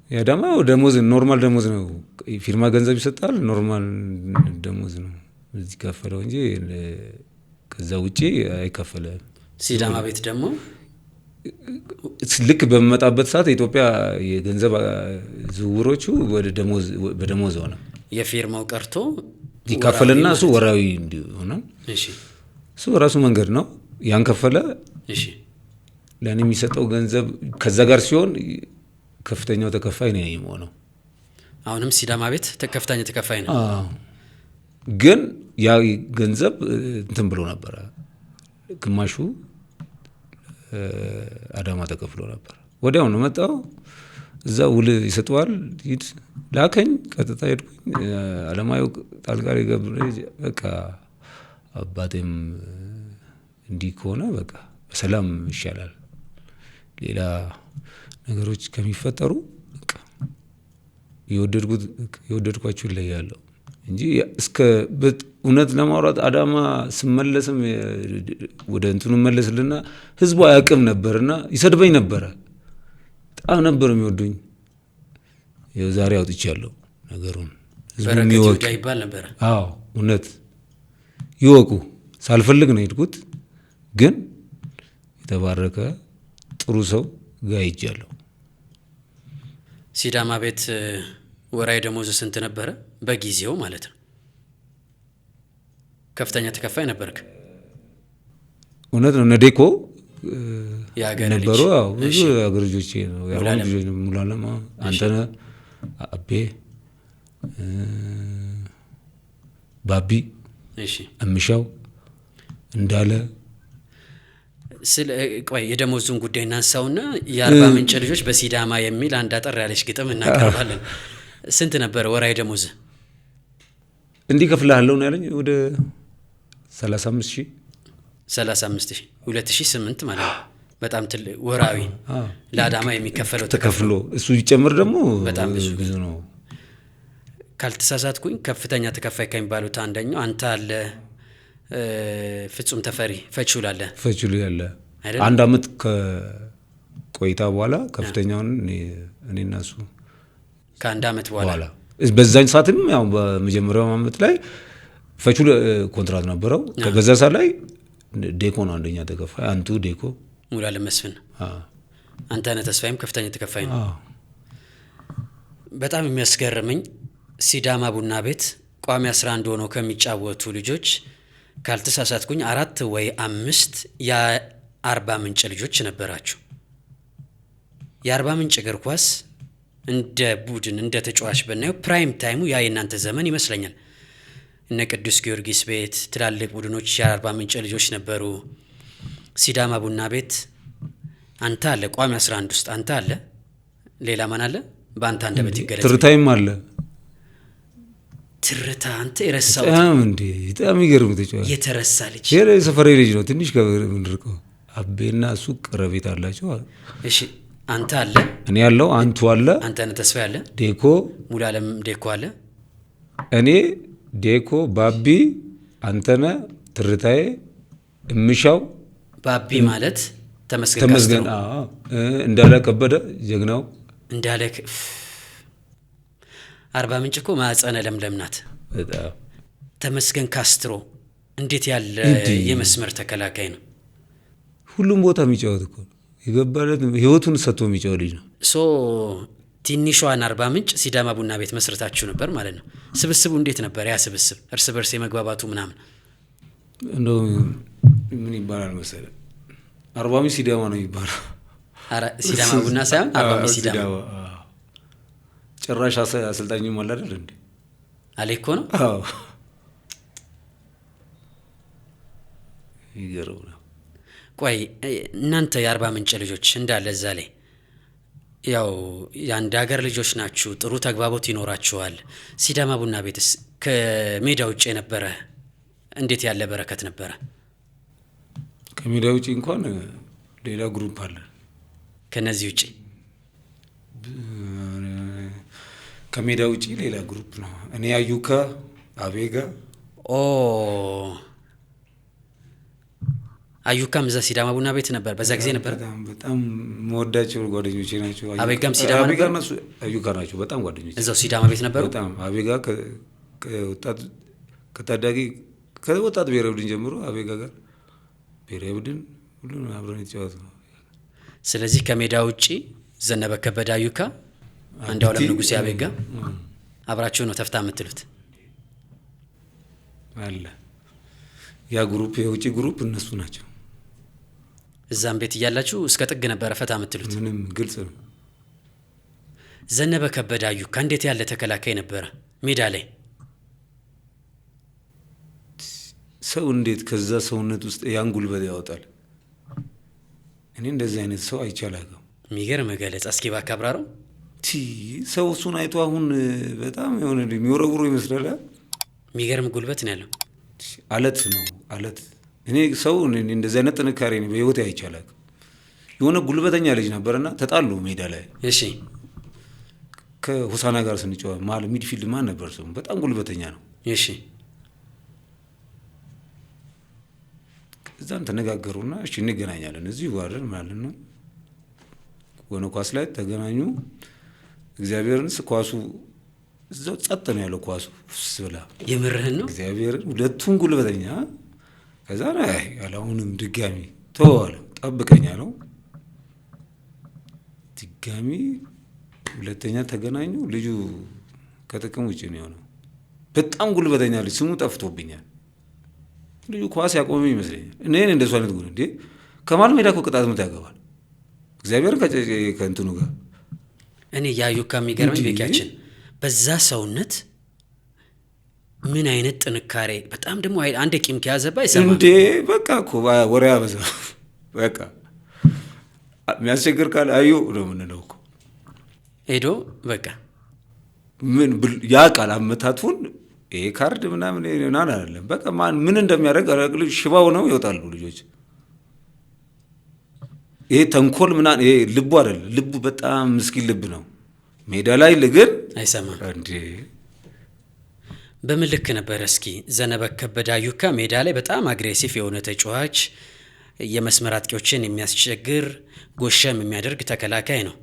B: የአዳማ ደሞዝ normal ደሞዝ ነው። ፊርማ ገንዘብ ይሰጣል። Normal ደሞዝ ነው እዚህ ከፈለው እንጂ ከዛ ውጪ አይከፈልም።
A: ሲዳማ ቤት ደግሞ
B: ልክ በምመጣበት ሰዓት የኢትዮጵያ የገንዘብ ዝውውሮቹ ወደ ደሞዝ በደሞዝ ሆነ።
A: የፊርማው ቀርቶ
B: ይከፈልና እሱ ወራዊ እንዲሆነ
A: እሺ፣
B: እሱ በራሱ መንገድ ነው ያን ከፈለ።
A: እሺ፣
B: ለእኔ የሚሰጠው ገንዘብ ከዛ ጋር ሲሆን ከፍተኛው ተከፋይ ነው የምሆነው።
A: አሁንም ሲዳማ ቤት ከፍተኛ ተከፋይ ነው።
B: አዎ፣ ግን ያ ገንዘብ እንትን ብሎ ነበረ፣ ግማሹ አዳማ ተከፍሎ ነበር። ወዲያው ነው መጣው። እዛ ውል ይሰጠዋል። ሂድ ላከኝ። ቀጥታ ሄድኩኝ። አለማየሁ ጣልቃ ገብሬ በቃ አባቴም እንዲህ ከሆነ በቃ በሰላም ይሻላል፣ ሌላ ነገሮች ከሚፈጠሩ በቃ የወደድኳችሁ እለያለሁ እንጂ እስከ እውነት ለማውራት አዳማ ስመለስም ወደ እንትኑ መለስልና ህዝቡ አያውቅም ነበርና ይሰድበኝ ነበረ። በጣም ነበር የሚወዱኝ። ይኸው ዛሬ አውጥቻለሁ ነገሩን። ህዝቡ
A: በረከት
B: የሚወቅ
A: ይሁዳ ይባል ነበረ።
B: አዎ እውነት ይወቁ። ሳልፈልግ ነው የሄድኩት፣ ግን የተባረከ ጥሩ ሰው ጋር ሄጃለሁ።
A: ሲዳማ ቤት ወራዊ ደሞዝ ስንት ነበረ? በጊዜው ማለት ነው። ከፍተኛ ተከፋይ ነበርክ።
B: እውነት ነው። ነዴኮ
A: የሀገር ልጅ
B: ነበሩ። አዎ ብዙ
A: እሺ።
B: የሀገር ልጆች ነው። የአርባ ምንጭ ልጆች ነው። ሙሉዓለም፣ አንተነህ አቤ፣ ባቢ፣
A: እሺ።
B: እምሻው እንዳለ
A: ስለ ቆይ የደሞዙን ጉዳይ እናንሳውና የአርባ ምንጭ ልጆች በሲዳማ የሚል አንድ አጠር ያለች ግጥም እናቀርባለን። ስንት ነበረ ወራዊ ደሞዝ?
B: እንዲህ ከፍልሃለሁ ነው ያለኝ። ወደ 35 ሺህ።
A: 35 ሺህ 2008 ማለት ነው። በጣም ትልቅ ወራዊ ለአዳማ የሚከፈለው
B: ተከፍሎ እሱ ይጨምር ደግሞ
A: በጣም ብዙ
B: ብዙ ነው።
A: ካልተሳሳትኩኝ ከፍተኛ ተከፋይ ከሚባሉት አንደኛው አንተ አለ፣ ፍጹም ተፈሪ ፈቹል አለ።
B: ፈችሉ ያለ
A: አይደል?
B: አንድ አመት ከቆይታ በኋላ ከፍተኛውን እኔና እሱ
A: ከአንድ አመት በኋላ
B: በኋላ በዛኝ ሰዓትም ያው በመጀመሪያው አመት ላይ ፈቹል ኮንትራት ነበረው። በዛ ሰዓት ላይ ዴኮ ነው አንደኛ ተከፋይ፣ አንቱ ዴኮ፣
A: ሙሉዓለም መስፍን፣ አንተነህ ተስፋዬም ከፍተኛ ተከፋይ ነው። በጣም የሚያስገርመኝ ሲዳማ ቡና ቤት ቋሚ 11 ሆነው ከሚጫወቱ ልጆች ካልተሳሳትኩኝ 4 ወይ 5 የአርባ ምንጭ ልጆች ነበራችሁ። የአርባ ምንጭ እግር ኳስ እንደ ቡድን እንደ ተጫዋች ብናየው prime time ኡ ያ የእናንተ ዘመን ይመስለኛል። እነ ቅዱስ ጊዮርጊስ ቤት ትላልቅ ቡድኖች የአርባ ምንጭ ልጆች ነበሩ። ሲዳማ ቡና ቤት አንተ አለ ቋሚ 11 ውስጥ አንተ አለ፣ ሌላ ማን አለ? በአንተ አንደበት ይገለጽ።
B: ትርታይም አለ።
A: ትርታ አንተ የረሳው
B: በጣም እንዴ በጣም የሚገርም ተጫዋች
A: የተረሳ ልጅ።
B: ይሄ የሰፈሬ ልጅ ነው። ትንሽ ከምንርቀው አቤና እሱ ቅረቤት አላቸው።
A: እሺ አንተ አለ፣
B: እኔ ያለው አንቱ አለ፣
A: አንተነህ ተስፋዬ አለ፣
B: ዴኮ፣
A: ሙሉዓለም ዴኮ አለ።
B: እኔ ዴኮ፣ ባቢ፣ አንተነህ፣ ትርታዬ፣ እምሻው።
A: ባቢ ማለት ተመስገን
B: ተመስገን፣
A: ካስትሮ።
B: አዎ፣ እንዳለ ከበደ ጀግናው።
A: እንዳለ አርባ ምንጭ እኮ ማዕፀነ ለምለም ናት።
B: በጣም።
A: ተመስገን ካስትሮ እንዴት ያለ የመስመር ተከላካይ ነው።
B: ሁሉም ቦታ የሚጫወት እኮ ነው። የገባለት ህይወቱን ሰጥቶ የሚጫወት ልጅ ነው።
A: So ትንሿን አርባ ምንጭ ሲዳማ ቡና ቤት መስርታችሁ ነበር ማለት ነው። ስብስቡ እንዴት ነበር? ያ ስብስብ እርስ በርስ የመግባባቱ ምናምን።
B: እንደው ምን ይባላል መሰለህ፣ አርባ ምንጭ ሲዳማ ነው የሚባለው።
A: ሲዳማ ቡና ሳይሆን አርባ ምንጭ ሲዳማ።
B: አዎ። ጭራሽ አሰልጣኙም አለ አይደል እንዴ?
A: አለ እኮ ነው።
B: አዎ። ይገርም ነው።
A: ቆይ እናንተ የአርባ ምንጭ ልጆች እንዳለ እዛ ላይ ያው የአንድ ሀገር ልጆች ናችሁ፣ ጥሩ ተግባቦት ይኖራችኋል። ሲዳማ ቡና ቤትስ ከሜዳ ውጭ የነበረ እንዴት ያለ በረከት ነበረ?
B: ከሜዳ ውጭ እንኳን ሌላ group አለ።
A: ከነዚህ ውጭ?
B: ከሜዳ ውጭ ሌላ group ነው። እኔ አዩካ አቤጋ።
A: ኦ አዩካም እዛ ሲዳማ ቡና ቤት ነበር በዛ ጊዜ ነበር።
B: በጣም የምወዳቸው ጓደኞቼ ናቸው።
A: አቤጋም ሲዳማ ነበር?
B: አዩካ ናቸው በጣም ጓደኞቼ።
A: እዛው ሲዳማ ቤት ነበሩ።
B: በጣም አቤጋ ከወጣት ከታዳጊ ከወጣት ብሔራዊ ቡድን ጀምሮ አቤጋ ጋር ብሔራዊ ቡድን ሁሉን አብረን የተጫወትነው።
A: ስለዚህ ከሜዳ ውጪ ዘነበ ከበደ አዩካ፣ አንዱዓለም ንጉሴ አቤጋ አብራችሁ ነው ተፍታ የምትሉት
B: አለ። ያ group የውጪ group እነሱ ናቸው።
A: እዛም ቤት እያላችሁ እስከ ጥግ ነበረ ፈታ የምትሉት።
B: ምንም ግልጽ ነው።
A: ዘነበ ከበደ አዩካ እንዴት ያለ ተከላካይ ነበረ ሜዳ ላይ?
B: ሰው እንዴት ከዛ ሰውነት ውስጥ ያን ጉልበት ያወጣል? እኔ እንደዚህ አይነት ሰው አይቼ አላውቅም።
A: የሚገርም ገለጻ። እስኪ እባክህ አብራራው።
B: ሰው እሱን አይቶ አሁን በጣም የሆነ የሚወረውሩ ይመስላል።
A: የሚገርም ጉልበት ነው ያለው።
B: አለት ነው አለት። እኔ ሰው እንደዚህ አይነት ጥንካሬ ነው በህይወቴ አይቼ አላውቅም። የሆነ ጉልበተኛ ልጅ ነበርና ተጣሉ ሜዳ ላይ።
A: እሺ።
B: ከሆሳና ጋር ስንጫወት መሀል midfield ማን ነበር ስሙ? በጣም ጉልበተኛ ነው።
A: እሺ።
B: እዛም ተነጋገሩና እሺ እንገናኛለን እዚሁ አይደል ማለት ነው። ወነ ኳስ ላይ ተገናኙ። እግዚአብሔርን ኳሱ እዛው ጸጥ ነው ያለው ኳሱ ፍስ ብላ።
A: የምርህን ነው?
B: እግዚአብሔርን ሁለቱን ጉልበተኛ። ከዛ አይ አሁንም ድጋሚ ተው አለ። ጠብቀኛ ነው። ድጋሚ ሁለተኛ ተገናኙ። ልጁ ከጥቅም ውጪ ነው የሆነው። በጣም ጉልበተኛ ልጅ ስሙ ጠፍቶብኛል። ልጁ ኳስ ያቆመ ይመስለኛል። እኔ እንደሱ አይነት ጉድ እንዴ ከመሀል ሜዳ እኮ ቅጣት ምት ያገባል። እግዚአብሔርን ከእንትኑ ጋር
A: እኔ ያዩካ የሚገርመኝ ቤኪያችን በዛ ሰውነት ምን አይነት ጥንካሬ፣ በጣም ደግሞ አንድ ቂም ከያዘባ አይሰማም
B: እንዴ። በቃ እኮ ወሬ አበዛ። በቃ የሚያስቸግር ካለ አዩ ነው የምንለው እኮ
A: ሄዶ በቃ
B: ምን ያ ቃል አመታቱን ይሄ ካርድ ምናምን ምናምን አይደለም። በቃ ማን ምን እንደሚያደርግ ሽባው ነው ይወጣሉ ልጆች። ይሄ ተንኮል ምናምን ይሄ ልቡ አይደለም። ልቡ በጣም ምስኪን ልብ ነው። ሜዳ ላይ ግን
A: አይሰማም
B: እንዴ።
A: በምን ልክ ነበር? እስኪ ዘነበ ከበደ አዩካ ሜዳ ላይ በጣም aggressive የሆነ ተጫዋች፣ የመስመር አጥቂዎችን የሚያስቸግር ጎሸም የሚያደርግ ተከላካይ ነው።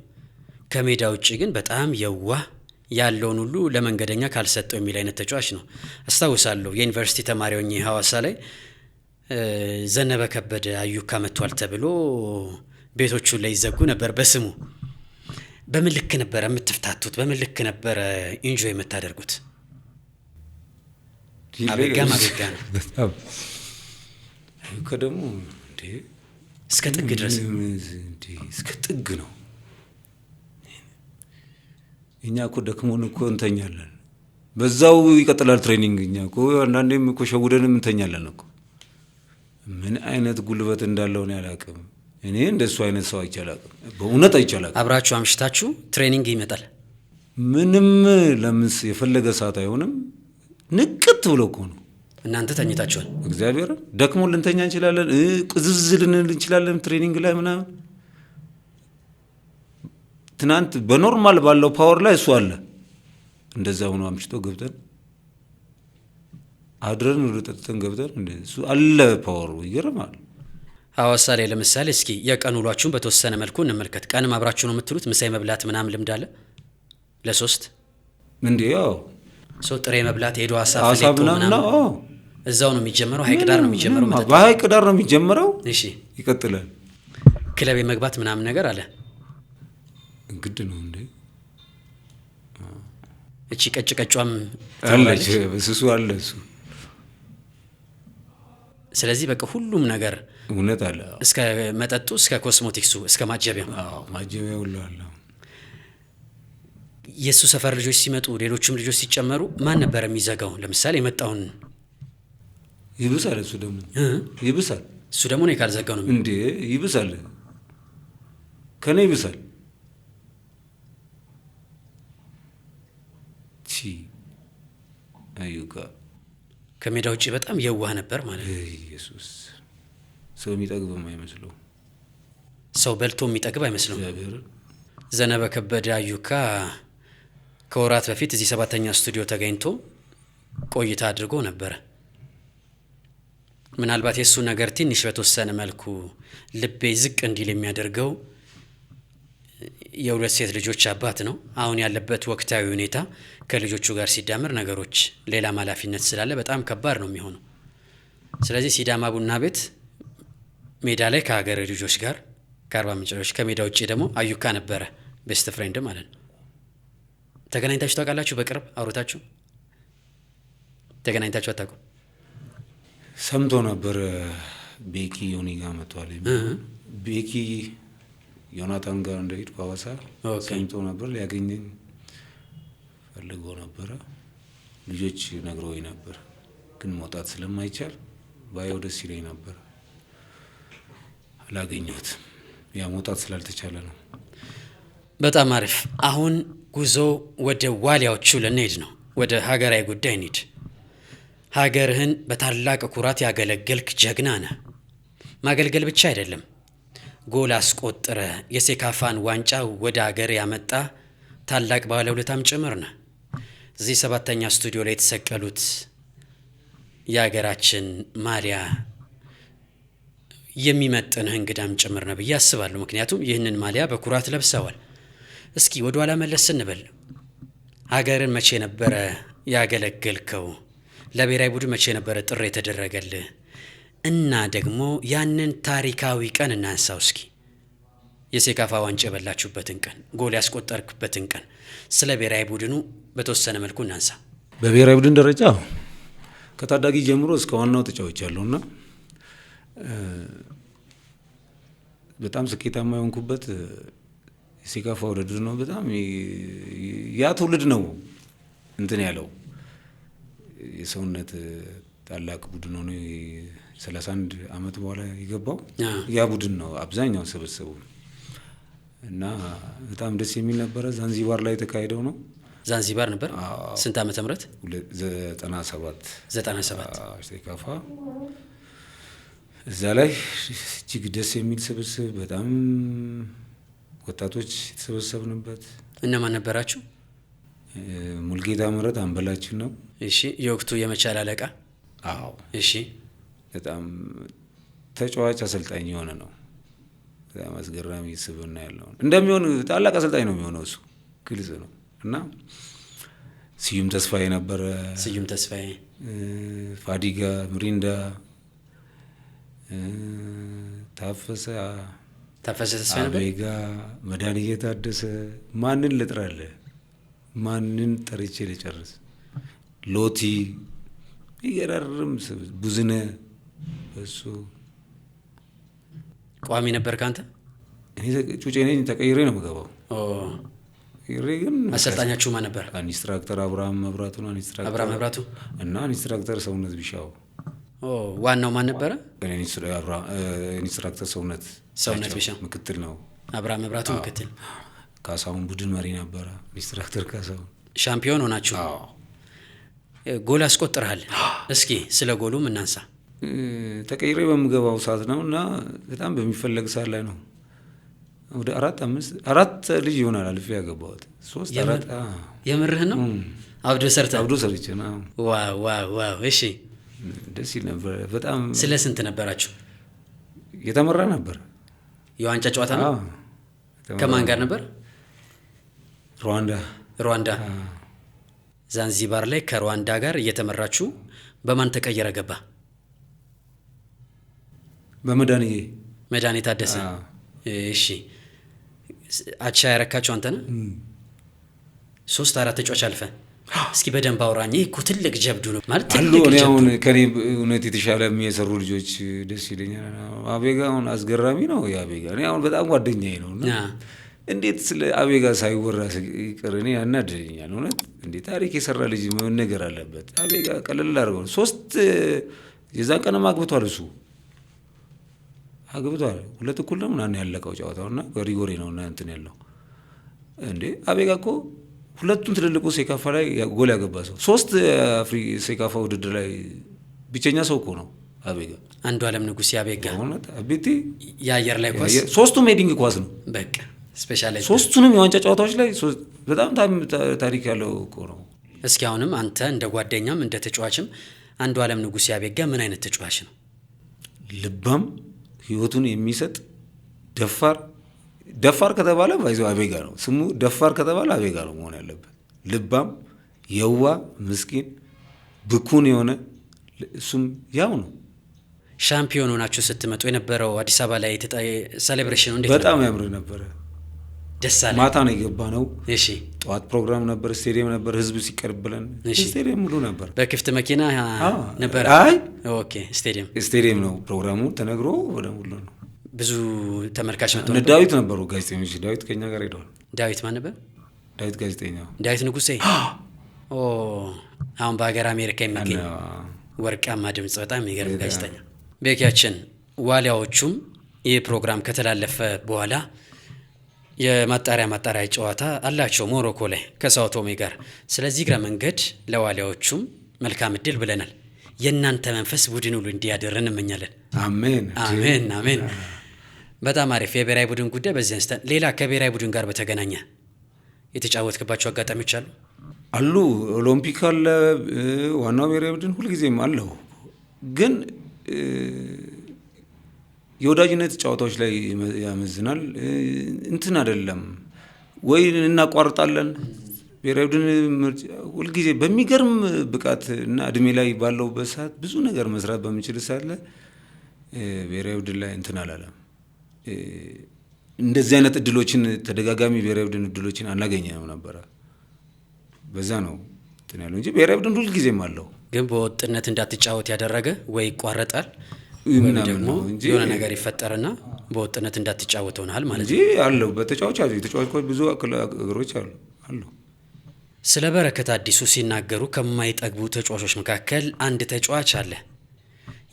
A: ከሜዳ ውጭ ግን በጣም የዋህ ያለውን ሁሉ ለመንገደኛ ካልሰጠው የሚል አይነት ተጫዋች ነው። አስታውሳለሁ የዩኒቨርሲቲ ተማሪ ሆኜ ሐዋሳ ላይ ዘነበ ከበደ አዩካ መጥቷል ተብሎ ቤቶቹ ላይ ይዘጉ ነበር በስሙ። በምን ልክ ነበረ የምትፍታቱት? በምን ልክ ነበረ enjoy የምታደርጉት? አቤጋም አቤጋ ነው።
B: በጣም አዩካ ደግሞ እንዴ
A: እስከ ጥግ ድረስ
B: እንዴ እስከ ጥግ ነው። እኛ እኮ ደክሞን እኮ እንተኛለን። በዛው ይቀጥላል training። እኛ እኮ አንዳንዴም እኮ ሸውደንም እንተኛለን እኮ። ምን አይነት ጉልበት እንዳለው ነው ያላቅም። እኔ እንደሱ አይነት ሰው አይቼ አላቅም። በእውነት አይቼ አላቅም።
A: አብራችሁ አምሽታችሁ training ይመጣል።
B: ምንም ለምንስ የፈለገ ሰዓት አይሆንም። ንቅት ብሎ እኮ ነው።
A: እናንተ ተኝታችኋል።
B: እግዚአብሔር ደክሞ ልንተኛ እንችላለን፣ ቅዝዝ ልንል እንችላለን training ላይ ምናምን። ትናንት በ normal ባለው power ላይ እሱ አለ። እንደዛ ሆኖ አምሽቶ ገብተን አድረን ወደ ጠጥተን ገብተን እሱ አለ power ኡ። ይገርማል።
A: ሐዋሳ ላይ ለምሳሌ እስኪ የቀን ውሏችሁን በተወሰነ መልኩ እንመልከት። ቀንም አብራችሁ ነው የምትሉት? ምሳ መብላት ምናምን ልምድ አለ? ለሶስት
B: እንዴ? ያው
A: ሰው ጥሬ መብላት ሄዶ አሳ
B: ምናምን
A: እዛው ነው የሚጀመረው። ሐይቅ ዳር ነው የሚጀመረው።
B: በሐይቅ ዳር ነው የሚጀመረው።
A: እሺ፣
B: ይቀጥላል።
A: ክለብ የመግባት ምናምን ነገር አለ?
B: ግድ ነው እንዴ።
A: እቺ ቀጭ ቀጯም
B: አለች፣ ስሱ አለ እሱ።
A: ስለዚህ በቃ ሁሉም ነገር
B: እውነት አለ።
A: እስከ መጠጡ፣ እስከ ኮስሞቲክሱ፣ እስከ ማጀቢያው።
B: አዎ ማጀቢያው ሁሉ አለ።
A: የእሱ ሰፈር ልጆች ሲመጡ ሌሎችም ልጆች ሲጨመሩ ማን ነበር የሚዘጋው? ለምሳሌ የመጣውን
B: ይብሳል። እሱ ደግሞ ይብሳል።
A: እሱ ደግሞ እኔ ካልዘጋው ነው
B: እንዴ። ይብሳል፣ ከኔ ይብሳል። አዩካ
A: ከሜዳ ውጭ በጣም የዋህ ነበር ማለት ነው።
B: ኢየሱስ ሰው የሚጠግብ አይመስለው።
A: ሰው በልቶ የሚጠግብ አይመስለውም። ዘነበ ከበደ አዩካ ከወራት በፊት እዚህ ሰባተኛ ስቱዲዮ ተገኝቶ ቆይታ አድርጎ ነበረ። ምናልባት የእሱ ነገር ትንሽ በተወሰነ መልኩ ልቤ ዝቅ እንዲል የሚያደርገው የሁለት ሴት ልጆች አባት ነው። አሁን ያለበት ወቅታዊ ሁኔታ ከልጆቹ ጋር ሲዳመር ነገሮች ሌላም ኃላፊነት ስላለ በጣም ከባድ ነው የሚሆነው። ስለዚህ ሲዳማ ቡና ቤት ሜዳ ላይ ከሀገር ልጆች ጋር፣ ከአርባ ምንጭ ልጆች፣ ከሜዳ ውጭ ደግሞ አዩካ ነበረ best friend ማለት ነው። ተገናኝታችሁ ታውቃላችሁ? በቅርብ አውርታችሁ ተገናኝታችሁ አታውቁም?
B: ሰምቶ ነበር ቤኪ ዮኒ ጋር መጥቷል። ቤኪ ዮናታን ጋር እንደሄድኩ ሐዋሳ ሰምቶ ነበር። ሊያገኘኝ ፈልጎ ነበረ። ልጆች ነግረውኝ ነበር፣ ግን መውጣት ስለማይቻል ባየው ደስ ይለኝ ነበር። አላገኘሁትም። ያ መውጣት ስላልተቻለ ነው።
A: በጣም አሪፍ። አሁን ጉዞ ወደ ዋሊያዎቹ ልንሄድ ነው። ወደ ሀገራዊ ጉዳይ እንሂድ። ሀገርህን በታላቅ ኩራት ያገለገልክ ጀግና ነህ። ማገልገል ብቻ አይደለም፣ ጎል አስቆጥረ የሴካፋን ዋንጫ ወደ ሀገር ያመጣ ታላቅ ባለውለታም ጭምር ነህ። እዚህ ሰባተኛ ስቱዲዮ ላይ የተሰቀሉት የሀገራችን ማሊያ የሚመጥንህ እንግዳም ጭምር ነው ብዬ አስባለሁ። ምክንያቱም ይህንን ማሊያ በኩራት ለብሰዋል። እስኪ ወደ ኋላ መለስ ስንበል ሀገርን መቼ ነበረ ያገለገልከው? ለብሔራዊ ቡድን መቼ ነበረ ጥሪ የተደረገልህ? እና ደግሞ ያንን ታሪካዊ ቀን እናንሳው እስኪ። የሴካፋ ዋንጫ የበላችሁበትን ቀን፣ ጎል ያስቆጠርክበትን ቀን ስለ ብሔራዊ ቡድኑ በተወሰነ መልኩ እናንሳ።
B: በብሔራዊ ቡድን ደረጃ ከታዳጊ ጀምሮ እስከ ዋናው ተጫዋች ያለውና በጣም ስኬታማ የሆንኩበት የሴካፋ ውድድር ነው። በጣም ያ ትውልድ ነው እንትን ያለው የሰውነት ታላቅ ቡድን ሆኖ 31 ዓመት በኋላ የገባው ያ ቡድን ነው አብዛኛው ስብስቡ እና በጣም ደስ የሚል ነበረ። ዛንዚባር ላይ የተካሄደው ነው።
A: ዛንዚባር ነበር። ስንት ዓመተ ምህረት?
B: 97።
A: 97።
B: ሴካፋ እዛ ላይ እጅግ ደስ የሚል ስብስብ፣ በጣም ወጣቶች የተሰበሰብንበት።
A: እነማን ነበራችሁ?
B: ሙልጌታ ምህረት አምበላችን ነው።
A: እሺ፣ የወቅቱ የመቻል አለቃ።
B: አዎ።
A: እሺ።
B: በጣም ተጫዋች አሰልጣኝ የሆነ ነው። በጣም አስገራሚ ስብዕና ያለው እንደሚሆን ታላቅ አሰልጣኝ ነው የሚሆነው፣ እሱ ግልጽ ነው። እና ስዩም ተስፋዬ ነበረ።
A: ስዩም ተስፋዬ፣
B: ፋዲጋ፣ ምሪንዳ፣ ታፈሰ
A: ታፈሰ ተስፋዬ ነበር።
B: አቤጋ፣ መድኃኒዬ ታደሰ። ማንን ልጥራለህ? ማንን ጠርቼ ልጨርስ? ሎቲ፣ ይገራርም ቡዝነ እሱ
A: ቋሚ ነበር ከአንተ?
B: እኔ ጩጬ ነኝ፣ ተቀይሬ ነው የምገባው። ተቀይሬ ግን
A: አሰልጣኛችሁ ማን ነበር?
B: ኢንስትራክተር አብርሃም መብራቱ ነው።
A: አብርሃም መብራቱ
B: እና ኢንስትራክተር ሰውነት ቢሻው።
A: ዋናው ማን ነበረ?
B: ኢንስትራክተር ሰውነት
A: ሰውነት ቢሻው
B: ምክትል ነው።
A: አብርሃም መብራቱ ምክትል።
B: ካሳሁን ቡድን መሪ ነበረ። ኢንስትራክተር ካሳሁን።
A: ሻምፒዮን ሆናችሁ። ጎል አስቆጥረሃል። እስኪ ስለ ጎሉም እናንሳ።
B: ተቀይሬ በምገባው ሰዓት ነው እና በጣም በሚፈለግ ሰዓት ላይ ነው። ወደ አራት አምስት አራት ልጅ ይሆናል አልፌ ያገባሁት። ሶስት አራት።
A: የምርህን ነው? አብዶ ሰርተህ?
B: አብዶ ሰርቼ ነው።
A: Wow wow wow! እሺ።
B: ደስ ይል ነበር በጣም።
A: ስለ ስንት ነበራችሁ?
B: የተመራ ነበር።
A: የዋንጫ ጨዋታ ነው? ከማን ጋር ነበር?
B: ሩዋንዳ።
A: ሩዋንዳ። ዛንዚባር ላይ ከሩዋንዳ ጋር እየተመራችሁ በማን ተቀየረ ገባ?
B: በመድኃኒዬ።
A: መድኃኔ ታደሰ። እሺ፣ አቻ ያረካቸው አንተ ነህ? 3-4 ተጫዋች አልፈ። እስኪ በደንብ አውራኝ። ይሄ እኮ ትልቅ ጀብዱ ነው ማለት ትልቅ
B: ጀብዱ። አሁን ከኔ እውነት የተሻለ የሰሩ ልጆች ደስ ይለኛል። አቤጋ አሁን አስገራሚ ነው። የአቤጋ እኔ አሁን በጣም ጓደኛዬ ነው እና እንዴት ስለ አቤጋ ሳይወራ ይቅር እኔ ያናድደኛል። እውነት እንዴ ታሪክ የሰራ ልጅ መነገር አለበት። አቤጋ ቀለል አድርገው 3 የዛን ቀንም አግብቷል፣ እሱ አግብቷል። 2 እኩል ነው ምናምን ያለቀው ጨዋታው እና ሪጎሬ ነው እና እንትን ያለው እንዴ አቤጋ እኮ ሁለቱን ትልልቁ ሴካፋ ላይ ጎል ያገባ ሰው፣ 3 ሴካፋ ውድድር ላይ ብቸኛ ሰው እኮ ነው አቤጋ።
A: አንዱ አለም ንጉሴ አቤጋ።
B: አቤቴ
A: የአየር ላይ ኳስ
B: 3ቱም heading ኳስ ነው።
A: በቃ specialize
B: 3ቱንም የዋንጫ ጨዋታዎች ላይ በጣም ታሪክ ያለው እኮ ነው።
A: እስኪ አሁንም አንተ እንደ ጓደኛም እንደ ተጫዋችም አንዱ አለም ንጉሴ አቤጋ ምን አይነት ተጫዋች ነው?
B: ልባም፣ ህይወቱን የሚሰጥ፣ ደፋር። ደፋር ከተባለ ባይዘው አቤጋ ነው ስሙ። ደፋር ከተባለ አቤጋ ነው መሆን ያለበት። ልባም፣ የዋ፣ ምስኪን፣ ብኩን የሆነ፣ እሱም ያው ነው።
A: ሻምፒዮን ሆናችሁ ስትመጡ የነበረው አዲስ አበባ ላይ celebration ኑ እንዴት?
B: በጣም ያምር ነበረ።
A: ደስ አለ።
B: ማታ ነው የገባ ነው። ጠዋት ፕሮግራም ነበር፣ ስቴዲየም ነበር፣ ህዝብ ሲቀርብለን ስቴዲየም ሙሉ ነበር።
A: በክፍት መኪና ነበር?
B: አይ፣
A: okay፣ ስቴዲየም።
B: ስቴዲየም ነው ፕሮግራሙ ተነግሮ ወደ ሙሉ ነው።
A: ብዙ ተመልካች መጥቶ ነበር።
B: ዳዊት ነበሩ ጋዜጠኞች። ዳዊት ከኛ ጋር ሄደዋል።
A: ዳዊት ማን ነበር?
B: ዳዊት ጋዜጠኛው።
A: ዳዊት ንጉሴ። ኦ፣ አሁን በሀገር አሜሪካ የሚገኝ ወርቃማ ድምጽ፣ በጣም የሚገርም ጋዜጠኛ። ቤኪያችን፣ ዋሊያዎቹም ይህ ፕሮግራም ከተላለፈ በኋላ የማጣሪያ ጨዋታ አላቸው ሞሮኮ ላይ ከሳውቶሜ ጋር። ስለዚህ እግረ መንገድ ለዋሊያዎቹም መልካም እድል ብለናል። የእናንተ መንፈስ ቡድን ሁሉ እንዲያድር እንመኛለን።
B: አሜን።
A: አሜን አሜን። በጣም አሪፍ። የብሔራዊ ቡድን ጉዳይ በዚህ አንስተን፣ ሌላ ከብሔራዊ ቡድን ጋር በተገናኘ የተጫወትክባቸው አጋጣሚዎች አሉ?
B: አሉ። ኦሎምፒክ አለ፣ ዋናው ብሔራዊ ቡድን ሁልጊዜም አለው። ግን የወዳጅነት ጨዋታዎች ላይ ያመዝናል። እንትን አይደለም ወይ እናቋርጣለን። ብሔራዊ ቡድን ሁልጊዜ በሚገርም ብቃት እና እድሜ ላይ ባለውበት ሰዓት፣ ብዙ ነገር መስራት በምችል ሰዓት ላይ ብሔራዊ ቡድን ላይ እንትን አላለም። እንደዚህ አይነት እድሎችን፣ ተደጋጋሚ ብሔራዊ ቡድን እድሎችን አናገኘንም ነበረ። በዛ ነው እንትን ያለው እንጂ ብሔራዊ ቡድን ሁልጊዜም አለው።
A: ግን በወጥነት እንዳትጫወት ያደረገ ወይ ይቋረጣል ወይም ደግሞ የሆነ ነገር ይፈጠርና በወጥነት እንዳትጫወት ሆናል ማለት
B: እንጂ አለው። በተጫዋች አሉ፣ የተጫዋች ብዙ እግሮች አሉ።
A: ስለ በረከት አዲሱ ሲናገሩ ከማይጠግቡ ተጫዋቾች መካከል አንድ ተጫዋች አለ።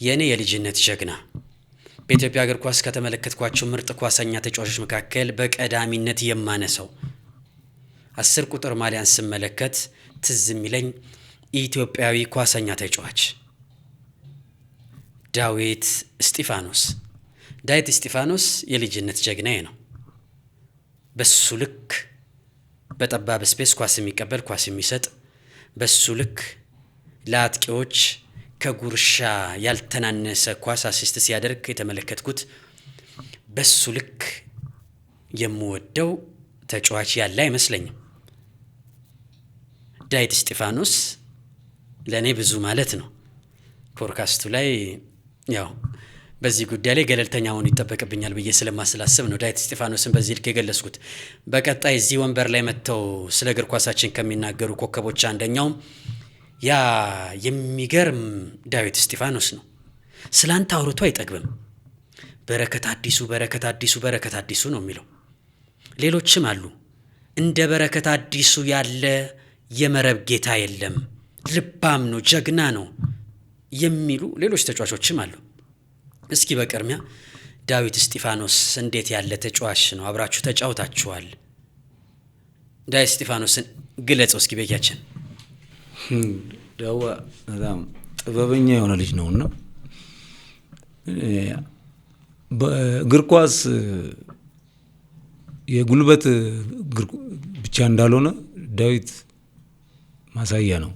A: የእኔ የልጅነት ጀግና፣ በኢትዮጵያ እግር ኳስ ከተመለከትኳቸው ምርጥ ኳሰኛ ተጫዋቾች መካከል በቀዳሚነት የማነሳው፣ 10 ቁጥር ማሊያን ስመለከት ትዝ የሚለኝ ኢትዮጵያዊ ኳሰኛ ተጫዋች ዳዊት እስጢፋኖስ። ዳዊት እስጢፋኖስ የልጅነት ጀግናዬ ነው። በሱ ልክ በጠባብ space ኳስ የሚቀበል፣ ኳስ የሚሰጥ፣ በሱ ልክ ለአጥቂዎች ከጉርሻ ያልተናነሰ ኳስ assist ሲያደርግ የተመለከትኩት፣ በሱ ልክ የምወደው ተጫዋች ያለ አይመስለኝም። ዳዊት እስጢፋኖስ ለእኔ ብዙ ማለት ነው። ፖድካስቱ ላይ ያው በዚህ ጉዳይ ላይ ገለልተኛ መሆን ይጠበቅብኛል ብዬ ስለማስላስብ ነው ዳዊት እስጢፋኖስን በዚህ ልክ የገለጽኩት። በቀጣይ እዚህ ወንበር ላይ መጥተው ስለ እግር ኳሳችን ከሚናገሩ ኮከቦች አንደኛውም ያ የሚገርም ዳዊት እስጢፋኖስ ነው። ስለ አንተ አውርቶ አይጠግብም። በረከት አዲሱ፣ በረከት አዲሱ፣ በረከት አዲሱ ነው የሚለው። ሌሎችም አሉ። እንደ በረከት አዲሱ ያለ የመረብ ጌታ የለም፣ ልባም ነው፣ ጀግና ነው የሚሉ ሌሎች ተጫዋቾችም አሉ። እስኪ በቅድሚያ ዳዊት እስጢፋኖስ እንዴት ያለ ተጫዋች ነው? አብራችሁ ተጫውታችኋል። ዳዊት እስጢፋኖስን ግለጸው እስኪ ቤኪያችን።
B: ዳዋ በጣም ጥበበኛ የሆነ ልጅ ነውና በእግር ኳስ የጉልበት ብቻ እንዳልሆነ ዳዊት ማሳያ ነው።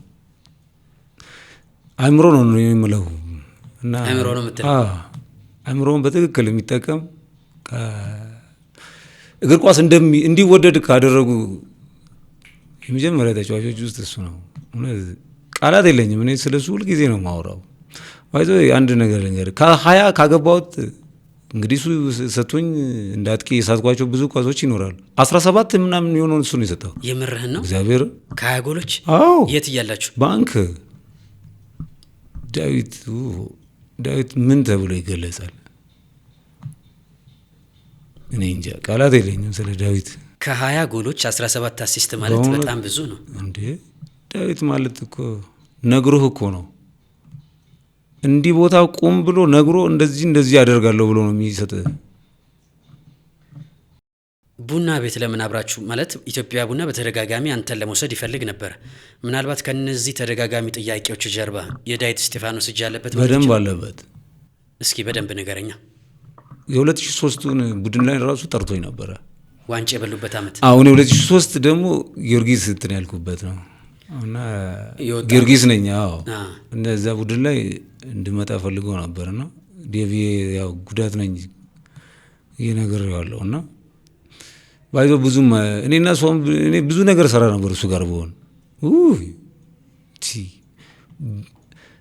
B: አእምሮ ነው የምለው
A: እና አእምሮ ነው የምትለው?
B: አእምሮውን በትክክል የሚጠቀም፣ እግር ኳስ እንዲወደድ ካደረጉ የመጀመሪያ ተጫዋቾች ውስጥ እሱ ነው። እውነት ቃላት የለኝም። እኔ ስለ እሱ ሁልጊዜ ነው የማወራው። By the way፣ አንድ ነገር ልንገርህ፣ ከ20 ካገባሁት እንግዲህ እሱ ሰጥቶኝ እንደ አጥቂ የሳትኳቸው ብዙ ኳሶች ይኖራሉ። 17 ምናምን የሆነውን እሱ ነው የሰጠው።
A: የምርህን ነው?
B: እግዚአብሔር።
A: ከ20 ጎሎች?
B: አዎ።
A: የት እያላችሁ?
B: ባንክ። ዳዊት፣ ዳዊት ምን ተብሎ ይገለጻል? እኔ እንጃ፣ ቃላት የለኝም ስለ ዳዊት።
A: ከ20 ጎሎች 17 assist ማለት በጣም ብዙ ነው።
B: እንዴ፣ ዳዊት ማለት እኮ ነግሮህ እኮ ነው፣ እንዲህ ቦታ ቁም ብሎ ነግሮ እንደዚህ እንደዚህ ያደርጋለሁ ብሎ ነው የሚሰጥ።
A: ቡና ቤት ለምን አብራችሁ፣ ማለት ኢትዮጵያ ቡና በተደጋጋሚ አንተን ለመውሰድ ይፈልግ ነበር። ምናልባት ከነዚህ ተደጋጋሚ ጥያቄዎች ጀርባ የዳዊት እስጢፋኖስ እጅ ያለበት?
B: በደንብ አለበት።
A: እስኪ በደንብ ንገረኛ።
B: የ2003ቱን ቡድን ላይ ራሱ ጠርቶኝ ነበረ።
A: ዋንጫ የበሉበት ዓመት።
B: አሁን የ2003 ደግሞ ጊዮርጊስ እንትን ያልኩበት ነው እና ጊዮርጊስ ነኝ። አዎ፣ እንደዛ ቡድን ላይ እንድመጣ ፈልገው ነበርና ዴቪ ያው ጉዳት ነኝ እየነግሬዋለሁ። እና ባይዞ ብዙም እኔና እሷም እኔ ብዙ ነገር ሰራ ነበር እሱ ጋር በሆን፣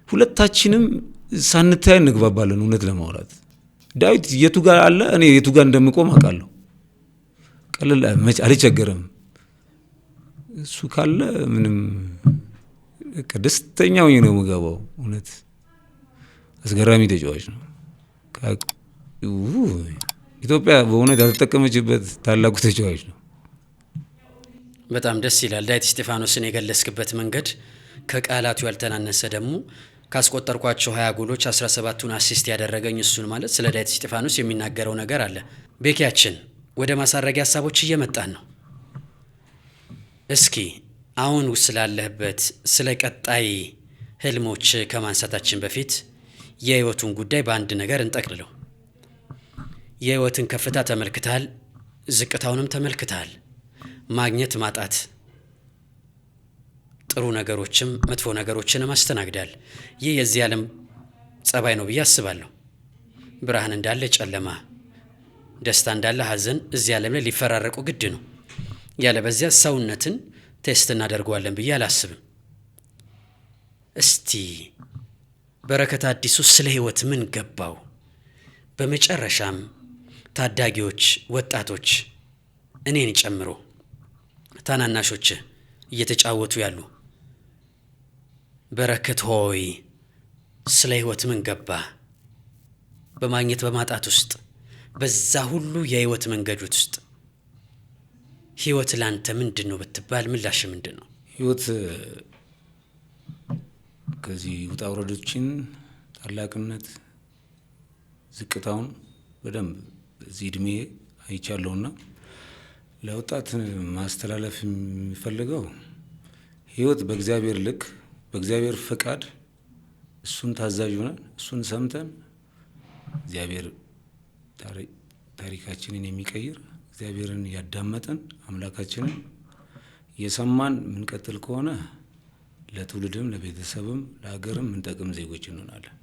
B: ሁለታችንም ሳንታይ እንግባባለን። እውነት ለማውራት ዳዊት የቱ ጋር አለ፣ እኔ የቱ ጋር እንደምቆም አውቃለሁ። ቀለል አልቸገረም። እሱ ካለ ምንም ደስተኛ ሆኜ ነው የምገባው። እውነት አስገራሚ ተጫዋች ነው። ኢትዮጵያ በእውነት ያልተጠቀመችበት ታላቁ ተጫዋች ነው።
A: በጣም ደስ ይላል። ዳዊት እስጢፋኖስን የገለጽክበት መንገድ ከቃላቱ ያልተናነሰ ደግሞ ካስቆጠርኳቸው 20 ጎሎች 17ቱን assist ያደረገኝ እሱን ማለት ስለ ዳዊት እስጢፋኖስ የሚናገረው ነገር አለ። ቤኪያችን ወደ ማሳረጊያ ሀሳቦች እየመጣን ነው። እስኪ አሁን ስላለህበት ስለ ቀጣይ ህልሞች ከማንሳታችን በፊት የህይወቱን ጉዳይ በአንድ ነገር እንጠቅልለው። የህይወትን ከፍታ ተመልክተሃል፣ ዝቅታውንም ተመልክተሃል። ማግኘት ማጣት፣ ጥሩ ነገሮችም መጥፎ ነገሮችንም አስተናግዳል። ይህ የዚህ ዓለም ጸባይ ነው ብዬ አስባለሁ። ብርሃን እንዳለ ጨለማ፣ ደስታ እንዳለ ሐዘን እዚህ ዓለም ላይ ሊፈራረቁ ግድ ነው። ያለ በዚያ ሰውነትን test እናደርገዋለን ብዬ አላስብም። እስቲ በረከት አዲሱ ስለ ህይወት ምን ገባው? በመጨረሻም ታዳጊዎች፣ ወጣቶች እኔን ጨምሮ ታናናሾች እየተጫወቱ ያሉ በረከት ሆይ ስለ ህይወት ምን ገባ? በማግኘት በማጣት ውስጥ፣ በዛ ሁሉ የህይወት መንገድ ውስጥ ህይወት ላንተ ምንድን ነው ብትባል ምላሽ ምንድን ነው?
B: ህይወት ከዚህ ውጣ ውረዶችን፣ ታላቅነት፣ ዝቅታውን በደንብ እዚህ እድሜ አይቻለሁና ለወጣት ማስተላለፍ የሚፈልገው ህይወት በእግዚአብሔር ልክ፣ በእግዚአብሔር ፈቃድ፣ እሱን ታዛዥ ሆነን እሱን ሰምተን እግዚአብሔር ታሪካችንን የሚቀይር፣ እግዚአብሔርን ያዳመጠን፣ አምላካችንን የሰማን የምንቀጥል ከሆነ ለትውልድም ለቤተሰብም ለሀገርም ምንጠቅም ዜጎች እንሆናለን።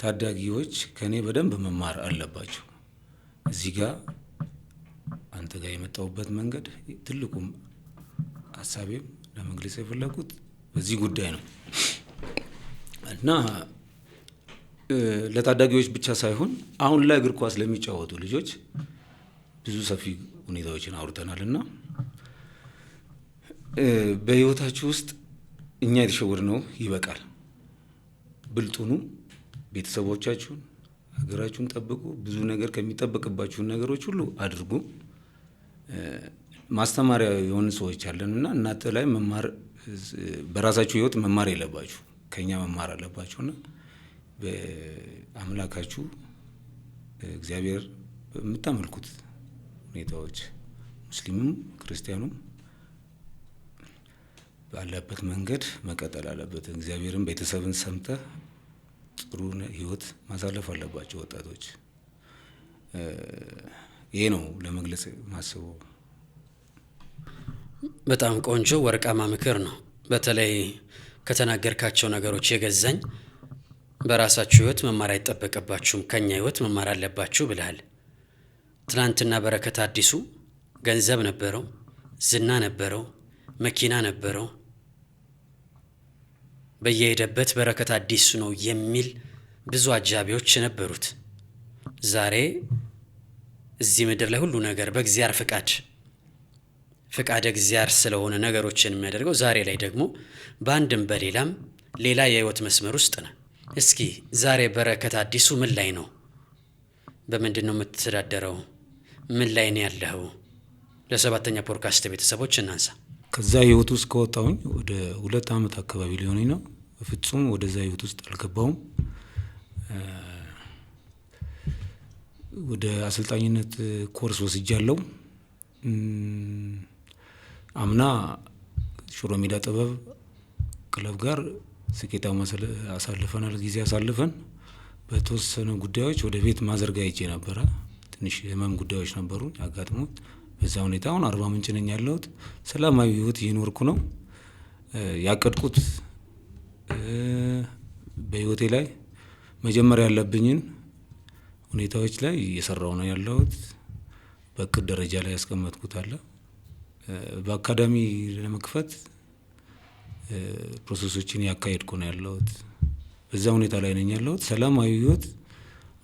B: ታዳጊዎች ከኔ በደንብ መማር አለባቸው። እዚህ ጋር አንተ ጋር የመጣሁበት መንገድ ትልቁም ሀሳቤም ለመግለጽ የፈለኩት በዚህ ጉዳይ ነው። እና ለታዳጊዎች ብቻ ሳይሆን አሁን ላይ እግር ኳስ ለሚጫወቱ ልጆች ብዙ ሰፊ ሁኔታዎችን አውርተናል። እና በህይወታችሁ ውስጥ እኛ የተሸወድነው ይበቃል። ብልጡኑ፣ ቤተሰቦቻችሁን፣ ሀገራችሁን ጠብቁ። ብዙ ነገር ከሚጠበቅባችሁ ነገሮች ሁሉ አድርጉ። ማስተማሪያ የሆኑ ሰዎች አለን እና እናንተ ላይ መማር፣ በራሳችሁ ህይወት መማር የለባችሁ፣ ከኛ መማር አለባችሁ። እና በአምላካችሁ እግዚአብሔር በምታመልኩት ሁኔታዎች ሙስሊሙም ክርስቲያኑም ባለበት መንገድ መቀጠል አለበት። እግዚአብሔርን ቤተሰብን ሰምተህ ጥሩ ህይወት ማሳለፍ አለባቸው ወጣቶች። ይሄ ነው ለመግለጽ ማስበው።
A: በጣም ቆንጆ ወርቃማ ምክር ነው። በተለይ ከተናገርካቸው ነገሮች የገዛኝ በራሳችሁ ህይወት መማር አይጠበቅባችሁም፣ ከኛ ህይወት መማር አለባችሁ ብለሃል። ትናንትና በረከት አዲሱ ገንዘብ ነበረው፣ ዝና ነበረው፣ መኪና ነበረው፣ በየሄደበት በረከት አዲሱ ነው የሚል ብዙ አጃቢዎች ነበሩት። ዛሬ እዚህ ምድር ላይ ሁሉ ነገር በእግዚአብሔር ፍቃድ፣ ፍቃደ እግዚአብሔር ስለሆነ ነገሮችን የሚያደርገው፣ ዛሬ ላይ ደግሞ በአንድም በሌላም ሌላ የህይወት መስመር ውስጥ ነው። እስኪ ዛሬ በረከት አዲሱ ምን ላይ ነው? በምንድን ነው የምትተዳደረው? ምን ላይ ነው ያለኸው? ለሰባተኛ ፖድካስት ቤተሰቦች እናንሳ።
B: ከዛ ህይወት ውስጥ ከወጣሁኝ ወደ 2 አመት አካባቢ ሊሆነኝ ነው። በፍጹም ወደዛ ህይወት ውስጥ አልገባሁም። ወደ አሰልጣኝነት ኮርስ ወስጃለሁ። አምና ሽሮ ሜዳ ጥበብ ክለብ ጋር ስኬታማ አሳልፈናል። ጊዜ አሳልፈን በተወሰኑ ጉዳዮች ወደ ቤት ማዘርጋ ሄጄ ነበረ። ትንሽ ህመም ጉዳዮች ነበሩ ያጋጥሙት። በዛ ሁኔታ አሁን አርባ ምንጭ ነኝ ያለሁት። ሰላማዊ ህይወት እየኖርኩ ነው። ያቀድኩት በህይወቴ ላይ መጀመሪያ ያለብኝን ሁኔታዎች ላይ እየሰራው ነው ያለሁት። በእቅድ ደረጃ ላይ ያስቀመጥኩት አለ። በአካዳሚ ለመክፈት process ኦችን ያካሄድኩ ነው ያለሁት። በዛ ሁኔታ ላይ ነኝ ያለሁት። ሰላማዊ ህይወት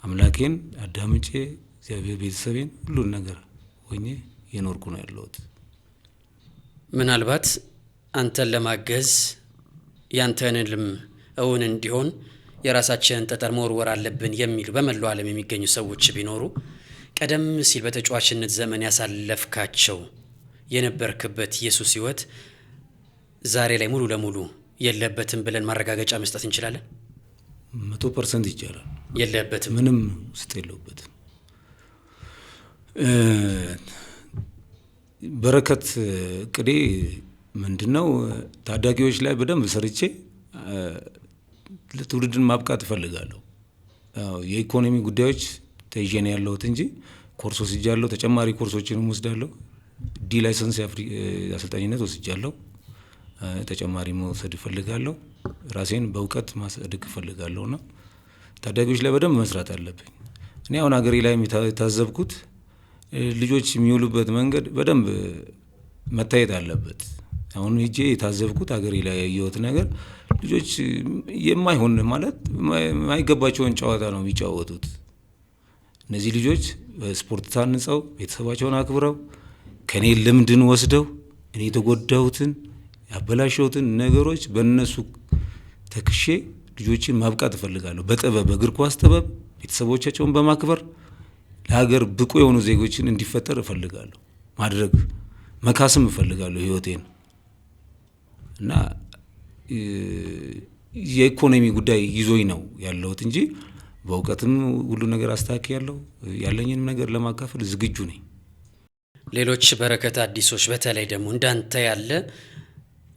B: አምላኬን አዳምጬ እግዚአብሔር ቤተሰቤን ሁሉን ነገር ሆኜ እየኖርኩ ነው ያለሁት።
A: ምናልባት አንተን ለማገዝ ያንተን ህልም እውን እንዲሆን የራሳችንን ጠጠር መወርወር አለብን የሚሉ በመላው ዓለም የሚገኙ ሰዎች ቢኖሩ ቀደም ሲል በተጫዋችነት ዘመን ያሳለፍካቸው የነበርክበት የሱስ ህይወት ዛሬ ላይ ሙሉ ለሙሉ የለበትም ብለን ማረጋገጫ መስጠት እንችላለን?
B: 100% ይቻላል።
A: የለበትም፣
B: ምንም ውስጥ የለበትም። በረከት እቅዴ ምንድነው? ታዳጊዎች ላይ በደንብ ሰርቼ ለትውልድን ማብቃት እፈልጋለሁ። አዎ የኢኮኖሚ ጉዳዮች ተይዤ ነው ያለሁት እንጂ ኮርስ ወስጃለሁ፣ ተጨማሪ ኮርሶችንም ወስዳለሁ። D license አሰልጣኝነት ወስጃለሁ። ተጨማሪ መውሰድ እፈልጋለሁ። ራሴን በእውቀት ማሳደግ እፈልጋለሁና ታዳጊዎች ላይ በደንብ መስራት አለብኝ። እኔ አሁን ሀገሬ ላይ የታዘብኩት ልጆች የሚውሉበት መንገድ በደንብ መታየት አለበት። አሁን ሄጄ የታዘብኩት ሀገሬ ላይ ያየሁት ነገር ልጆች የማይሆን ማለት የማይገባቸውን ጨዋታ ነው የሚጫወቱት። እነዚህ ልጆች በስፖርት ታንጸው ቤተሰባቸውን አክብረው ከኔ ልምድን ወስደው እኔ የተጎዳሁትን ያበላሸሁትን ነገሮች በእነሱ ተክሼ ልጆችን ማብቃት እፈልጋለሁ። በጥበብ በእግር ኳስ ጥበብ ቤተሰቦቻቸውን በማክበር ለሀገር ብቁ የሆኑ ዜጎችን እንዲፈጠር እፈልጋለሁ። ማድረግ መካስም እፈልጋለሁ ህይወቴን። እና የኢኮኖሚ ጉዳይ ይዞኝ ነው ያለሁት እንጂ በእውቀትም ሁሉ ነገር አስተካክያለሁ። ያለኝንም ነገር ለማካፈል ዝግጁ ነኝ።
A: ሌሎች በረከት አዲሶች በተለይ ደግሞ እንዳንተ ያለ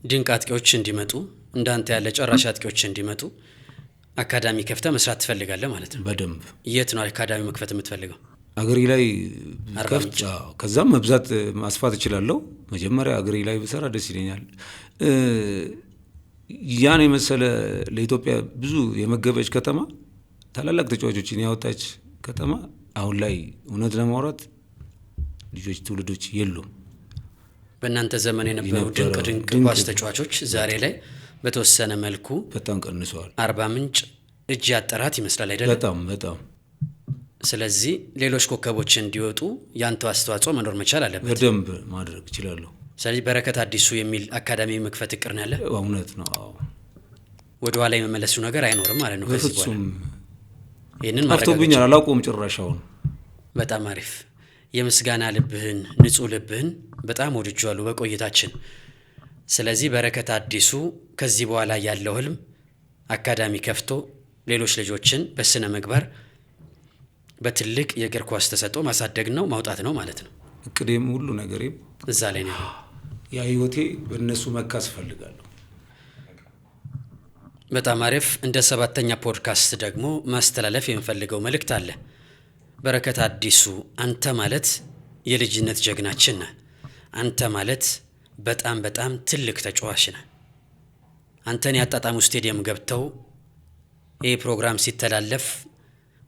A: ድንቅ አጥቂዎች እንዲመጡ፣ እንዳንተ ያለ ጨራሽ አጥቂዎች እንዲመጡ አካዳሚ ከፍተህ መስራት ትፈልጋለህ ማለት ነው?
B: በደንብ።
A: የት ነው አካዳሚ መክፈት የምትፈልገው?
B: አገሬ ላይ ከፍት፣ ከዛም መብዛት ማስፋት እችላለሁ። መጀመሪያ አገሬ ላይ ብሰራ ደስ ይለኛል። ያን የመሰለ ለኢትዮጵያ ብዙ የመገበች ከተማ፣ ታላላቅ ተጫዋቾችን ያወጣች ከተማ አሁን ላይ እውነት ለማውራት ልጆች ትውልዶች የሉም።
A: በእናንተ ዘመን የነበሩ ድንቅ ድንቅ ኳስ ተጫዋቾች ዛሬ ላይ በተወሰነ መልኩ
B: በጣም ቀንሰዋል።
A: አርባ ምንጭ እጅ ያጠራት ይመስላል አይደለም?
B: በጣም በጣም።
A: ስለዚህ ሌሎች ኮከቦች እንዲወጡ ያንተ አስተዋጽኦ መኖር መቻል አለበት።
B: በደንብ ማድረግ እችላለሁ።
A: ስለዚህ በረከት አዲሱ የሚል አካዳሚ መክፈት እቅድ ነው ያለ?
B: እውነት ነው። አዎ።
A: ወደ ኋላ የመመለሱ ነገር አይኖርም ማለት ነው። ከዚህ በኋላ
B: በፍጹም።
A: ይሄንን
B: ጠፍቶብኛል፣ አላውቀውም ጭራሽ አሁን።
A: በጣም አሪፍ። የምስጋና ልብህን ንጹህ ልብህን በጣም ወድጄዋለሁ በቆይታችን። ስለዚህ በረከት አዲሱ ከዚህ በኋላ ያለው ህልም አካዳሚ ከፍቶ ሌሎች ልጆችን በስነ ምግባር በትልቅ የእግር ኳስ ተሰጥኦ ማሳደግ ነው፣ ማውጣት ነው ማለት ነው።
B: እቅዴም ሁሉ ነገሬም
A: እዛ ላይ ነው።
B: ያ ህይወቴ በእነሱ መካስ እፈልጋለሁ።
A: በጣም አሪፍ። እንደ ሰባተኛ ፖድካስት ደግሞ ማስተላለፍ የምፈልገው መልእክት አለ። በረከት አዲሱ አንተ ማለት የልጅነት ጀግናችን ነህ። አንተ ማለት በጣም በጣም ትልቅ ተጫዋች ነህ። አንተን ያጣጣሙ ስቴዲየም ገብተው ይህ ፕሮግራም ሲተላለፍ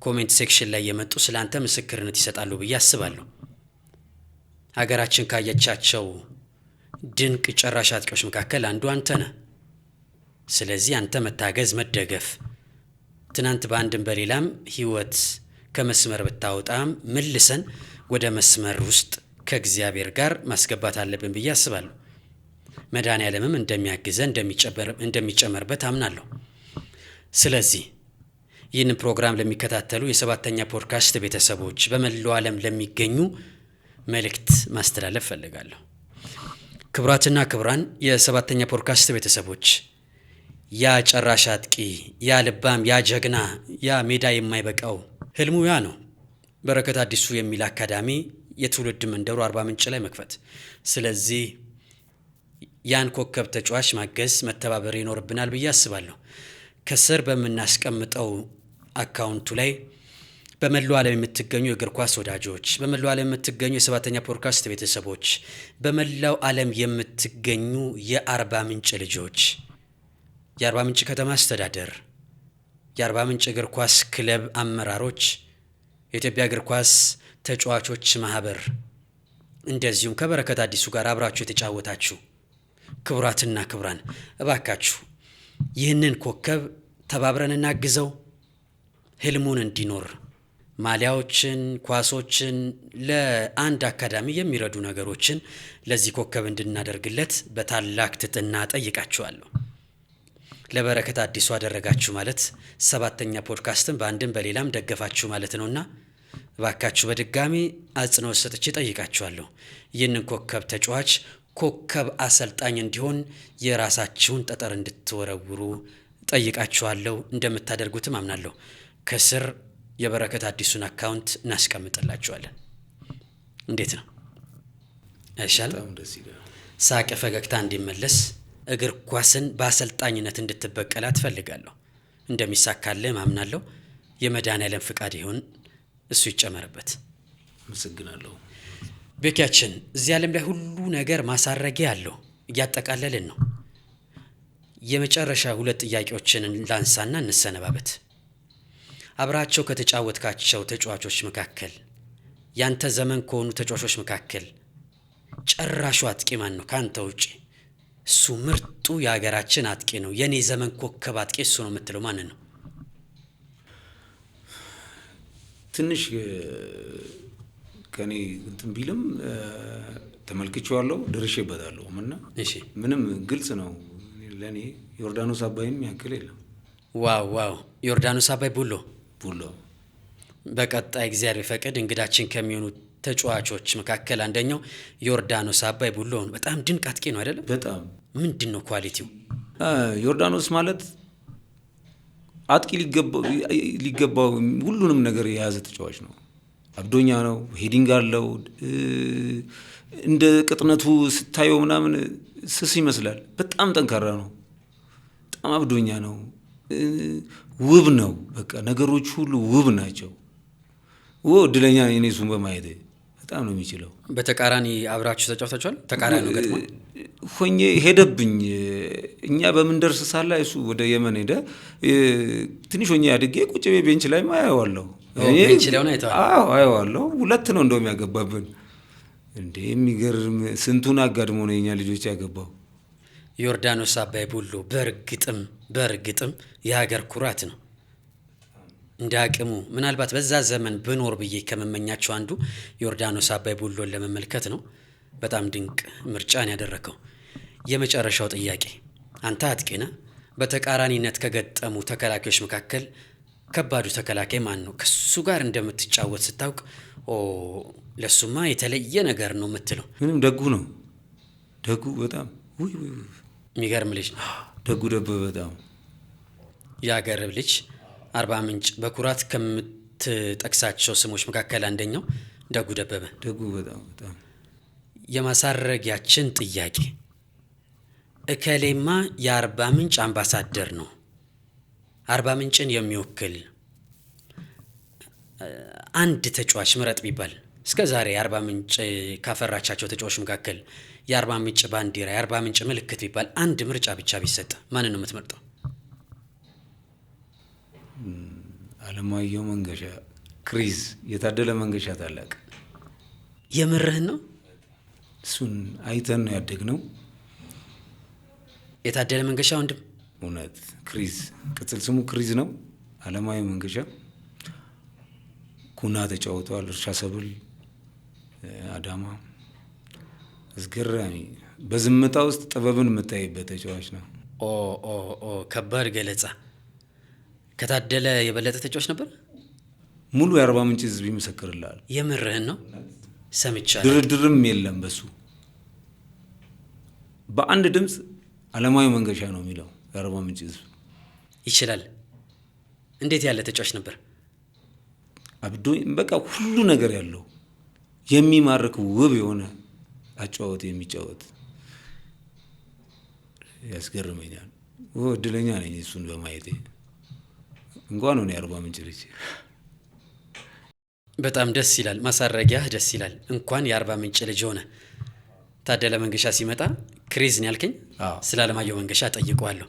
A: comment section ላይ የመጡ ስለ አንተ ምስክርነት ይሰጣሉ ብዬ አስባለሁ። ሀገራችን ካየቻቸው ድንቅ ጨራሽ አጥቂዎች መካከል አንዱ አንተ ነህ። ስለዚህ አንተ መታገዝ፣ መደገፍ፣ ትናንት በአንድም በሌላም ህይወት ከመስመር ብታወጣም መልሰን ወደ መስመር ውስጥ ከእግዚአብሔር ጋር ማስገባት አለብን ብዬ አስባለሁ። መድኃኔዓለምም እንደሚያግዘን እንደሚጨመርበት አምናለሁ። ስለዚህ ይህንን ፕሮግራም ለሚከታተሉ የሰባተኛ ፖድካስት ቤተሰቦች በመላው ዓለም ለሚገኙ መልእክት ማስተላለፍ ፈልጋለሁ። ክቡራትና ክቡራን የሰባተኛ ፖድካስት ቤተሰቦች፣ ያ ጨራሽ አጥቂ፣ ያ ልባም፣ ያ ጀግና፣ ያ ሜዳ የማይበቃው ህልሙ ያ ነው። በረከት አዲሱ የሚል አካዳሚ የትውልድ መንደሩ አርባ ምንጭ ላይ መክፈት። ስለዚህ ያን ኮከብ ተጫዋች ማገዝ መተባበር ይኖርብናል ብዬ አስባለሁ። ከስር በምናስቀምጠው አካውንቱ ላይ በመላው ዓለም የምትገኙ የእግር ኳስ ወዳጆች፣ በመላው ዓለም የምትገኙ የሰባተኛ ፖድካስት ቤተሰቦች፣ በመላው ዓለም የምትገኙ የአርባ ምንጭ ልጆች፣ የአርባ ምንጭ ከተማ አስተዳደር፣ የአርባ ምንጭ እግር ኳስ ክለብ አመራሮች፣ የኢትዮጵያ እግር ኳስ ተጫዋቾች ማህበር፣ እንደዚሁም ከበረከት አዲሱ ጋር አብራችሁ የተጫወታችሁ ክቡራትና ክቡራን እባካችሁ ይህንን ኮከብ ተባብረን እናግዘው፣ ህልሙን እንዲኖር ማሊያዎችን፣ ኳሶችን፣ ለአንድ አካዳሚ የሚረዱ ነገሮችን ለዚህ ኮከብ እንድናደርግለት በታላቅ ትሕትና ጠይቃችኋለሁ። ለበረከት አዲሱ አደረጋችሁ ማለት ሰባተኛ ፖድካስትን በአንድም በሌላም ደገፋችሁ ማለት ነውና እባካችሁ በድጋሚ አጽንኦት ሰጥቼ ጠይቃችኋለሁ። ይህንን ኮከብ ተጫዋች ኮከብ አሰልጣኝ እንዲሆን የራሳችሁን ጠጠር እንድትወረውሩ ጠይቃችኋለሁ። እንደምታደርጉትም አምናለሁ። ከስር የበረከት አዲሱን account እናስቀምጥላችኋለን። እንዴት ነው አይሻልም? ሳቅ ፈገግታ እንዲመለስ እግር ኳስን በአሰልጣኝነት እንድትበቀላት እፈልጋለሁ። እንደሚሳካልህ ማምናለሁ። የመድኃኔዓለም ፍቃድ ይሁን፣ እሱ ይጨመርበት።
B: አመሰግናለሁ።
A: ቤኪያችን፣ እዚህ ዓለም ላይ ሁሉ ነገር ማሳረጊያ አለው። እያጠቃለልን ነው። የመጨረሻ ሁለት ጥያቄዎችን ላንሳና እንሰነባበት። አብራቸው ከተጫወትካቸው ተጫዋቾች መካከል፣ ያንተ ዘመን ከሆኑ ተጫዋቾች መካከል ጨራሹ አጥቂ ማን ነው? ከአንተ ውጪ እሱ ምርጡ የሀገራችን አጥቂ ነው፣ የኔ ዘመን ኮከብ አጥቂ እሱ ነው የምትለው ማንን ነው?
B: ትንሽ ከኔ እንትን ቢልም ተመልክቼዋለሁ፣ ደርሼበታለሁ እና ምንም ግልጽ ነው ለኔ ዮርዳኖስ አባይም ያክል የለም።
A: Wow wow! ዮርዳኖስ አባይ ቡሎ
B: ቡሎ
A: በቀጣይ እግዚአብሔር ቢፈቅድ እንግዳችን ከሚሆኑ ተጫዋቾች መካከል አንደኛው ዮርዳኖስ አባይ ቡሎ ነው። በጣም ድንቅ አጥቂ ነው አይደለም?
B: በጣም።
A: ምንድን ነው quality ው?
B: ዮርዳኖስ ማለት አጥቂ ሊገባው ሁሉንም ነገር የያዘ ተጫዋች ነው። አብዶኛ ነው፣ heading አለው። እንደ ቅጥነቱ ስታየው ምናምን ስስ ይመስላል። በጣም ጠንካራ ነው። በጣም አብዶኛ ነው። ውብ ነው። በቃ ነገሮች ሁሉ ውብ ናቸው። እድለኛ እኔ እሱን በማየት በጣም ነው የሚችለው።
A: በተቃራኒ አብራችሁ ተጫውታችኋል? ተቃራኒ ነው ገጥሞ
B: ሆኜ ሄደብኝ። እኛ በምንደርስ ሳላ እሱ ወደ የመን ሄደ። ትንሽ ሆኜ አድጌ ቁጭ ብዬ bench ላይ አየዋለሁ።
A: Bench ላይ ሆነ አይተዋል?
B: አዎ አየዋለሁ። ሁለት ነው እንደውም ያገባብን። እንዴ የሚገርም ስንቱን አጋድሞ ነው የኛ ልጆች ያገባው።
A: ዮርዳኖስ አባይ ቡሎ በእርግጥም የሀገር ኩራት ነው። እንደ አቅሙ ምናልባት በዛ ዘመን ብኖር ብዬ ከመመኛቸው አንዱ ዮርዳኖስ አባይ ቡሎን ለመመልከት ነው። በጣም ድንቅ ምርጫን ያደረከው። የመጨረሻው ጥያቄ፣ አንተ አጥቂ ነህ። በተቃራኒነት ከገጠሙ ተከላካዮች መካከል ከባዱ ተከላካይ ማን ነው? ከሱ ጋር እንደምትጫወት ስታውቅ ኦ ለሱማ የተለየ ነገር ነው የምትለው?
B: ምንም ደጉ ነው። ደጉ በጣም ውይ ውይ ውይ።
A: የሚገርም ልጅ ነው።
B: ደጉ ደበበ በጣም
A: የሀገር ልጅ። አርባ ምንጭ በኩራት ከምትጠቅሳቸው ስሞች መካከል አንደኛው ደጉ ደበበ።
B: ደጉ በጣም በጣም።
A: የማሳረጊያችን ጥያቄ፣ እከሌማ የአርባ ምንጭ አምባሳደር ነው፣ አርባ ምንጭን የሚወክል አንድ ተጫዋች ምረጥ ቢባል እስከ ዛሬ የአርባ ምንጭ ካፈራቻቸው ተጫዋቾች መካከል የአርባ ምንጭ ባንዲራ፣ የአርባ ምንጭ ምልክት ቢባል አንድ ምርጫ ብቻ ቢሰጥ ማንን ነው የምትመርጠው?
B: አለማየሁ መንገሻ፣ ክሪዝ፣ የታደለ መንገሻ ታላቅ።
A: የምርህን ነው?
B: እሱን አይተን ነው ያደግነው።
A: የታደለ መንገሻ ወንድም?
B: እውነት ክሪዝ፣ ቅጽል ስሙ ክሪዝ ነው። አለማየሁ መንገሻ ኩና ተጫውተዋል። እርሻ ሰብል፣ አዳማ። አስገራሚ በዝምታ ውስጥ ጥበብን የምታይበት ተጫዋች ነው።
A: ኦ ኦ ኦ ከባድ ገለጻ። ከታደለ የበለጠ ተጫዋች ነበር?
B: ሙሉ የአርባ ምንጭ ህዝብ ይመሰክርልሃል።
A: የምርህን ነው? ሰምቻለሁ።
B: ድርድርም የለም በሱ። በአንድ ድምጽ አለማየሁ መንገሻ ነው የሚለው የአርባ ምንጭ ህዝብ።
A: ይችላል። እንዴት ያለ ተጫዋች ነበር?
B: አብዶ በቃ ሁሉ ነገር ያለው የሚማርክ ውብ የሆነ አጨዋወት የሚጫወት ያስገርመኛል። እድለኛ ነኝ እሱን በማየቴ። እንኳን ሆነ የአርባ ምንጭ ልጅ።
A: በጣም ደስ ይላል። ማሳረጊያ ደስ ይላል። እንኳን የአርባ ምንጭ ልጅ ሆነ። ታደለ መንገሻ ሲመጣ ክሪዝ ነው ያልከኝ?
B: አዎ።
A: ስለ አለማየሁ መንገሻ ጠይቀዋለሁ።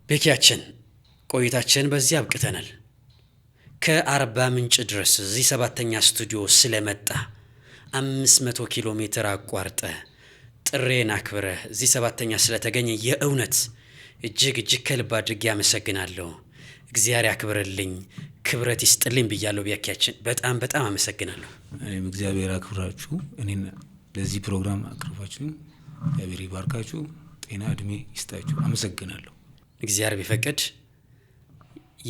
A: ቤኪያችን ቆይታችን በዚህ አብቅተናል። ከአርባ ምንጭ ድረስ እዚህ ሰባተኛ ስቱዲዮ ስለመጣ፣ 500 ኪሎ ሜትር አቋርጠ ጥሪዬን አክብረህ እዚህ ሰባተኛ ስለተገኘ የእውነት እጅግ እጅግ ከልብ አድርጌ አመሰግናለሁ። እግዚአብሔር ያክብርልኝ፣ ክብረት ይስጥልኝ ብያለሁ። ቢያኪያችን በጣም በጣም አመሰግናለሁ።
B: እኔም እግዚአብሔር አክብራችሁ እኔን ለዚህ ፕሮግራም አቅርባችሁ እግዚአብሔር ይባርካችሁ፣ ጤና እድሜ ይስጣችሁ። አመሰግናለሁ።
A: እግዚአብሔር ቢፈቅድ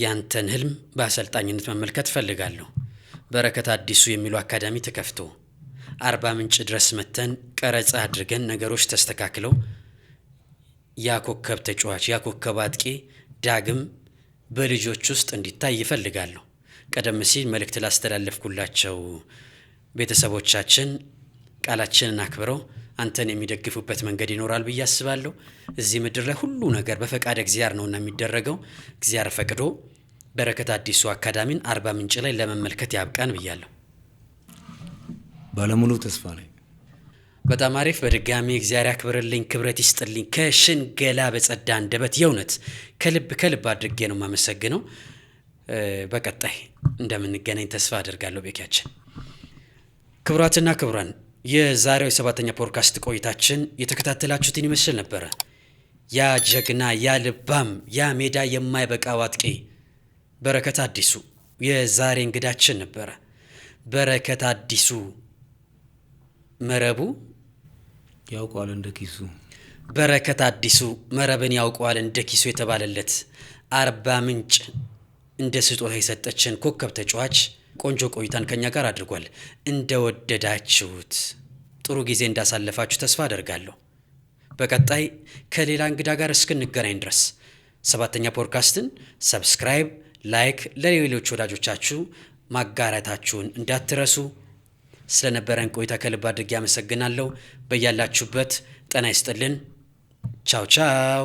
A: ያንተን ህልም በአሰልጣኝነት መመልከት እፈልጋለሁ። በረከት አዲሱ የሚሉ አካዳሚ ተከፍቶ አርባ ምንጭ ድረስ መተን ቀረጻ አድርገን ነገሮች ተስተካክለው ያ ኮከብ ተጫዋች፣ ያ ኮከብ አጥቂ ዳግም በልጆች ውስጥ እንዲታይ ይፈልጋለሁ። ቀደም ሲል መልእክት ላስተላለፍኩላቸው ቤተሰቦቻችን ቃላችንን አክብረው አንተን የሚደግፉበት መንገድ ይኖራል ብዬ አስባለሁ። እዚህ ምድር ላይ ሁሉ ነገር በፈቃደ እግዚአብሔር ነውና የሚደረገው። እግዚአብሔር ፈቅዶ በረከት አዲሱ አካዳሚን አርባ ምንጭ ላይ ለመመልከት ያብቃን ብያለሁ።
B: ባለሙሉ ተስፋ ነኝ።
A: በጣም አሪፍ። በድጋሚ እግዚአብሔር ያክብርልኝ፣ ክብረት ይስጥልኝ። ከሽንገላ በጸዳ አንደበት የእውነት ከልብ ከልብ አድርጌ ነው የማመሰግነው። በቀጣይ እንደምንገናኝ ተስፋ አድርጋለሁ። ቤኪያችን፣ ክቡራትና ክቡራን፣ የዛሬው የሰባተኛ ፖድካስት ቆይታችን የተከታተላችሁትን ይመስል ነበረ። ያ ጀግና፣ ያ ልባም፣ ያ ሜዳ የማይበቃው አጥቂ በረከት አዲሱ የዛሬ እንግዳችን ነበረ። በረከት አዲሱ መረቡ
B: ያውቀዋል እንደ ኪሱ።
A: በረከት አዲሱ መረብን ያውቀዋል እንደ ኪሱ የተባለለት፣ አርባ ምንጭ እንደ ስጦታ የሰጠችን ኮከብ ተጫዋች ቆንጆ ቆይታን ከኛ ጋር አድርጓል። እንደወደዳችሁት፣ ጥሩ ጊዜ እንዳሳለፋችሁ ተስፋ አደርጋለሁ። በቀጣይ ከሌላ እንግዳ ጋር እስክንገናኝ ድረስ ሰባተኛ ፖድካስትን subscribe፣ like፣ ለሌሎች ወዳጆቻችሁ ማጋራታችሁን እንዳትረሱ። ስለነበረን ቆይታ ከልብ አድርጌ አመሰግናለሁ። በያላችሁበት ጤና ይስጥልን። ቻው ቻው።